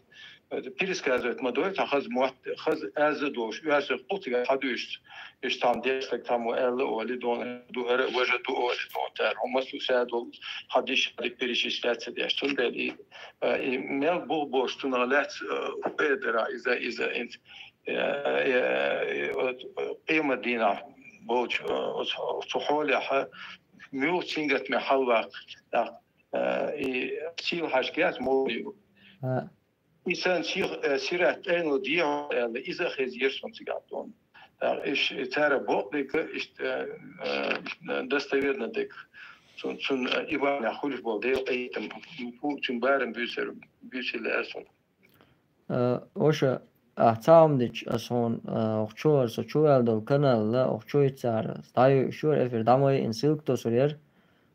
пересказывать ма дой, та хаз муат, хаз аза дош, уяса хутга хадуш, иштта там дешта, там аьлла, оли дон, ду ара, важа ду, оли дон, тар, хӀума су садул, хадиш, хадик перечисляться деш, цун дали, э, и мел бух бош, цунна лац, э, педра, иза, иза, инт, э, э, э, от, э, къима дина болч, э, от, цу холяха, мюл чингат ме халвак, так, э, и сил хашкят морю. А. Исан сих, э, сират эйну дио, э, иза хез ерсон цигатон. Так, иш, цара бо, дек, иш, э, э, достоверно дек. Цун, цун, э, Иван Хулиф бол, дел, эйтем, фу, цун барем бюсер, бюсер лерсон. Э, оша, а, цаам дич, а, сон, э, охчуар, со чуял дол канал, ла, охчуй цар, стаю, шур эфир, дамой, ин ссылка то сурьер.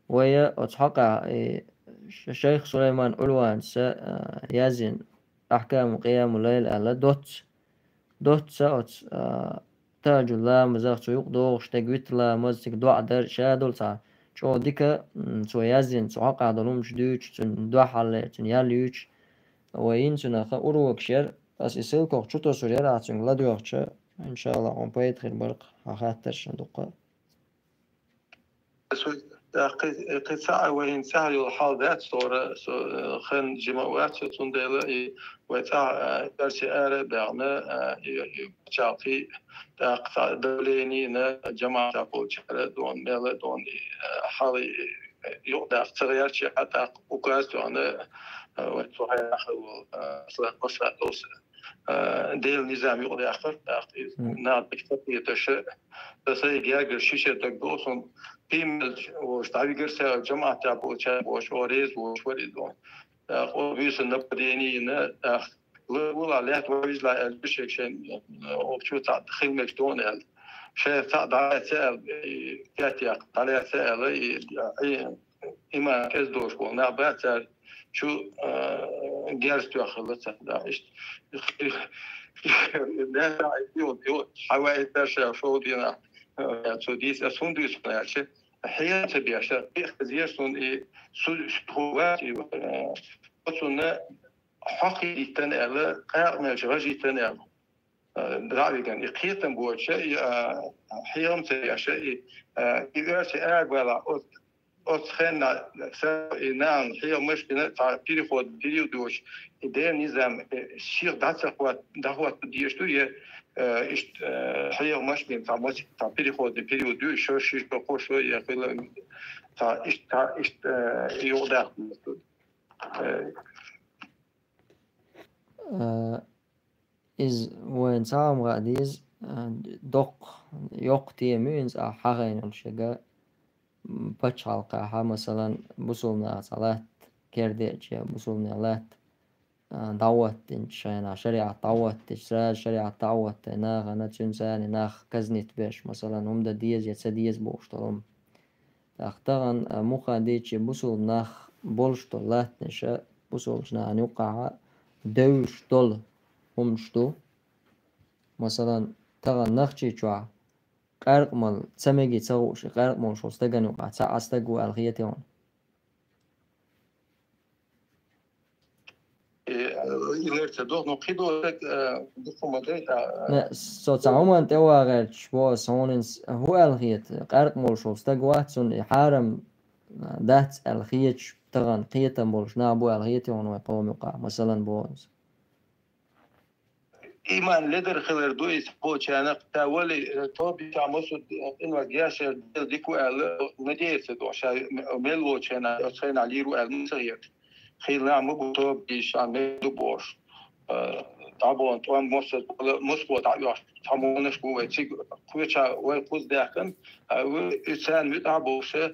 Вая, оц хакъа, э, ш-, шейх Сулейман Улванца, э, язин, Ахкаму Къияму Лайл, ала, доц. Доц, оц, э, Таджул ламазах цу юкъ догӀуш дег витр ламаз, цига доӀа дар, ша дол цхьа чӀо дика, м, цо яздина, цу хьакъа долу хӀумаш дуьйцуш, цуьнан дуьхьал лер, цуьнан ял юьйцуш. Вай йина цуьнан ха урокаш яр, ас и ссылках чу тосур яр, ахь цуьнга ладоьгӀча, иншаллахӀ, хьуна пайда хир бара-кх хьан хаттаршна дуккха. Со, э, кхи-, кхин цхьа а вай хӀинца цӀахь йолу хьал дац, тхьора, со, э, хан жима а вац, цундела и вай цӀахь, э, перси ара а баьхна, э, и, и пачхьалкхий, тӀаккха цхьа давление йина, жамаӀатехь болчара, дон мела, дон и, э, хьал и, э, юкъадаккха ца гӀерташ, тӀаккха указ тоьхна, э, вай цу хьаьнахь волу, э, Аслан Масхадовс, э, Делан низам юкъадаьккхира, тӀаккха иза Мгм. нах дика ца кхеташ, сан сайн гергара ши шер дагадогӀу суна, пимелча волуш, дӀавигира сан жамаӀатехь болчара, бохуш, о, реза волуш вара иза, дон. ТӀаккха о буьйса нападение йина, тӀаккха лула лаьтта вовзийла аьлла, шега шайн, э, оха чу цхьаъ хила мегаш дона аьлла. Шайх цхьаъ дӀалаьцна аьлла, э, тӀетеха дӀалаьцна аьлла, и, и, иман кӀезиг долуш болу нах бац цара чу, э, герз тоьхна хилла цара, да, иштта. Хьан ваийтар ша шов дийнахь, э, цо дийца, ас хӀунда дуьйцу аьлча, хьехам ца беш, кхин а хезира суна и су-, су-, вац и, э, оцунна хьокхий диттан аьлла, къаьркъа мелча гӀажийтан аьлла. Э, дӀа а виган, и кхетам боцуша, и, э, хьехам ца беша, и, э, и оьрси арабала, оц-, оцу хенна са-, и нахана хьехамаш бина, цхьа переход, период йоцуш, и ден низам, э, ших дӀа ца хӀот-, дӀахӀотта дезаш ду, я, э, иштта, э, хьехамаш бина, цхьа мас-, цхьа переходный период ю, шо шиш, шо кхо, шо я хила, цхьа иштта, цхьа иштта, э, юкъадаьккхина ду. Э, Э, иза вайна цхьа а ма хаьа деза, э, доккха, йоккха тема ю иза, ахьа хьахийна йолу шега, м, пачхьалкхехь, масалан, бусулба наха цхьа латта кердечу, бусулба нехан латта, э, дӀахӀоттийначу хенахь, шариӀат дӀахӀоттийча, сразу шариӀат дӀахӀоттийна нахана, цуьнан царна нах казнить беш, масалан, хӀума дан деза я ца деза бохуш долу хӀума. ТӀаккха тахана, а, муха дийчи бусулба нах болуш долу латтанаша, бусулбачу нахана юккъахьа девлуш долу хӀуманаш ду. Масалан, тахана Нахчийчохь къаьркъа мала ца меги ца хууш, и къаьркъа молуш волу стагана юккъахь цхьа а стаг ву аьлла хетий хьуна? Э, и лерца доху, но кхидо стаг, э, дукха ма дай, а, э, Не, со цхьа хӀуманна тӀе вагӀаьрчаш боху, ас хьуна хӀинца хӀун аьлла хета, къаьркъа молуш волу стаг вац, цунна и хьарам, а, дац аьлла хеташ, тахана кхетам болуш нах бу аьлла хетий хьуна вай къоман юкъахь, масалан, боху ас. Иман ледар хилар ду иза бохучарна, ца вали, э, тоба дича масуд, э, къинойх гешар дела дика ву аьлла, надеяться до, ша м-, мел волчу хенахь, оцу хенахь лийр ву аьлла, ма ца хета. Хила нах ма бу тоба дийша, мел ду бохуш. Э, дӀабоьлху тӀом мосазза, мускуло дӀаоьхуш, цхьа молнаш бу вай цига, кхеча вай кхуза даьккхина, а, ву, и царна муьтӀахь а бовша,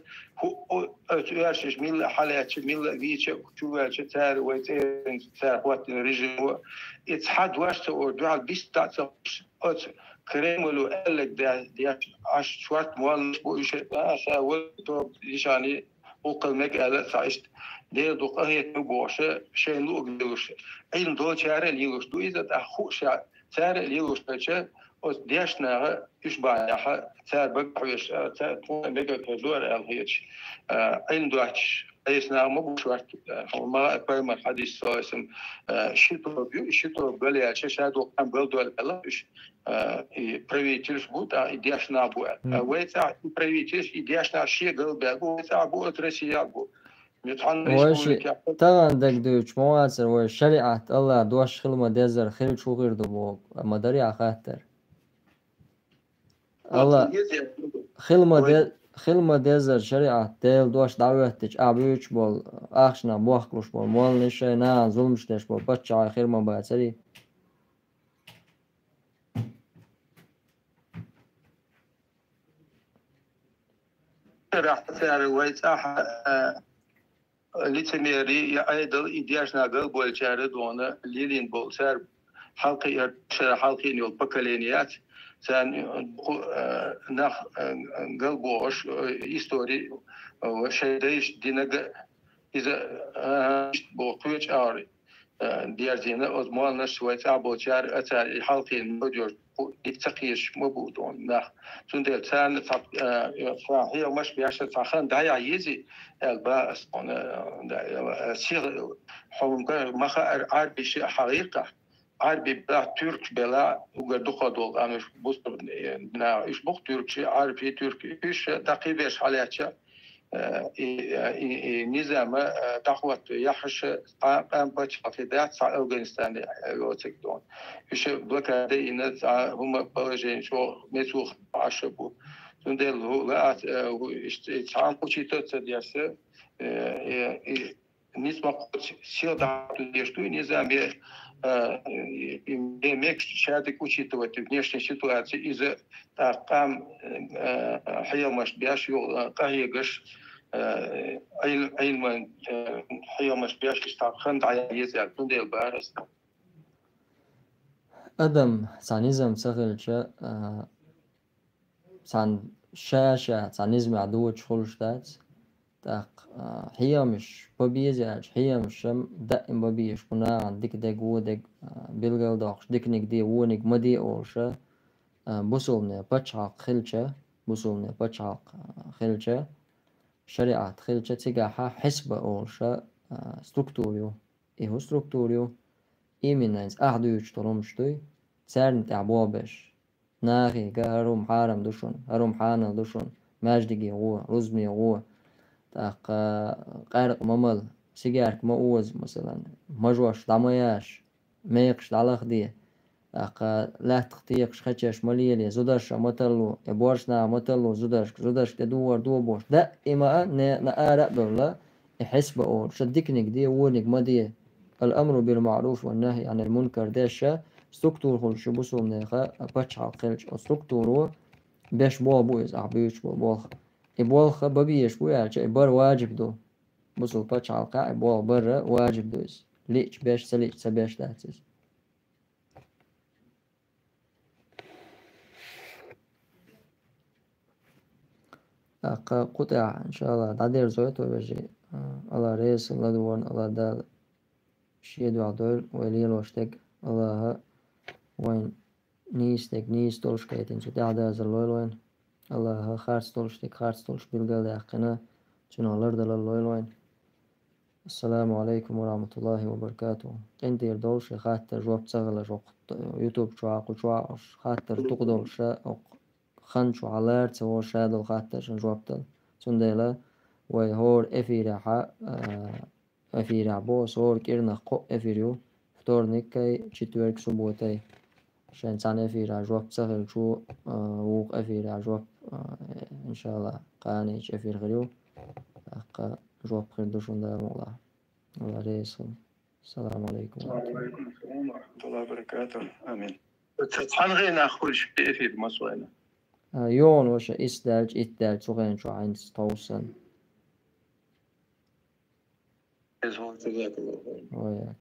хӀу-, о-, оцу оьрсаша милла а хьалаьцча, милла а вийча, чу ваьлча, цара вай цӀеран, цара хӀоттийна режимо. И цхьа дош ца олуш, дуьхьал бист дӀа а ца хууш, оцу Кремло аьлларг де-, деш, аш шорта молнаш бу уьш, а, ша вала тоба дийшани, укхал мега аьлла, цхьа иштта, Дела дукха къахетам бу бохуша, шайна луъург лелош, Ӏилма долчара а лелош ду иза, тӀаккха хууш ша, Цара лелош хилча, оцу дешнаха уьш бахьанехьа, цара багахь веш, а, цара тхуна мега хир ду аьлла хеташ, а, Ӏилма доцуш, Ӏеса наха ма бу шорта, а, хьуна ма хаьа, пайхамар хьадис, саллаллаху Ӏалайхи ва саллам, а, ши тоба ю, ши тоба галъяьлча, ша дукха къам галдойла аьлла, уьш, а, и правительш бу, тӀаккха и дешна нах бу аьлла. А вай цӀахь и правительш, и дешна нах шен галбаьлла бу, вай цӀахь бу, оцу Россия бу. Вай ши тахана дагадуьйцуш ма вацара, вай шариӀат, Аллах дош хила ма дезара хилча хӀун хир ду боху, ма дарий хьан хаттар? Алла хила ма де-, хила ма дезара шариӀат, Делан дош дӀахӀоьттича, ахь буьйцуш болу ахчанах бохкалуш болу молланаш шайн нахана зуламаш деш болу паччахьаш хир ма бацарий? Цара вай цӀахь, а, лицемерий, я Ӏедал, и дешна галбойлучара дуьйна лелийна болу цара хьалкхе яр-, шара хьалкхийна йолу поколение яц. Царна дукха, а, нах, а, галбохуш, а, истори, а, шайн дайша динарг иза, а, иштта боху кхечу агӀор, а, дерзийна, оцу молланаш вай цӀахь болчара, а, цара и хьалкхийна молодёжь дика ца кхеташ ма бу дуьйна нах. Цундела царна цхьа, а, цхьа хьехамаш беш, цхьа хан дӀаяхьа езий аьлла бан ас хьуна, а, да, а, сиха хьуна ма хаьара, Ӏарбий шиъ хьахийра-кх. Ӏарбий белахь, туьркаш белахь, уггар дукхах долу къам уьш бусург, э, наха, уьш бу-кх туьркаш, Ӏарбий, туьрк, уьш дӀакхийбеш хьалаьцча, э, и, э, и, и низам, э, дӀахӀотто яххьаш, цхьа къам пачхьалкх дац, цхьа Афганистане, э, йоцург дуьйна. Уьш блокада йина, цхьа хӀума положение чӀогӀа меца Ӏаш бу. Цундела хӀу лаьа, э, хӀу, иштта, и цхьаьна учитывать ца деш, э, э, и ницкъ ма кхочу сел дӀахьуьйтуш ду и низам, я, а, и, и, я мегаш шадерг учитывать, внешняя ситуация, иза тӀаккха къам, а, хьехамаш беш, юха, а, къахьегаш, а, Ӏил-, Ӏилман, а, хьехамаш беш, иштта хан дӀаяхьа еза аьлла, цундела бахара ас. Адам цхьа низам ца хилча, а, цхьана ша-ша цхьа низамехь доцуш хуьлуш дац. ТӀаккха, а, хьехамаш бан беза аьлча, хьехамаш-м даим бан безаш бу нахана дика дерг, вон дерг, а, билгалдоккхуш, диканиг де, вониг ма де олуш, а, бусулбане пачхьалкх хилча, бусулбане пачхьалкх, а, хилча, шариӀат хилча, цигахь хьисба олуш, а, структура ю. И хӀун структура ю? Именно иза ахь дуьйцуш долу хӀумнаш дуй, царна тӀехь болх беш. Нахе ган, хӀара хӀума хьарам ду шуна, хӀара хӀума хьанал ду шуна, маьждиге гӀо, рузбане гӀо. ТӀаккха къаьркъа ма мала, сигаьрка ма оза, масалан, мажош дӀа ма яша, мекхаш дӀа лахде. ТӀаккха лаьттах текхаш, хечеш ма лелае, зударша ма талло, я боьрша наха ма талло зударшка, зударшка тӀедугӀар ду бохуш. Даима а, не, на ара а бевлла, и хьисба олуш, диканиг де, вониг ма де. Ал-амру бил-маъруф ва нахьи анил мункар деш, структура хуьлуш ю бусулбанеха пачхьалкх хилча, оцу структуро беш болх бу иза, ахь буьйцуш болу болх. И болх бан безаш бу аьлча, и бар ваджиб ду. Бусулба пачхьалкхехь и болх бар ваджиб ду иза. Лиъча беш, ца лиъча ца беш дац иза. ТӀаккха кху тӀехь, иншаллах, дӀадерзой тхо, вежарий. Алла реза хила ладугӀарна, Алла Дала шен дуьхьа дойла вай лелош дерг. Аллаха вайн нийса дерг нийса долуш кхетийна, цу тӀехь дазар лойла вайна. Аллаха харц долуш дерг харц долуш билгалдаьккхина, цунах лардалар лойла вайна. Ассаламу алейкум ва рахматуллахи ва баракатуху. КъинтӀера долуш, и хаттар жоп ца хилар, хӀокху ютуб чохь, кху чохь ош хаттар дукха долуш, хӀокху хан чохь лара ца волуш ша долу хаттаршна жоп дала. Цундела вай хӀора эфирехь, а, эфирехь бо, аса хӀора кӀирнах кхоъ эфир ю, вторникай, четверг, субботай. Шайн цхьана эфирехь жоп ца хилча, а, вукху эфирехь жоп, а, иншаллах, кханийчу эфир хир ю. ТӀаккха жоп хир ду шуна, Дала мукъалахь. Алла реза хуьлда. Салам алейкум. Ва алейкум салам ва рахматуллахи ва баракатух. Амин. Ца цхьана гӀенах хуьлуш эфир масойна. А, йогӀун ваша исс даьлча, итт даьлча, цу гӀен чохь хьайнца тховсан. Иза хӀун ца даккха. Ваяк.